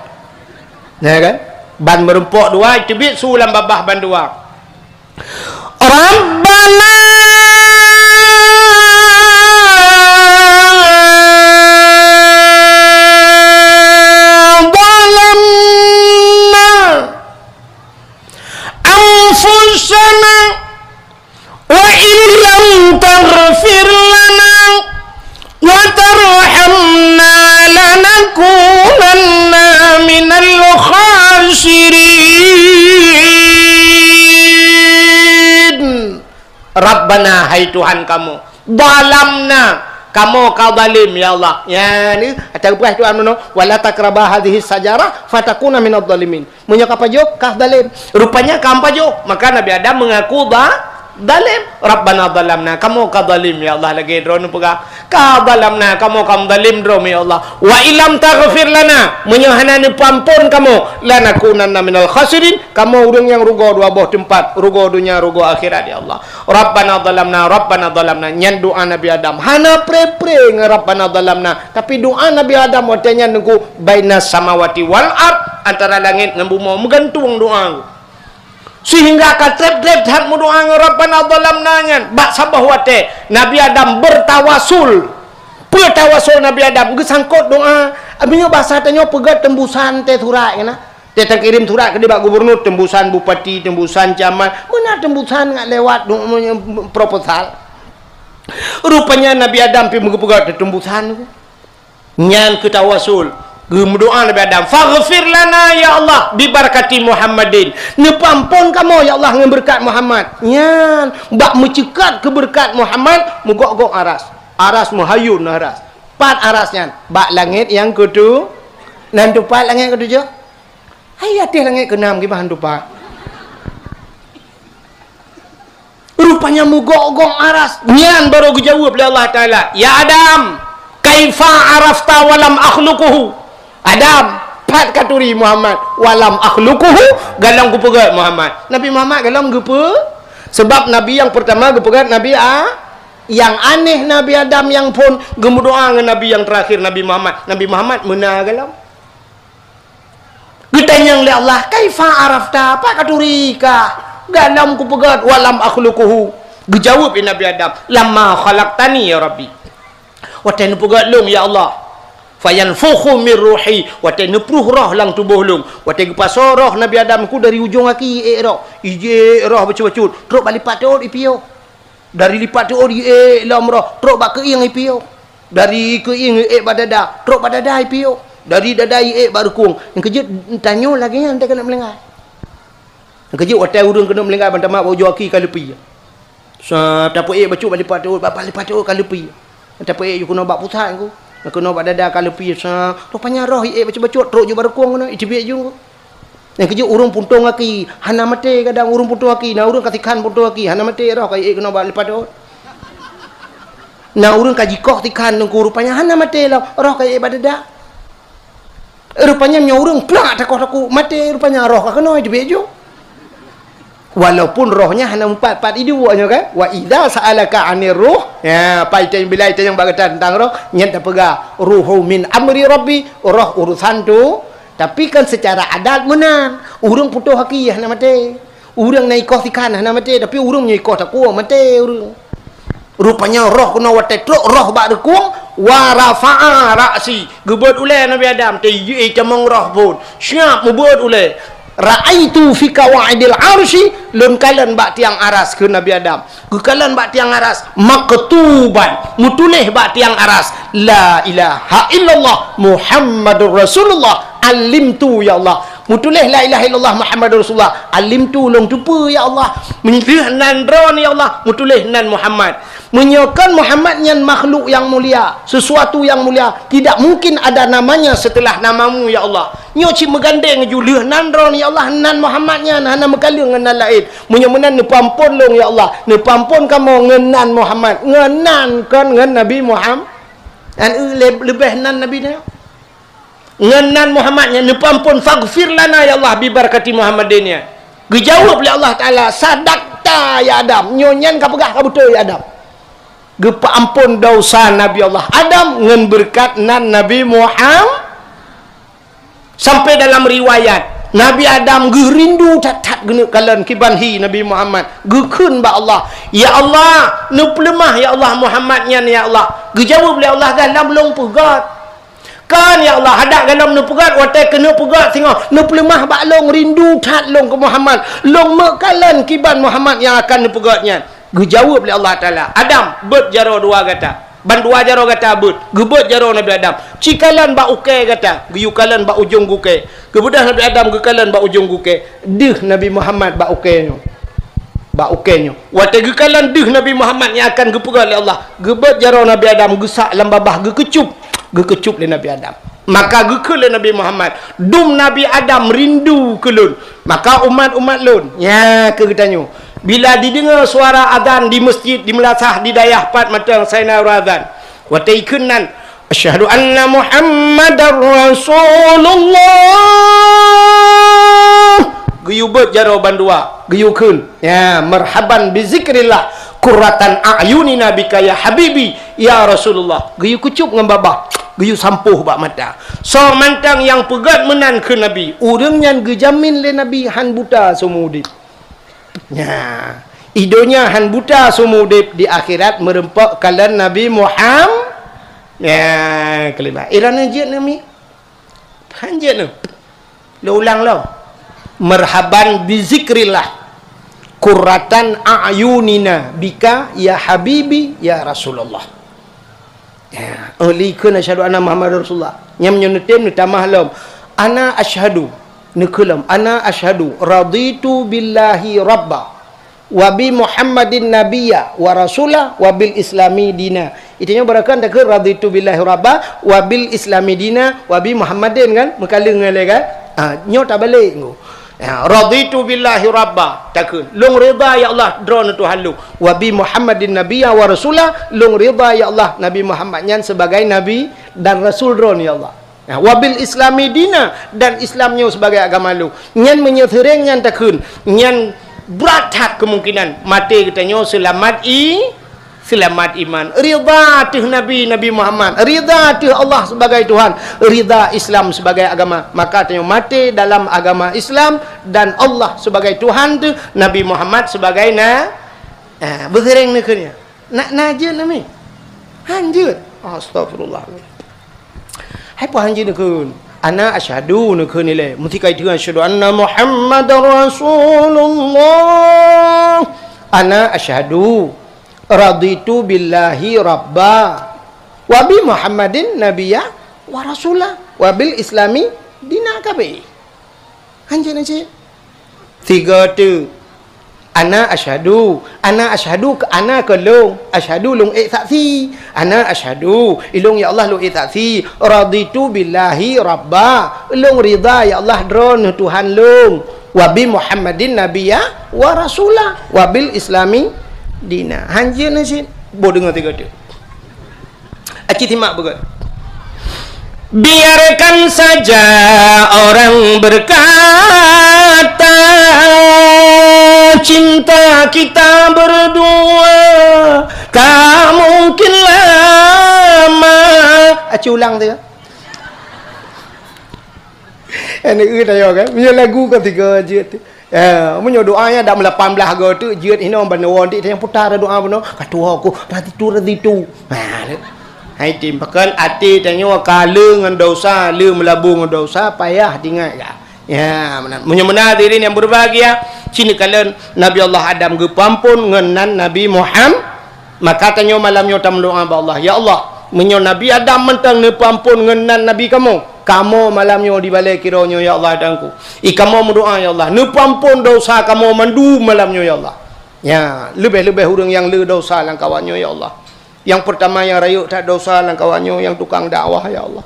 Nah kan? Ban meurumpok dua, teubiet su lam babah bandua. Rabbana zalamna anfusana wa illam taghfir lana wa tarhamna lanakunanna minal khasirin. Rabbana, hai Tuhan kamoe, zalamna, kamoe ka zalim, ya Allah. Ya, ni, ata geupeugah Tuhan meunoe, "Wala taqraba hadhihi syajarah fatakuna minadh dhalimin." Meunyoe ka pajoh, ka zalim. Rupanya ka pajoh, maka Nabi Adam mengaku za-, zalim. Rabbana zalamna, kamoe ka zalim, ya Allah, lagée droeneuh peugah. Ka zalamna, kamoe ka zalim droe, ya Allah. Wa illam taghfir lana, meunyoe hana neupeuampon kamoe, lanakunanna minal khasirin, kamoe ureuëng nyang rugoe dua boh teumpat, rugoe donya, rugoe akhirat, ya Allah. Rabbana zalamna, Rabbana zalamna, nyan doa Nabi Adam. Hana pre-pre ngon Rabbana zalamna, tapi doa Nabi Adam watée nyan teungku, baina samawati wal ard, antara langét ngon bumoe meugantung doa. Sehingga ka treb-treb that meudoa ngon Rabbana zalamna nyan. Bak saboh watée Nabi Adam bertawasul. Peue tawasul Nabi Adam? Geusangkot doa. Meunyoe basa tanyoe peugah tembusan teuh surat keunan. Teuh takirém surat keudeh bak gubernur, tembusan bupati, tembusan camat. Meunan tembusan ngat lewat do-, proposal. Rupanya Nabi Adam pi meugeupeugot tembusan. Nyan keu tawasul. Geumeudoa Nabi Adam, "Faghfir lana ya Allah bi barakati Muhammadin." Neupeuampon kamoe ya Allah ngon beureukat Muhammad. Nyan, bak meuceukat keu beureukat Muhammad, meugok-gok aras. Aras meuhayun aras. Pat aras nyan? Bak langét nyang keutu-, nan tupat langét keutujôh. Hai ateueh langét keunam kiban tupat. Rupanya meugok-gok aras. Nyan baru geujaweueb lé Allah Taala, "Ya Adam, kaifa arafta walam akhluquhu?" Adam, pat katuri Muhammad, walam akhluquhu, golom kupeugét Muhammad. Nabi Muhammad golom geupeu-, sebab Nabi nyang peurtama geupeugét Nabi A-, nyang aneh Nabi Adam nyang phon geumeudoa ngon Nabi nyang teurakhir Nabi Muhammad. Nabi Muhammad meuna golom. Geutanyong lé Allah, "Kaifa arafta?" Pat katuri kah? Golom kupeugét, "Walam akhluquhu." Geujaweueb lé Nabi Adam, "Lamma khalaqtani ya Rabbi." Watée neupeugét lôn, ya Allah. "Fayanfukhu mir ruhi." Watée neupruh roh lam tuboh lôn. Watée geupasoe roh Nabi Adam ku dari ujong aki ék roh. Ijék roh bacut-bacut. Trok bak lipat teuôt ipiôh. Dari lipat teuôt iék lom roh, trok bak keuieng ipiôh. Dari keuieng iék bak dada, trok bak dada ipiôh. Dari dada iék bak rukung. Nyang keujeuet tanyoe lagée nyan teuh keuneuk meulinggai. Nyang keujeuet watée ureuëng keuneuk meulinggai ban tamat bak ujoe aki ka leupie. Sa tapeuék bacut bak lipat teuôt, bak, bak lipat teuôt ka leupie. Tapeuék ju keunoe bak pusat ku. Keunoe bak dada ka leupie sa. Rupanya roh iék bacut-bacut trok ju bak rukung keunoe, iteubiet ju ku. Nyang keujeuet ureuëng puntông aki, hana maté kadang ureuëng puntông aki. Na ureuëng ka sikhan puntông aki, hana maté roh ka iék keunoe bak lipat teuôt. Na ureuëng ka jikoh sikhan teungku, rupanya hana maté lom, roh ka iék bak dada. Rupanya nyoe ureuëng plak takoh-takoh maté, rupanya roh ka keunoe iteubiet ju. Walaupun roh nyan hana meupat-pat iduek nyoe kan. Wa idza sa'alaka 'anir ruh, ya, pai teuh bila itanyong bak gata teuntang roh, nyan tapeugah, "Ruhu min amri Rabbi," roh urusan tu. Tapi kan secara adat meunan, ureuëng putôh aki hana maté. Ureuëng na ikoh sikhan hana maté, tapi ureuëng meunyoe ikoh takue maté ureuëng. Rupanya roh keunoe watée trok roh bak rukung, wa rafa'a ra'si, geubeuet ulée Nabi Adam, teuh itamong roh phon, siab meubeuet ulée. Ra'aitu fi qawaidil arsy, lôn kalon bak tiang aras kheun Nabi Adam. Geukalon bak tiang aras, maktuban, meutuléh bak tiang aras, "La ilaha illallah Muhammadur Rasulullah, alimtu ya Allah." Meutuléh "La ilaha illallah Muhammadur Rasulullah", "Alimtu", lôn teupeue ya Allah. Meunyoe nan droe ya Allah, meutuléh nan Muhammad. Meunyoe kon Muhammad nyan makhluk nyang mulia, sesuatu nyang mulia, tidak mungkin ada namanya setelah namamu ya Allah. Nyoe cit meugandeng ju lheueh nan droe ya Allah, nan Muhammad nyan hana meukaleueng ngon nan laén. Meunyoe meunan neupeuampon lôn ya Allah, neupeuampon kamoe ngon nan Muhammad, ngon nan kon ngon Nabi Muhammad. An eu le-, leubeh nan Nabi nyoe. Ngon nan Muhammad nyan neupeuampon, "Faghfir lana ya Allah bi barakati Muhammadin," nyan. Geujaweueb lé Allah Taala, "Sadaqta ya Adam." Nyoe nyan ka peugah ka beutôi ya Adam. Geupeuampon desya Nabi Allah Adam ngon beureukat nan Nabi Muhammad. Sampai dalam riwayat, Nabi Adam geurindu that-that geuneuk kalon kiban hi Nabi Muhammad. Geukheun bak Allah, "Ya Allah, neupeuleumah ya Allah Muhammad nyan ya Allah." Geujaweueb lé Allah, "Gohlom lôn peugöt." "Kon ya Allah, hadak gohlom neupeugöt, watèe keuneuk peugöt singoh, neupeuleumah bak lôn, rindu that lôn keu Muhammad. Lôn meukalon kiban Muhammad nyang akan neupeugöt nyan." Geujaweueb lé Allah Taala, "Adam, beuet jaroe dua gata." Bandua jaroe gata beuet. Geubeuet jaroe Nabi Adam. Ci kalon bak ukèe gata, geuyue kalon bak ujong gukèe. Geubeudôh Nabi Adam geukalon bak ujong gukèe. Deuh Nabi Muhammad bak ukèe nyoe. Bak ukèe nyoe. Watèe geukalon deuh Nabi Muhammad nyang akan geupeugöt lé Allah, geubeuet jaroe Nabi Adam, geusak lam babah, geukeucup. Geukeucup lé Nabi Adam. Maka geukheun lé Nabi Muhammad, "Dum Nabi Adam rindu keu lôn." Maka umat-umat lôn, nyan keuh geutanyoe, bila dideungoe suara azan di meuseujid, di meulasah, di dayah pat mantong, sainai uroe azan, watèe ikheun nan, "Asyhadu anna Muhammadar Rasulullah," geuyue beuet jaroe bandua, geuyue kheun, ya, "Marhaban bi zikrillah, qurratan a'yunina bika ya habibi, ya Rasulullah." Geuyue keucup ngon babah, geuyue sampoh bak mata. Soe mantong nyang peugöt meunan keu Nabi, ureueng nyan geujamin lé Nabi hán buta seumeu udép. Nya, i donya hán buta seumeu udép, di akhirat meureumpok kalon Nabi Muhammad. Nya, keulimah. Ilôn jeuet neu mi? Hán jeuet neu. Lôn ulang lom. "Marhaban bi zikrillah, qurratan a'yunina bika ya habibi ya Rasulullah." Ya, oh, likheun asyhadu anna Muhammadar Rasulullah. Nyan meunyoe neutem neutamah lom, "Ana asyhadu," neukheun lom, "Ana asyhadu raditu billahi rabba, wa bi Muhammadin nabiyya wa rasula, wa bil islami dina." Itu nyoe barokon takheun, "Raditu billahi rabba, wa bil islami dina, wa bi Muhammadin," kan? Meukaleueng ngon lé, kan? Ha, nyoe tabalek ngon. Ya, "Raditu billahi rabba," takheun, "Lôn ridha ya Allah Droeneuh Tuhan lôn. Wa bi Muhammadin nabiyya wa rasula," lôn ridha ya Allah Nabi Muhammad nyan sebagai nabi dan rasul Droeneuh ya Allah. Ya, "Wa bil islami dina," dan Islam nyoe sebagai agama lôn. Nyan meunyoe seuréng nyan takheun, nyan brat that kemungkinan maté geutanyoe seulamat i Seulamat iman, ridha teuh Nabi, Nabi Muhammad, ridha teuh Allah sebagai Tuhan, ridha Islam sebagai agama. Maka tanyoe maté dalam agama Islam dan Allah sebagai Tuhan teuh, Nabi Muhammad sebagai na-, ah, beuseuréng neukheun nyan. Na, na jeuet nami? Hán jeuet. Astagfirullah. Hai peue hán jeuet neukheun? Ana asyhadu neukheun ilée. Meusti ka iteupeue asyhadu anna Muhammadar Rasulullah. Ana asyhadu. Raditu billahi rabba, wa bi Muhammadin nabiyya wa rasula, wa bil islami dina, ka abéh. Hanjeuet na cit. Tiga tu. Ana asyhadu. Ana asyhadu keu ana keu lôn. Asyhadu lôn ék saksi. Ana asyhadu. Ilôn ya Allah lôn ék saksi. Raditu billahi rabba. Lôn ridha ya Allah droeneuh Tuhan lôn. Wa bi Muhammadin nabiyya wa rasula, wa bil islami dina. Hanjeuet na cit. Boh deungoe tiga tu. Aci simak beugét. Biarkan saja orang berkata, cinta kita berdua tak mungkin lama. Aci ulang tiga. Eh, ni eu tayo kan. Meunyoe lagu kan tiga jeuet tu. Eh, meunyoe doa nyan dak meulapan blah go tu, jeuet hinoe ban woe dik tanyong putar doa bunoe. Ka tuha ku, raditu, raditu. Ha, tu. Hai tim, pakon até tanyoe ka le ngon dosa, le meulabong ngon dosa, payah tingat ka. Ya, meunan. Meunyoe meunan hadirin yang berbahagia, cit neukalon Nabi Allah Adam geupeuampon ngon nan Nabi Muhammad. Maka tanyoe malam nyoe tameudoa bak Allah, "Ya Allah, meunyoe Nabi Adam mantong neupeuampon ngon nan Nabi kamoe, kamoe malam nyoe di balée kiroe nyoe, ya Allah, Tuhanku. I kamoe meudoa, ya Allah, neupeuampon dosa kamoe mandum malam nyoe, ya Allah." Ya, leubeh-leubeh ureuëng nyang le dosa lam kawat nyoe, ya Allah. Nyang peurtama nyang rayeuk that dosa lam kawat nyoe, nyang tukang dakwah, ya Allah.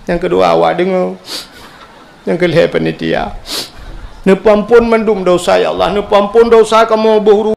Nyang keudua, awak deungoe. Nyang keulhée, panitia. Neupeuampon mandum dosa, ya Allah. Neupeuampon dosa kamoe boh